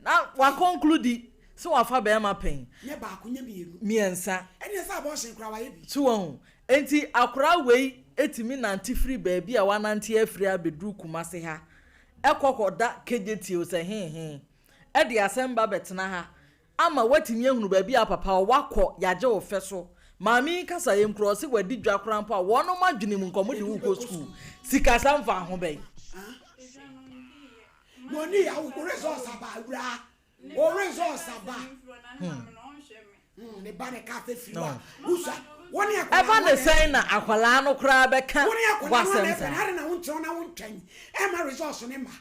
Na wa conclude sɛ wafa bɛrima pɛn. Nyɛ baako nyɛ mmienu. Mmiɛnsa. Ɛneɛ sɛ abortion koraa wayɛ bi. So wahu? Enti akwadaa wei tumi nante firi baabi a wanante afiri abɛduru Kumasi ha kɔ kɔda Kejetia o sɛ he he de asɛm ba bɛtena ha ama woatumi ahunu baabi a papa wɔ, woakɔ, yɛagye wo fɛ so. Maame yi kasa yɛm koraa, ɔse wadi dwa koraa mpo a, wɔnom adwene mu nka wɔde wo rekɔ sukuu. Sikasɛm fa ho bɛn? Na ɔni ya wo results aba awuraa wo results aba ne ba ne ka fɛ firi wa wusa wɔne akwadaa Ɛba ne sɛn na akwadaa no koraa bɛka wɔne akwadaa no w'asɛm na ɛpɛ saa? na ade na wo nkyerɛw na wo ntwɛn ɛma results ne ma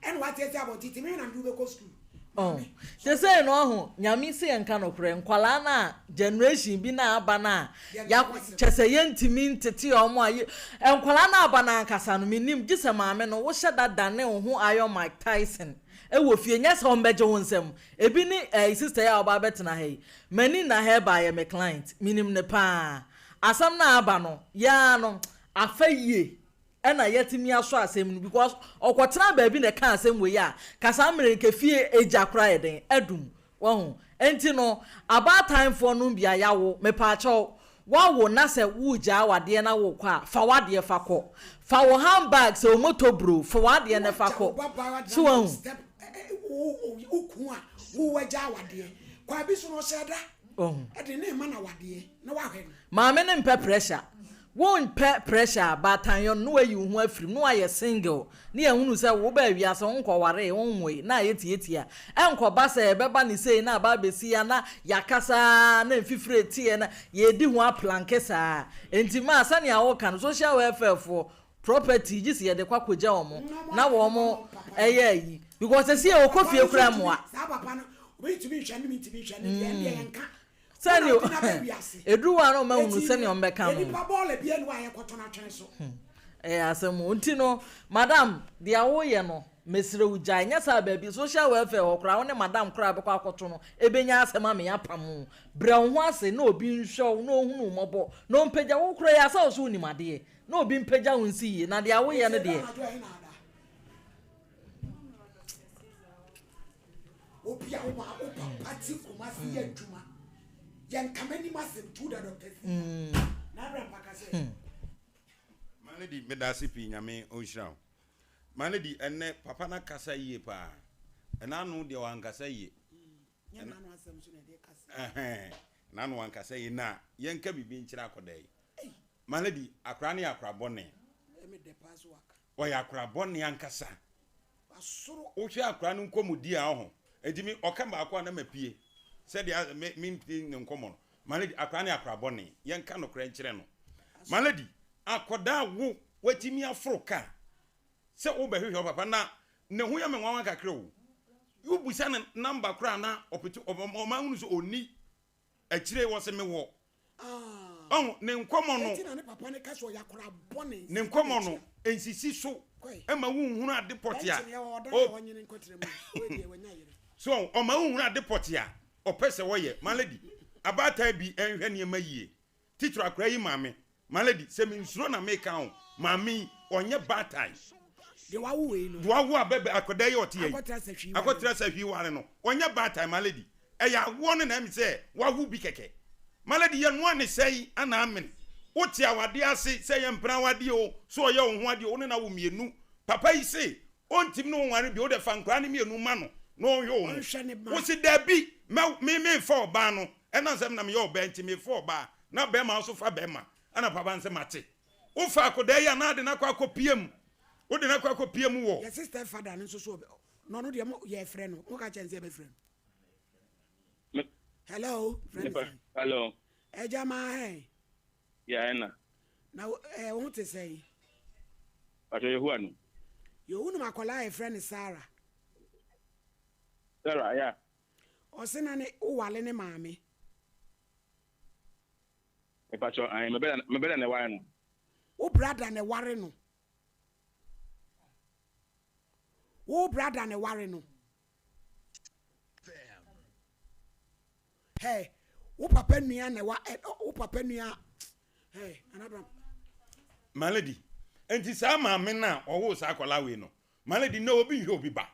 Ɛna wateɛteɛ abɔnten nti me na mede wo bɛkɔ sukuu. Oh, sesei no ɔho, Nyame se yɛnka nokorɛ, nkwadaa no a generation bi no a aba no a, ya, kyɛsɛ yɛntumi ntete wɔn a, ye, nkwadaa no a aba no ankasa no, mennim, gye sɛ maame no, wohyɛ da dane wo ho Iron Mike Tyson wɔ fie, nyɛ sɛ wɔbɛgye wo nsam. Ebi ne ɛɛ sister yi a ɔba abɛtena ha yi, m'ani nna ha ɛba yɛ me client, menim no paa. Asɛm no a aba no, yɛ ara no, afa yie. Ɛna yɛtumi asɔ asɛm no because ɔkɔtenaa baabi na ɛkaa asɛm wei a, ka saa mmerɛ no nka fie agya koraa yɛ dɛn adum wahu nti no abaatanfoɔ nom bi a yawo mepaakyɛw wawo na sɛ woregyaa wadeɛ na worekɔ a fa wadeɛ fa kɔ fa wo hand bag sɛ wo moto bro fa wadeɛ no fa kɔ so wahu. Wo kun a wo wagyaa wadeɛ kwan bi so no ɔhyɛ da Wahu. Ɛde ne ma na wadeɛ na wahwɛ no. Maame no mpɛ pressure. Wo mpɛ pressure a, baatanyɔ no na wayi wo ho afiri mu na wayɛ single na yɛahunu sɛ wo baa wiase wo nkɔwaree, wo nwoe na ayɛ tiatia. Ɛnkɔba sɛ ɛbɛba no sei na aba abɛsi ha na yɛakasa ara na mfifire reteɛ na yɛredi ho aplanke saa. Enti maa sɛnea woka no social welfare foɔ property gye sɛ yɛde kɔ akɔgya wɔn na wɔn yɛ ayi because sɛsi yɛ wɔkɔ fie koraa mmoa. Saa papa no obi ntumi nhwɛ ne ntumi nhwɛ ne deɛ ɛndeɛ yɛn ka. Sɛnea eduru hɔ a na wɔn ahunu sɛnea wɔn bɛka no. Nipa bɔɔla bi anu a yɛkɔtɔ no atwene so. Ɛyɛ asɛm o nti no madam deɛ woyɛ no mesrɛ wo gyae nyɛ saa baabi social welfare hɔ koraa wo ne madam koraa bɛkɔ akɔto no ɛbɛnya asɛm ama yɛapam wo brɛ wo ho ase na obi nhwɛ wo na ɔhunu wo mmɔbɔ na ɔmpagya wo koraa yɛ asɛ wo so wonim adeɛ Na obi mpagya wo nsi yie, na deɛ woyɛ no deɛ. Obi a wo ma wo papa ti Kumasi yɛ adwuma. Yɛn kama anim asɛm tu da Dr. C. Na abira mpaka sɛ. Maame di meda ase pii nyame ɔnhyira wo. Maame di ɛnɛ papa no akasa yie paa. Ɛna ano deɛ wankasa yie. Nyɛ n'ano asɛm so na ɛde kasa. Ɛhɛn n'ano wankasa yie na yɛnka biribi nkyerɛ akɔda yi. My lady, akora no yɛ akora bɔne. Ɔyɛ akora bɔne ankasa. Wohwɛ akora no nkɔmmɔdi a ɔho. Enti me ɔka baako a na mapue. Sɛdeɛ me me ne nkɔmmɔ no. My lady, akora no yɛ akora bɔne. Yɛnka nokorɛ nkyerɛ no. My lady, akɔdaa wo watumi aforo kaa sɛ wobɛhwehwɛ wo papa na ne ho yɛ me nwanwa kakra o. Wobisa ne number koraa na ɔpete ɔma hunu sɛ ɔnni Akyire wɔse me wɔ. Ɔho, ne nkɔmɔ no. Eti na ne papa no ka sɛ ɔyɛ akwadaa bɔne. Ne nkɔmɔ no nsisi so ma wonhunu ade pɔte a. So ɔho, ɔma wonhunu ade pɔte a ɔpɛ sɛ ɔyɛ. My lady, abaatan bi nhwɛ nneɛma yie. Titire akwadaa yi maame. My lady, sɛ mensuro na meka o, maame yi, ɔnyɛ baatan. Deɛ wawo wei no. Deɛ wawo a bɛbɛ akwadaa yi a ɔte ha yi. Akɔtra sahwi ware. Akɔtra sahwi ware no. Ɔnyɛ baatan my lady. Ɛyɛ awoɔ no na ɛmi sɛ wawo bi kɛkɛ. My lady yɛ noa ne sɛn ana amen. Wote awadeɛ ase sɛ ɛyɛ mpena awadeɛ o, sɛ ɔyɛ wo ho adeɛ o, wo ne no awo mmienu. Papa yi se ɔntimi ne wo nware bio, wode fa nkwadaa no mmienu ma no na ɔnhwɛ wɔn. Ɔnhwɛ ne mma. Wo se dabi, mɛ me memfa ɔbaa no, ɛnam sɛ me na meyɛ ɔbaa nti mefa ɔbaa na bɛrima nso fa bɛrima. Ɛna papa no se mate. Wofa akwadaa yi a na ade no akɔ akɔpia mu. Wode no akɔ akɔpia mu wɔ. Yɛ sister father no nso so na ɔno deɛ mo yɛfrɛ no mo ka kyɛn sɛ yɛbɛfrɛ no. Hello, frɛ no sɛn? Hello. Ɛgya maa hɛn. Yeah, ɛna. Na ɛɛ wo ho te sɛn? Pàtó Yehowa no. Yɛ wo nim akwadaa a yɛfrɛ no Sarah. Sarah, yeah. Ɔse na ne wo wale ne maame. Mepakyɛw, ae, me brada, me brada na ɛware no. Wo brada na ɛware no. Wo brada na ɛware no. Hey, wo papa nua na ɛwa, ɛ, wo papa nua, hey, Nana Abraham. My lady, nti saa maame no a ɔwoo saa akwadaa wei no, my lady, nnɛ obi nhwɛ obi ba.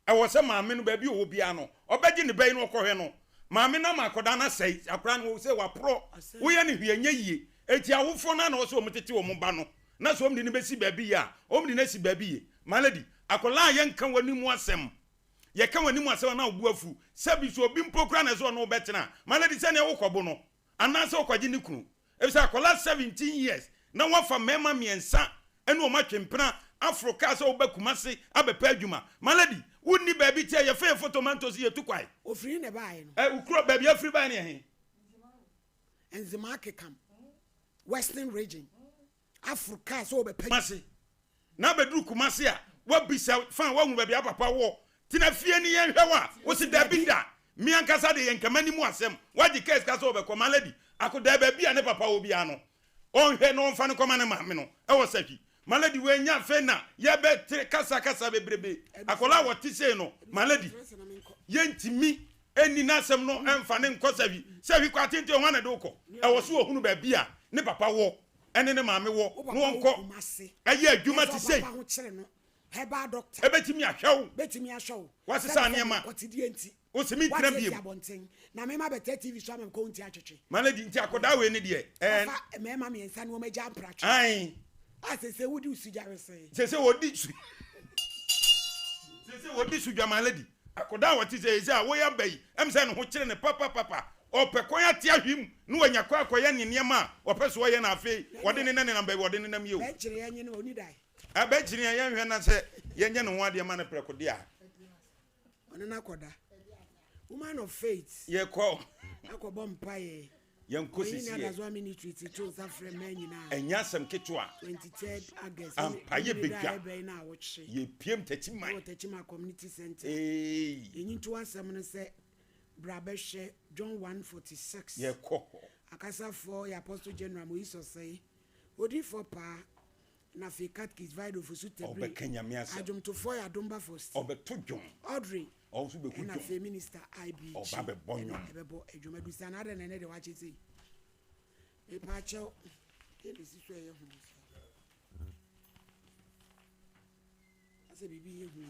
Ɛwɔ sɛ maame no, baabi a ɔwɔ biara no, ɔbɛgye ne ba yi na ɔkɔhwɛ no. Maame no ama akwadaa no asɛe. Akwadaa no, sɛ waporɔ, woyɛ no hwee ɛnyɛ yie. Enti awofoɔ no ara na ɛwɔ sɛ wɔtete wɔn ba no, na sɛ wɔde no bɛsi baabi yie a, wɔde no asi baabi yie. My lady, akwadaa a yɛnka w'anim asɛm, yɛka w'anim asɛm a na wo bo afu. Sɛbi sɛ obi mpo koraa na ɛsɛ ɔne wo bɛtena a, my lady, sɛdeɛ wokɔbo no, anaasɛ wokɔgye ne kunu. Efisɛ akwadaa 17 years na wafa mmarima mmiɛnsa ne wɔn atwe mpena aforo kaa sɛ woba Kumasi abɛpɛ adwuma. My lady, wonni baabi te a yɛfa yɛn fotomanto so yɛtu kwae. Ofiri he na ɛbaeɛ no? Ɛ, wo kuro, baabi a afiri baeɛ no yɛ he? Nzema Akekam, Western Region. Aforo kaa sɛ wɔbɛpɛ. Kumasi. Na abɛduru Kumasi a, woabisa fine, woahunu baabi a papa wɔ. Tena fie ne yɛnhwɛ wo a, wose dabi da. Me ankasa deɛ yɛnka m'anim asɛm. Woagye kaa sika sɛ wobɛkɔ. My lady, akodaa baabi a ne papa wɔ biara no, ɔnhwɛ na ɔmfa no nkɔma ne maame no wɔ sahwi. My lady, wei nyɛ afei na yɛbɛtere kasa kasa bebrebe. Akwadaa a ɔte sei no, my lady, yɛntumi nni n'asɛm no mfa no nkɔ sahwi. Sahwi kɔ atenten, hwan na ɛde wo kɔ? Ɛwɔ sɛ ɔhunu baabi a ne papa wɔ. ne ne maame wɔ na wɔnkɔ ɛyɛ adwuma te sei. Ɛbɛtumi ahwɛ wo. Woasesa nneɛma. Wose mentena biem. Ma lady nti akɔdaa wei ne deɛ. Ae. Sese wɔdi su. Sese wɔdi su dwa ma lady. Akɔdaa a wɔte sɛ sɛ a wɔyɛ aba yi ɛm sɛ ne ho kyerɛ ne papapapa. Ɔpɛ kwan ate ahwim na wanya kwan akɔyɛ ne nneɛma a ɔpɛ sɛ ɔyɛ na afei wɔde ne nenam baabi wɔde nenam yi o. Bɛnkyere yɛn nye no ɔni dae. Bɛnkyere yɛn yɛnhwɛ na sɛ yɛnyɛ ne ho adeɛ ma no prɛko deɛ a. Ɔne no akɔda. Woman of faith. Yɛkɔ. Akɔbɔ mpaeɛ. Yɛnkɔ sisi yɛ. Adazoa ministry ti to nsa frɛ mmaa nyinaa. Ɛnyɛ asɛm ketewa. 23rd August. Ampa yɛ bedwa. Yɛpiem Techiman. Wɔ Techiman community center. Yɛnyi nto asɛm no sɛ Bra bɛhwɛ John 1:46. Yɛkɔ hɔ. Akasafoɔ yɛ Apostle General Moise Osei, Odiyifoɔ Paa, na afei Catechist Vida Ofosu Tabiri. Ɔbɛka Nyame asɛm. Adwomtofoɔ yɛ Adomba Fosti. Ɔbɛto dwom. Audrey. Ɔno nso bɛku dwom. Ɛna afei Minister IB Ɔba bɛbɔ nnwom. Ɛna ɛbɛbɔ adwom. Adusa na adɛn na ɛnɛ deɛ wakye sei? Mepaakyɛw, deɛ na ɛsi so ɛyɛ hu saa? Asɛ biribi yɛ hu.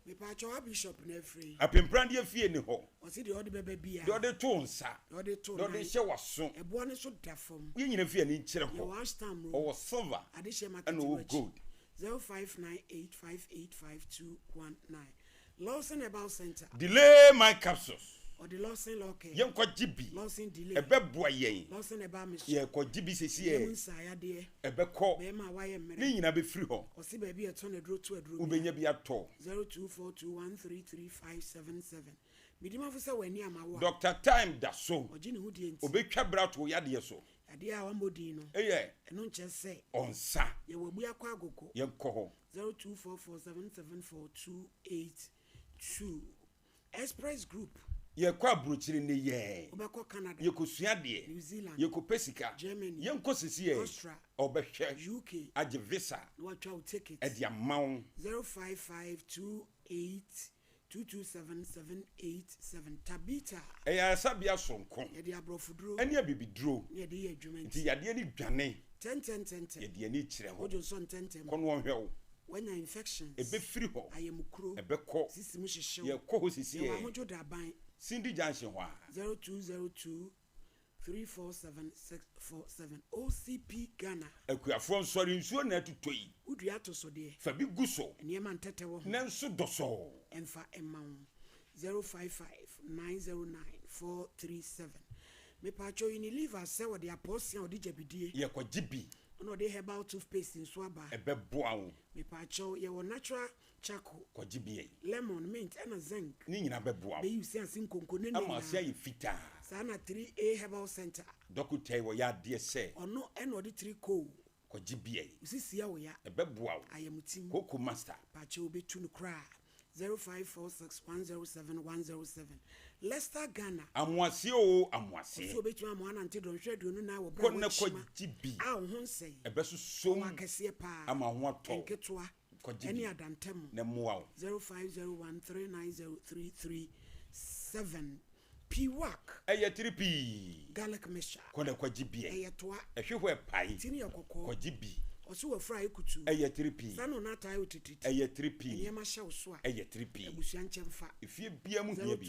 Mepaakyɛw a bishop na afiri yi. Apempradeɛ fie ni hɔ. Ɔsi deɛ ɔde bɛbɛ bia. Deɛ ɔde to nsa. Deɛ ɔde to nan. Deɛ ɔde hyɛ waso. Ɛboɔ no so da fam. Yɛn nyina fie ani nkyerɛ hɔ. Yɛwɔ Ashtown road. Ɔwɔ silver. Adehyɛ market ɛna ɔwɔ gold. 0598585219. Lawson Herbal Center. Delay my capsules. Ɔde Lawson Law Care. Yɛnkɔ gye bi. Lawson Delay. Ɛbɛboa yɛn. Lawson Herbal Mixture. Yɛkɔ gye bi sisi ɛ. Ɛmu nsaayadeɛ. Ɛbɛkɔ. Bɛɛma a wayɛ mmerɛ. Ne nyinaa bɛfiri hɔ. Ɔse baabi a ɛtɔn aduro to aduro bia. Wobɛnya bi atɔ. 0242133577. Medimafo sɛ w'ani ama wo a. Doctor Time da so. Ɔgye ne ho die nti. Ɔbɛtwa bra ato wo yadeɛ so. Yadeɛ a wammɔ din no. Eyɛ. Ɛno nkyerɛ sɛ. Ɔnsa. Yɛwɔ Abuakɔ Agogo. Yɛnkɔ hɔ. 0244774282. Express Group. Yɛkɔ aburokyire nnɛ yi ɛɛ. Wobɛkɔ Canada. Yɛkɔsua adeɛ. New Zealand. Yɛkɔpɛ sika. Germany. Yɛnkɔ sisi ɛɛ. Austria. Ɔbɛhwɛ. UK. Agye visa. Na watwa wo ticket. Ɛde ama wo. 227 787 Tabitha. Ɛyɛ ayaresabea soronko. Yɛde aborɔfoduro. Ɛne abibiduro. Na yɛde yɛ adwuma nti. Nti yadeɛ no dwane. Ntɛntɛntɛntɛm. Yɛde yɛn ani kyerɛ hɔ. Wodwo nsɔ ntɛntɛm. Kɔ na wɔnhwɛ wo. Woanya infections. Ɛbɛfiri hɔ. Ayamukuro. Ɛbɛkɔ. Sisi mu hyehye wo. Yɛkɔ hɔ sisi Yɛwɔ ɛ. Ahodwo Daban. Cindy Junction hɔ a. 0202 347 647 OCP Ghana. Akuafoɔ nsɔre nsuo na ɛtotɔ yi. Wodua atosodeɛ. Fa bi gu so. Nneɛma ntɛtɛ wɔ ho. Nanso dɔsɔɔ. Ɛmfa mma wo. 055 909 437 Mepaakyɛw Unilever sɛ wɔde apɔɔse a wɔde gyabidie. Yɛkɔgye bi. Ɛna wɔde herbal toothpaste nso aba. Ɛbɛboa wo. Mepaakyɛw yɛwɔ natural charcoal. Kɔgye bi ɛ. Lemon, mint ɛna zinc. Ne nyinaa bɛboa wo. Bɛyi wo se ase nkonko ne ne Ama ase nyinaa. ayɛ fitaa. Saa na 3A Herbal Centre. Dɔkota yi wɔyɛ adeɛ sɛ. Ɔno ɛna ɔde 3 coal. Kɔgye bi ɛ. Wo sisi yɛ wo ya. Ɛbɛboa wo. Ayamtim. Koko master. Paakyɛw wobɛtu no koraa. 0546 107 107 Leicester Ghana. Amoaseɛ oo amoaseɛ. Ɔsɛ obɛtumi ama woanante dɔnhwere 24 wɔ berɛ a Kɔ na woakyima kɔgye bi. a wo ho nsɛe. Ɛbɛsosɔ mu. Wɔ akɛseɛ paa. Ama wo ho atɔ wo. Nketewa Kɔgye ɛne bi. adantam. Na mmoa wo. 0501 390 337 Piwak. Ɛyɛ tiri pii. Garlic mixture. Kɔ na kɔgye bi ɛ. Ɛyɛ toa. Ɛhwe hɔ ɛpae. Ti no yɛ kɔkɔɔ. Kɔgye bi. Ɔse wafura ayɛ kutuu. Ɛyɛ tiri pii. Saa na ɔno ataa yɛ otitiriti. Ɛyɛ tiri pii. Nneɛma hyɛ wo so a. Ɛyɛ tiri pii. Abusua nkyɛ mfa. Efie biara mu hia bi.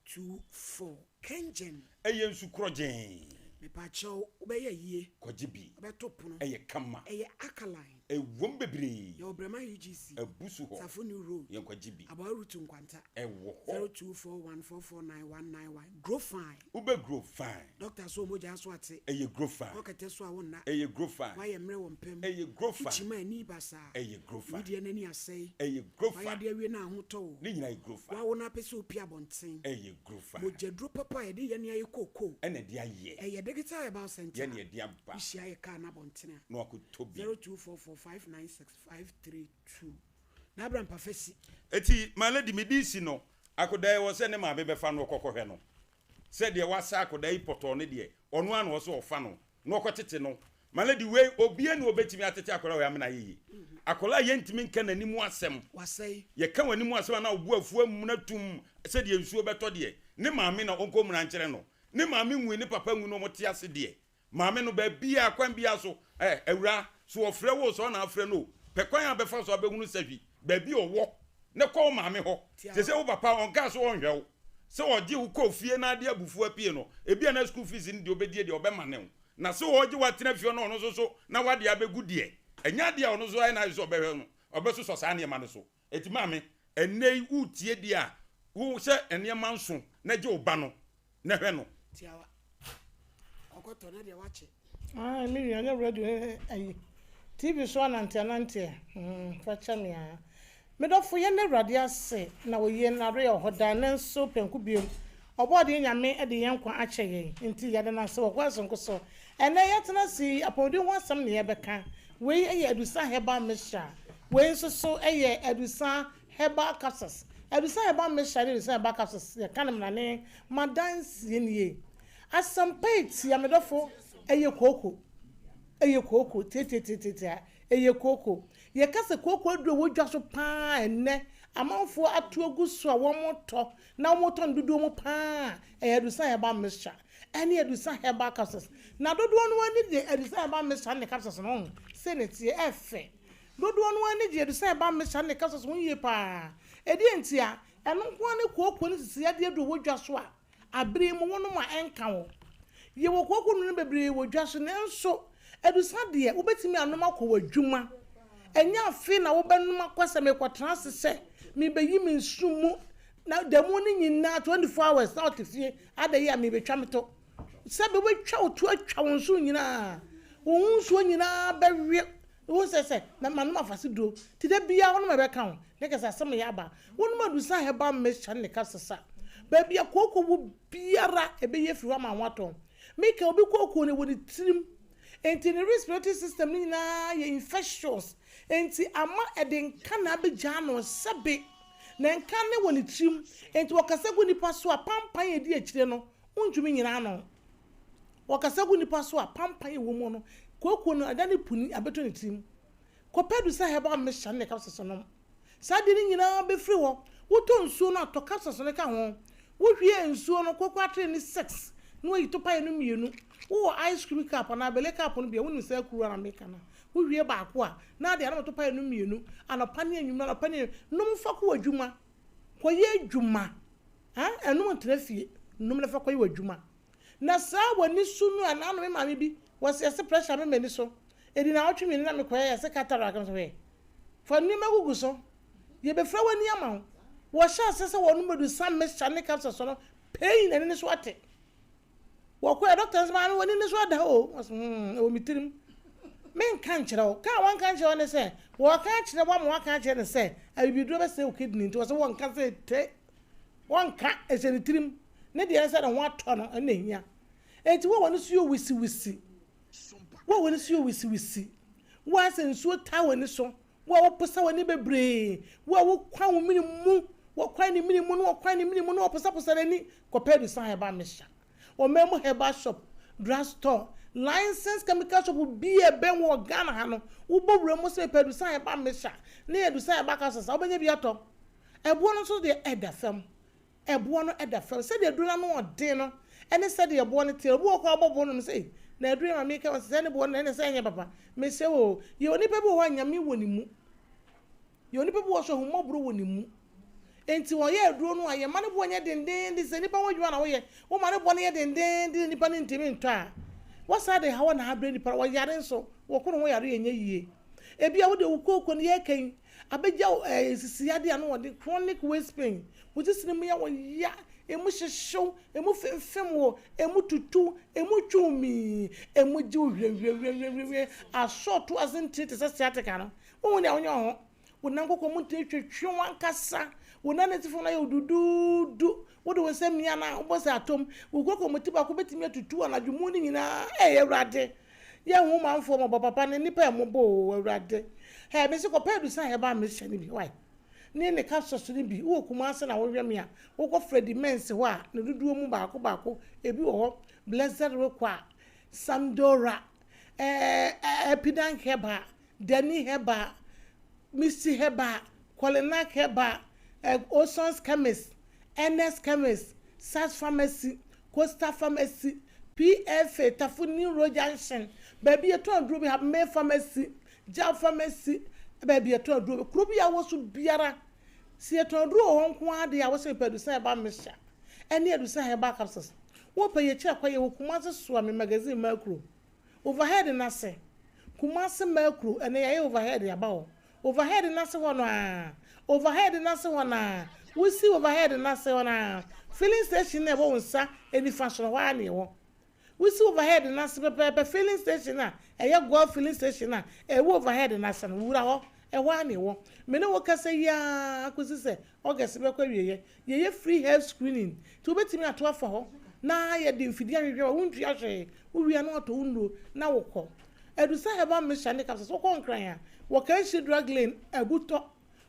0248928824 Kengen. Ɛyɛ nsu korɔgyenn. Mepakyɛw wobɛyɛ ayie. Kɔgye bi. Wobɛto pono. Ɛyɛ kama. Ɛyɛ alkaline. Ɛwom bebree. Yɛwɔ Brɛma UGC. Abu so hɔ. Safo New Road. Yɛnkɔgye bi. Aboa Route Nkwanta. Ɛwɔ hɔ. 0241449191 Grow fine. Wobɛ grow fine. Doctor so mogya so ate. Ɛyɛ grow fine. Ɔkɛtɛ so a wonna. Ɛyɛ grow fine. Wayɛ mmerɛ wɔ mpam. Ɛyɛ grow fine. Wokyima ani basaa. Ɛyɛ grow fine. Wedeɛ n'ani asɛe. Ɛyɛ grow fine. Wayɛ adeɛ awie na ahotɔ wo. Ne nyinaa yɛ grow fine. Wawo na apɛ sɛ opie abɔnten. Ɛyɛ grow fine. Mogyaduro papa a yɛde yɛ ne ayɛ kookoo. Ɛna ɛde ayɛ. Ɛyɛ Digital Herbal Center. Yɛ na yɛde aba. Wohyia yɛ kaa no abɔnten a. Na wakɔtɔ bi. 0244596532 Na Abraham Pafasi. Eti my lady me di si no akodaa yi wɔ sɛ ne maame bɛfa no ɔkɔkɔhwɛ no sɛ deɛ wasa akodaa yi pɔtɔɔ no deɛ ɔno ara na ɔsɛ ɔfa no na ɔkɔtete no my lady wei obie na ɔbɛtumi atete akwadaa wei amena ayɛ yie akwadaa yɛntumi nka n'anim asɛm Wasɛe. yɛka w'anim asɛm a na ɔbu afuo amuna tum sɛdeɛ nsuo bɛtɔ deɛ ne maame na ɔnkɔ mmra nkyerɛ no ne maame nwui ne papa nwu na wɔte ase deɛ Maame no, baabiara, kwan biara so, ɛ, Awuraa, so wɔfrɛ wo o, sɛ ɔna afrɛ no o, pɛ kwan a wobɛfa so abɛhunu Sahwi, baabi a ɔwɔ, na kɔ wo maame hɔ. Seesei wo papa, ɔnkaa sɛ ɔnhwɛ wo. Sɛ ɔgye wo kɔ fie na ade abufuo apue no, ebia na school fees no deɛ ɔbɛdie deɛ, ɔbɛmane wo. Na sɛ ɔregye wo atena fie hɔ na ɔno nso so na w'adeɛ abɛgu deɛ, ɛnyɛ adeɛ a ɔno nso ayɛ n'adwene sɛ ɔbɛhwɛ no, ɔbɛsosɔ saa nneɛma no so. Enti maame, ɛnnɛ yi woretie deɛ a, wo hyɛ nneɛma nso na gye wo ba no na hwɛ no. Tiawa. Ɔkɔtɔ na deɛ wakye. Ae me nua nyɛ radio ne ayi TV so anante ananteɛ hmm fa kyɛ me aa. Me dɔfo yɛn da Awurade ase na oye na adoyɛ wɔ hɔ daa nanso pɛnko biom Ɔbɔɔdeɛ Nyame de yɛn nkwa akyɛ yɛn nti yɛda no ase wɔ kwan sononko so. Ɛnnɛ yɛatena ase yi apɔmuden ho asɛm na yɛbɛka. Wei yɛ Adusa Herbal Mixture. Wei nso so yɛ Adusa Herbal Capsules. Adusa Herbal Mixture ne Adusa Herbal Capsules yɛka no mmerane m'adanseɛ nie. Asɛmpa etia me dɔfo ɛyɛ kooko. Ɛyɛ kooko tiatiatiatia ɛyɛ kooko. Yɛka sɛ kooko aduru a ɛwɔ dwa so paa ɛnnɛ amanfoɔ ato agu so a wɔtɔ na wɔtɔ no dodoɔ mu paa a, ɛyɛ Adusa Herbal Mixture ɛne Adusa Herbal Capsules. Na dodoɔ no ara ani gye Adusa Herbal Mixture ne capsules no ho. Sei na ɛteɛ, ɛyɛ fɛ. Dodoɔ no ara ani gye Adusa Herbal Mixture ne capsules ho yie paa. Ɛdeɛn ntia? Ɛno nko ara ne kooko ne sisiyadeɛ aduro wɔ dwa so a Abere yi mu wonom a ɛnka wo. Yɛwɔ kooko nnuro bebree wɔ dwa so nanso adusa deɛ wobɛtumi anom akɔ w'adwuma. Ɛnyɛ afei na wobɛnom akɔ sɛ merekɔtena ase sɛ merebɛyi me nsu mu na da mu no nyinaa 24 hours na wote fie ada yi a merebɛtwa me to. Sɛbe wobɛtwa wo to atwa wo nso nyinaa, wo ho nsuo nyinaa bɛwe Wohu sɛ sɛ na manom afase duro nti da biara wonom a ɛbɛka wo na kɛsɛ asɛm yɛ aba. Wonom adusa herbal mixture ne ka sesa. Baabi a kooko wɔ biara ɛbɛyi afiri hɔ ama ho atɔ wo. Meka obi kooko no ɛwɔ ne tirim nti ne respiratory system no nyinaa yɛ infectious nti ama ɛde nka na abɛgyaa no sɛbe na nka ne wɔ ne tirim nti wɔkasa gu nipa so a pampan a ɛdi akyire no wontumi nyina ano. Wɔkasa gu nnipa so a, pampan a ɛwɔ mu no, kooko no, ɛda ne puni abɛtɔ ne tirim. Kɔpɛ Adusa Herbal Mixture ne ne capsules nom. Saa adeɛ no nyinaa bɛfiri hɔ. Wotɔ nsuo no a, tɔ capsules no ka ho. Wohwie nsuo no, koko atere no six na wayi topaeɛ no mmienu. Wowɔ ice cream cup anaa bele cup no bi a, wonim saa kuruwa no a meka no a, wohwie baako a, na ade anom topaeɛ no mmienu anɔpa ne anwummerɛ, anɔpa ne anwummerɛ. Nom fa kɔ w'adwuma. Kɔyɛ adwuma. Ha, ɛnom ntena fie. Nom na fa kɔyɛ w'adwuma. Na saa w'ani so no a, na ano me maame bi, wɔse yɛse pressure me m'ani so. Ɛdi naawɔtwe mmienu na mekɔyɛ yɛse cataract. Nso hwɛ, fa nneɛma gugu so. Yɛbɛfira w'ani ama wo. Wɔhyɛ aseɛ sɛ wɔnom adusan mixture ne capsules no, pain n'ani no so ate. Wɔkɔɛ doctor no sɛ maame w'ani no so ada hɔ o. Wɔse hmm, ɛwɔ me tirim. Menka nkyerɛ wo. Ka a wɔnka nkyerɛ wo ne sɛ, wɔka akyerɛ wo ama wɔaka akyerɛ no sɛ abibiduro bɛsɛe wo kidney nti wɔse wɔnka sɛ te. Wɔnka, ɛhyɛ ne tirim. Ne deɛ ne sɛ ne ho atɔ no, ɛno na ɛhia. Enti wo a w'ani so yɛ wisiwisi, wo a w'ani so yɛ wisiwisi, wo a sɛ nsuo taa w'ani so, wo a woposa w'ani bebree, wo a wokwan wo mene mu, wɔkwan ne mene mu na wɔkwan ne mene mu na wɔposaposa n'ani, kɔpɛ Adusan Herbal Mixture. Ɔman mu herbal shop, drug store, licensed chemical shop biara a ɛbɛn wo wɔ Ghana ha no, wobɔ wura mu sɛ mepɛ Adusan Herbal Mixture ne Adusan Herbal Capsules a, wobɛnya bi atɔ. Ɛboɔ no nso deɛ ɛda fam. Ɛboɔ no da fam. Sɛdeɛ aduro no ano ɔden no ne sɛdeɛ ɛboɔ no teɛ. Obi wɔ hɔ koraa ɔbɔ boɔ no nom sɛ ei, na aduro yi ma meka sɛ sɛɛ ne boɔ no na ɛne sɛ ɛnyɛ papa. Mesrɛ wo o, yɛwɔ nipa bi wɔ hɔ a Nyame wɔ ne mu. Yɛwɔ nipa bi wɔ hɔ nso ahummɔborɔ wɔ ne mu. Enti wɔyɛ aduro no a, yɛma ne boɔ nyɛ dendeenden. Sɛ nipa ho adwuma na woyɛ, woma ne boɔ no yɛ dendeenden na nipa no ntumi ntɔ a, woasan de haw na abrɛ nipa no. Ɔyare nso, wɔko ne ho yare a ɛnyɛ yie. Ebia wo deɛ wo kooko no yɛreka yi, Abɛgya wo ɛɛ nsisi yadeɛ ano ɔden, chronic waist pain, wo sisi no mu yɛ wo ya, emu hyehye wo, emu femfem wo, emu tutu wo, emu twe wo mii, emu gye wo hwirenhwirenhwirenhwiren, asɔɔto ase ntini te sɛ sciatica no, wonhu nea wonyɛ wo ho, wo nan kɔkɔ mu ntini twetwe wo ankasa, wo nan atifi no ayɛ wo duduudu, wode wo nsa mia no a, wobɔ sɛ atom, wo kɔkɔ mu ti baako bɛtumi atutu anadwo mu no nyinaa, ɛɛ Awurade. Yɛ hu manfoɔ mɔbɔ papa ne nipa ɛmɔbɔ oo awurade hɛ mese kɔpɛ adusan herbal mixture no bi wai ne ne capsules no bi wowɔ kumase na wohwɛ me a wokɔ Freddy Mens hɔ a ne dodoɔ mu baako baako ebi wɔ hɔ Blessed Rekwa Samdora ɛɛ Epidan herbal Dani herbal Misty herbal Kolinak herbal ɛɛ Osons chemist Ernest chemist Sas pharmacy Coastal Pharmacy, PFA, Tafo New Road Junction, baabi yɛtɔn aduro bi, Habmee Pharmacy, Jab Pharmacy, baabi yɛtɔn aduro bi. Kuro bi a wɔ so biara, sɛ yɛtɔn aduro wɔ hɔ nko ara deɛ a, wɔsɛ mepɛ Adusa Herbal Mixture ɛne Adusa Herbal Capsules. Wopɛ yɛkyerɛ kwan, yɛwɔ Kumasi Soame Magazine Makuro, Overhead no ase, Kumasi Makuro, ɛnɛ yɛayɛ overhead aba hɔ. Overhead no ase hɔ no ara, overhead no ase hɔ no ara, wosi overhead no ase hɔ no ara, filling station no a ɛwɔ wo nsa nifa so no, ɛhɔ ara na ɛwɔ. Wosi overhead no ase pɛpɛɛpɛ, filling station a ɛyɛ Goil filling station a ɛwɔ overhead no ase no, wura hɔ, ɛhɔ ara na ɛwɔ. Me ne wo kasa yi ara kɔsi sɛ August bɛkɔ awieeɛ, yɛyɛ free health screening, nti wobɛtumi ato afa hɔ na yɛde mfidie ahwehwɛ wo, wontua hwee, wowie a na woatɔ wo nnuro na wokɔ. Adusa Herbal Mixture ne capsules, wokɔ Nkran a, wɔ Kanshi Drug Lane, Abutɔ,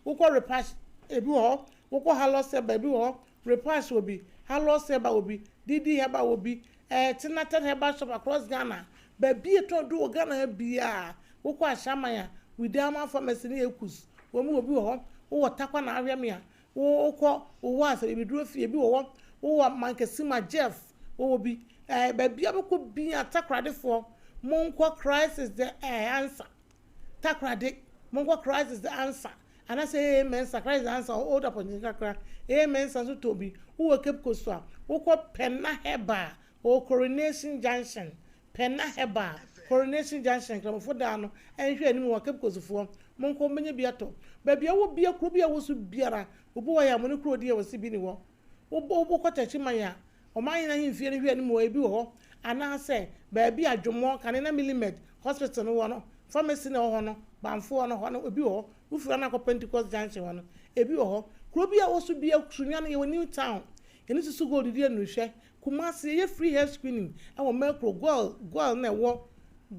wokɔ Repash, ebi wɔ hɔ, wokɔ Halos Herbal, ebi wɔ hɔ, Repash wɔ bi, Halos Herbal wɔ bi, Didi Herbal wɔ bi, ɛɛ Tinaten Herbal Shop across Ghana, baabi a yɛtɔn aduro wɔ Ghana ha biara, wokɔ Ashaiman a, Widama Pharmacy ne Ekus, wɔn wɔ bi wɔ hɔ, wowɔ Tarkwa na ahwɛ me a, Wokɔ wowɔ asɛbibiduro fie bi wɔ hɔ, wowɔ Mankesima Jeff wɔwɔ bi, ɛɛ baabi a wobɛkɔ biara Takoradefoɔ monkɔ Christ is the ɛɛ answer Takorade monkɔ Christ is the answer anaasɛ AA Mensa Christ is the answer old apɔnkye kakra AA Mensa nso tɔ bi, wowɔ Cape Coast a wokɔ Pɛna Herbal wɔ Coronation Junction Pɛna Herbal, Coronation Junction, Nkramofo dan no nhwɛ anim wɔ Cape Coast foɔ, monkɔ mobɛnya bi atɔ. Baabi a wowɔ bia, kuro bi a wowɔ so biara, obi wɔ hɔ yɛ a mo ne kuro di a wɔse bi ni hɔ. Wobɔ wokɔ Techiman a, Ɔmanhene ahemfie no hwɛ anim hɔ ebi wɔ hɔ, anaasɛ baabi a Dwomɔ, kane na Millimed Hospital no wɔ no, pharmacy no a ɛwɔ hɔ no, Banfoɔ no hɔ no ebi wɔ hɔ. Wofiri hɔ no akɔ Pentecost Junction hɔ no, ebi wɔ hɔ. Kuro bi a wowɔ so bia, Sunyani, yɛwɔ New Town, yɛne Susu Gold di anuhwɛ, Kumasi yɛyɛ free health screening wɔ Mercro Goil Goil no a ɛwɔ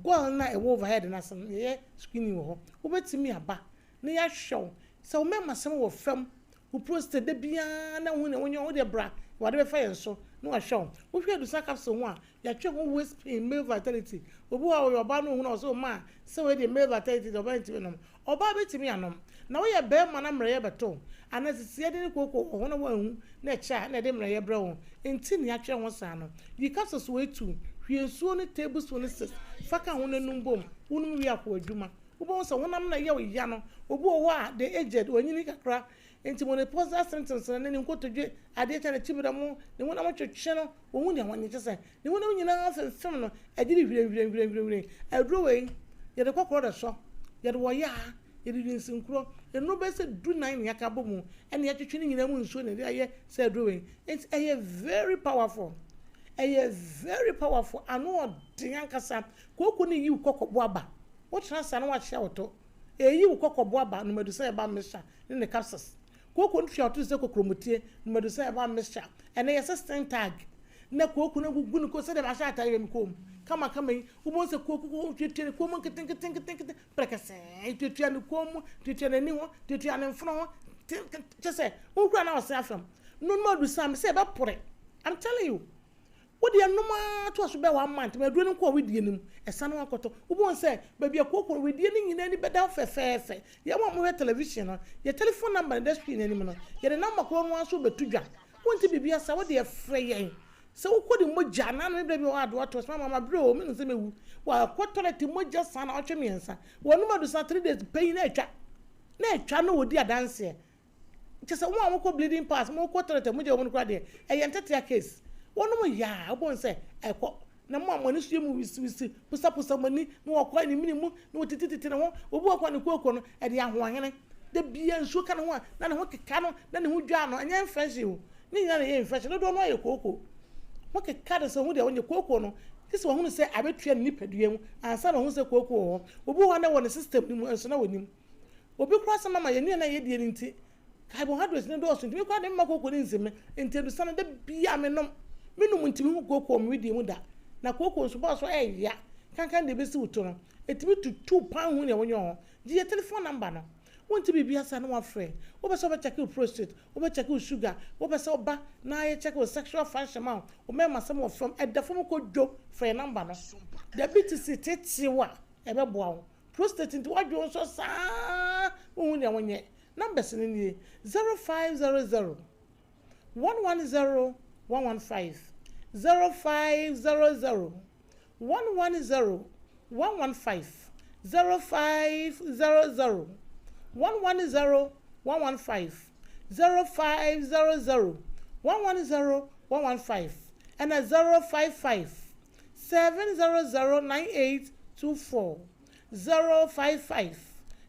Goil no a ɛwɔ overhead no ase no yɛyɛ screening wɔ hɔ. Wobɛtumi aba na yɛahwɛ wo. Sɛ wo mɛmasɛm wɔ fam, wo prostate da biara na wohu nea wonyɛ wo deɛ bra. Awurade bɛfa yɛn so na wahwɛ wo. Wohwɛ adusa capsule ho a, yɛatwe ho waist pain, male vitality. Obi wɔ hɔ a ɔyɛ ɔbaa na ohunu a ɔsɛ oh maa sɛ wei deɛ male vitality deɛ ɔbaa ntumi nnom. Ɔbaa bɛtumi anom. Na woyɛ barima na mmerɛyɛ bɛto wo, anaa sisiɛ de ne kooko wɔ ho na woanhu na ɛkyɛ a na ɛde mmerɛyɛ brɛ wo. Nti nea atwerɛ ho saa no, yi capsules wei tu, hwie nsuo no tablespoon no six fa ka ho na num bom. Wonom wie a kɔ w'adwuma. Wobɛhu sɛ honam no a ɛyɛ wo ya no, obi wɔ hɔ a the aged, wanyini kakra, Enti menopausal symptoms no ne ne nkotodwe, adeɛ kyɛ, ne kyibida mu, ne honam twetwe no, wɔhu nea wɔnyɛ, kyerɛ sɛ, ne honam nyinaa femfem no, ɛgye de hwirenhwirenhwirenhwiren. Aduro wei, yɛde kɔkɔrɔ na ɛsɔ, yɛde wɔ yaa, yɛde di nsenkuro, nnuro bɛyɛ sɛ du-nan na yɛaka abɔ mu, ɛna yɛatwetwe ne nyinaa mu nsuo na yɛde ayɛ saa aduro wei. Enti ɛyɛ very powerful. Ɛyɛ very powerful, ano ɔden ankasa. Kooko no yi wo kɔkɔbo aba. Wotena ase a na woakyea wo to. Ɛyi wo kɔkɔbo aba, nomadusa ɛba mixture. ne ne capsules. Kooko no tua ɔto te sɛ kokromoti no madu sɛ ɛba mixture. Ɛnnɛ yɛsɛ sting tag na kooko no agugu ne kɔn sɛdeɛ mahyɛ atadeɛ wɔ me kɔn mu kamakama yi. Wobɛhu sɛ kooko ko tuatua ne kɔn mu nketenketenketenkete prɛkɛsɛɛ, tuatua ne kɔn mu, tuatua n'ani ho, tuatua ne mfono ho, te kyɛ sɛ wohura na ɔse afam. No no madu saa me sɛ ɛbɛpore. I'm telling you. Wo deɛ nom ara toa so bɛyɛ one month ma aduro no nkɔ wedeɛ no mu, ɛsane ho akɔtɔ. Wobɛhu sɛ baabi a kooko no wedeɛ no nyinaa ani bɛda hɔ fɛfɛɛfɛ. Yɛn a wɔhwɛ television no, yɛn telephone number no da screen no anim no, yɛde number korɔ no ara nso rebɛto dwa. Wonte biribi ase a, wo deɛ frɛ yɛn. Sɛ wokɔ de mogya anaa no berɛ bi wɔ hɔ a adoa to ɔsoma mama berɛ o, menim sɛ mɛwu. Wakɔ toilet mogya saa naawɔtwe mmiɛnsa. Wɔnom adusa 3 days pɛ yi na atwa. Na atwa na wɔdi adanseɛ. Kyerɛ sɛ wɔn a wɔkɔ bleeding pass, wɔkɔ toilet a mogya wɔ mu no koraa deɛ, ɛyɛ ntetea case. Wɔnom yɛ a, wobɛhu sɛ ɛkɔ. Na mo a mo ani so yɛ mu wisiwisi, posaposa mo ani, na wɔkɔ ne mene mu, na wɔtitititi ne ho. Obi wɔ hɔ a ne kooko no, ɛde ahoɔhene. Da biara nsuo ka ne ho a, na ne ho keka no, na ne ho dwaa no. Ɛnyɛ infection o. Ne nyinaa na ɛyɛ infection. Dodoɔ no ara yɛ kooko. Ho keka no sɛ ɔhu deɛ ɔnyɛ kooko no, gye sɛ wahunu sɛ abɛtua ne nipadua mu ansa na wahu sɛ kooko wɔ hɔ. Obi wɔ hɔ a na ɛwɔ ne system no mu nso na ɔnnim. Obi koraa sɛ mama yɛn nnuane a yɛdie no nti, carbohydrates no dɔɔso nti, me koraa deɛ memma kooko no nsi me. Nti adusa no, da biara menom. Menom nti menhu kooko wɔ me wedeɛ mu da. Na kooko nso bɔɔ so ɛyɛ ya. Kankan deɛ ɛbɛsi wo to no, ɛtumi tutu wo paa nhu deɛ wonyɛ wɔ ho. Gye yɛ telephone number no. Wonte biribi ase a na woafrɛ. Wopɛ sɛ wɔbɛkyɛke wo prostate, wobɛkyɛke wo sugar, wopɛ sɛ woba na yɛkyɛke wo sexual function ma wo, wo mmarima asɛm wɔ fam, ɛda fam kɔ dwo, frɛ yɛn number no. Diabetes tete wo a, ɛbɛboa wo. Prostate nti wadwo nsɔ saa wonhu nea wonyɛ. Numbers no nie, 0500 110 115, 0500 110 115, 0500 110 115, 0500 110 115 ɛna 055 700 9824, 055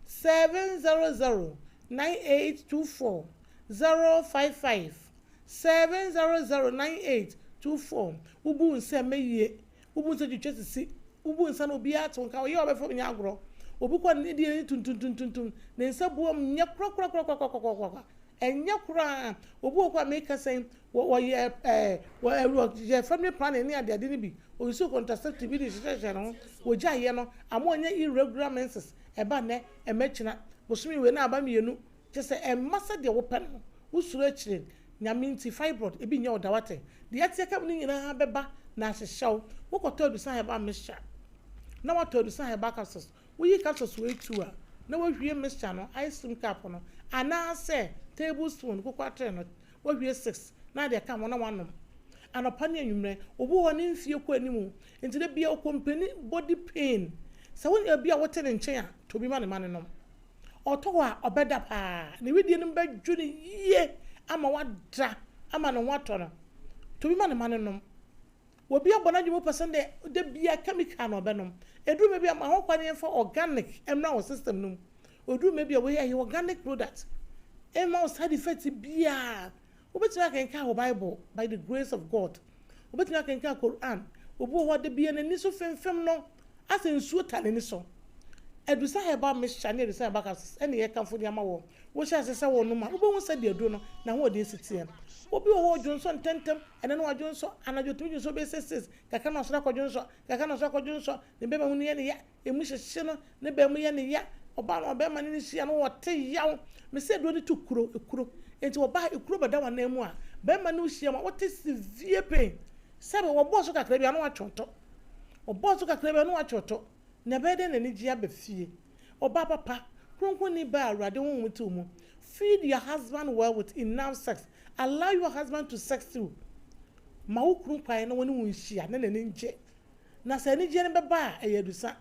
700 9824, 055 700 9824. Wobu wo nsa ɛmmɛ yie, wobu nsa twitwa sisi, wobu nsa na obiara te wo nka, ɔyɛ a ɔbɛfa wo nyɛ agorɔ. Obi kɔ ne deɛ ne tuntuntuntuntum, ne nsa buam nyɛ korakorakorakorakorakorakora, ɛnyɛ koraa. Obi wɔ hɔ a meka sɛn, Wɔ wɔyɛ ɛɛ wɔ wɔyɛ family planning ne adeade no bi. Ɔuse contraceptive bi de hyehyɛhyehyɛ ne ho. Wɔgyaeɛ no, ama ɔnya irregular menses. Ɛba nnɛ, ɛmma kyina. Bosome wei na aba mmienu. Kyerɛ sɛ ɛmma sɛdeɛ wopɛ no. Wosuro akyire. Nyame nti, fibroid, ebi nyɛ wo da wate. Deɛ ɛteɛ ka mu no nyinaa bɛba na ahyehyɛ wo. Wokɔtɔ adusa herbal mixture na woatɔ adusa herbal capsules. Woyi capsules wei tu a, na woahwie mixture no, ice cream cup no, anaasɛ tablespoon, kokɔ atere no, Woawie sex na ade aka ho na woanom anɔpa ne anwummerɛ. Obi wɔ hɔ ne mfie kɔ anim nti da biara ɔkompeni body pain. Sɛ wonya obi a wote ne nkyɛn a, tɔ bi ma no ma no nom. Ɔtɔ hɔ a, ɔbɛda paa. Ne wedeɛ no mu bɛdwo no yie ama wada ama ne ho atɔ no. Tɔ bi ma no ma no nom. Obi abɔ n'adwene mu pɛ sɛ ndɛ da biara chemical na ɔbɛnom. Ɛduru mmerɛ bi a ma ho kwan yɛmfa organic mmra wɔ system no mu. Ɔduru mmerɛ bi a wei ɛyɛ organic product. Ɛmma wo side effect biara. Wobɛtumi akenkan wo Bible by the grace of God. Wobɛtumi akenkan Quran. Obi wɔ hɔ a da biara n'ani so femfem no asɛ nsuo ta n'ani so. Adusa herbal mixture ne adusa herbal capsules ɛna yɛkamfo de ama wɔ. Wohyɛ ase sɛ wonom a wobɛhu sɛdeɛ aduro no n'ahoɔden si teɛ. Obi wɔ hɔ ɔdwonsɔ ntɛmntɛm. Ɛnnɛ no wadwonsɔ, anadwo otumi dwonsɔ bɛyɛ sɛ seis, kakra na ɔsɔre akɔdwonsɔ, kakra na ɔsɔre akɔdwonsɔ, ne bɛrima mu no yɛ no ya, emu hyehye no, ne bɛn mu yɛ no ya, ɔbaa no ɔbɛrima ne no hyia no ɔte yaw. Mese aduro no tu kuro, ekuro. Enti ɔbaa ekuro bɛda w'anan mu a, Bɛrima ne wo hyia mu a, wote severe pain. Sɛbe wɔbɔɔ so kakra bi a na watwe wo to. Wɔbɔɔ so kakra bi a na watwe wo to. Na ɛbɛyɛ dɛn na anigyeɛ aba fie? Ɔbaa papa, kronkronni baa a Awurade honhom te wo mu. Feed your husband well with enough sex. Allow your husband to sex you. Ma wo kunu kwan na wɔne wo nhyia na n'ani ngye. Na sɛ anigyeɛ no bɛba a, ɛyɛ adusa.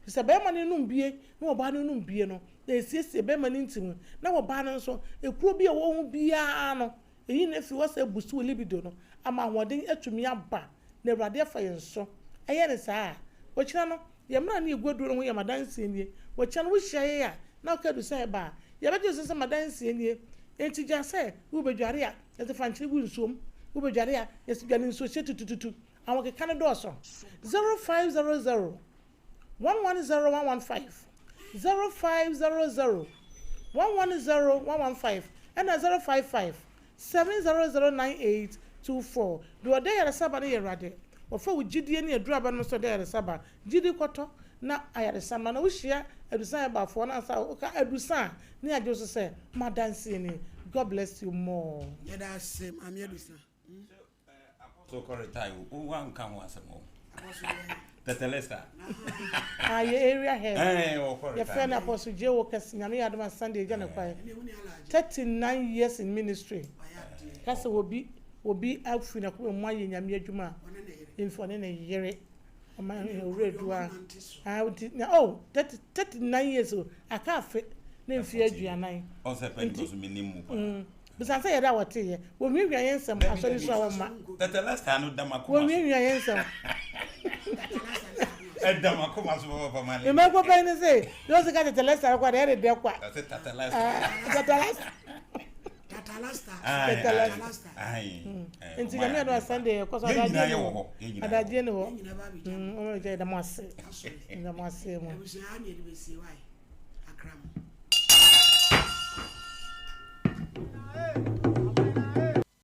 Ɛfiri sɛ barima no anom bue na ɔbaa no anom bue no, na ɛsiesie barima no ntini, na ɔbaa no nso, ekuro bi a ɛwɔ ho biara no, ɛyi no afiri hɔ sɛ ɛbusu wo libido no, ama ahoɔden atumi aba, na Awurade afa yɛn so. Ɛyɛ no saa a, ɔkyena no, yɛn mmara ne yɛgu aduro no ho yɛ m'adanseɛ nie. Ɔkyena no, wohyia yɛn a, na woka adu sɛ ɛba a, yɛbɛgye wo so sɛ m'adanseɛ nie. Enti gya sɛ wobɛdware a, yɛde fa nkyene gu nsuom, wobɛdware a, yɛsi dwane nsuohyɛ tutututu. Ahokeka no dɔɔso. 0500 110 115, 0500 110 115 ɛna 055 700 9824. Deɛ ɔda ayaresaba no yɛ Awurade. Wɔfa wo gyidie ne aduru aba no so da ayaresaba. Gyidi kɔtɔ na ayaresa ma. Na wohyia adusan ɛbafoɔ no ansa woka adusa a ne agye wo so sɛ m'adanseɛ nie. God bless you more. Yɛda ase Maame Adusa. So kɔ retire o, wo anka ho asɛm o. Tetelesta. Ah, yɛ area head. Eh, wɔkɔ retire. Yɛfrɛ no Apostle J. O. Kɛse, Nyame yɛ adom a Sunday agya no kwan. 39 years in ministry. Ka sɛ obi obi afiri n'akoma mu ayɛ Nyame adwuma a, mfi ɔne ne yere. Ɔma owura adua. Ah, nti na oh, 30 39 years o, aka afe ne mfe aduanan. Ɔsɛ pɛ because menim mu paa. Bisa sɛ yɛda a wɔte yɛ. Wɔhwiahwia yɛn nsɛm asɔre so a wɔmma. Tetelestai no da m'akoma so. Wɔhwiahwia yɛn nsɛm. Ɛda m'akoma so papa ma ne. Mmɛnkɔ pɛn ne se, deɛ ɔsi ka tetelestai no kwa deɛ ɛde dɛ kwa. Ɔse tetelestai. Tetelestai. Tetelestai. Tetelestai. Nti nyame adom a Sunday yɛkɔ so adagyeɛ ne hɔ. Adagyeɛ ne hɔ. Wɔn bɛ yɛda mo ase. Yɛda mo ase mu. Abusua ha ne yɛde bɛsie wae. Akra mo.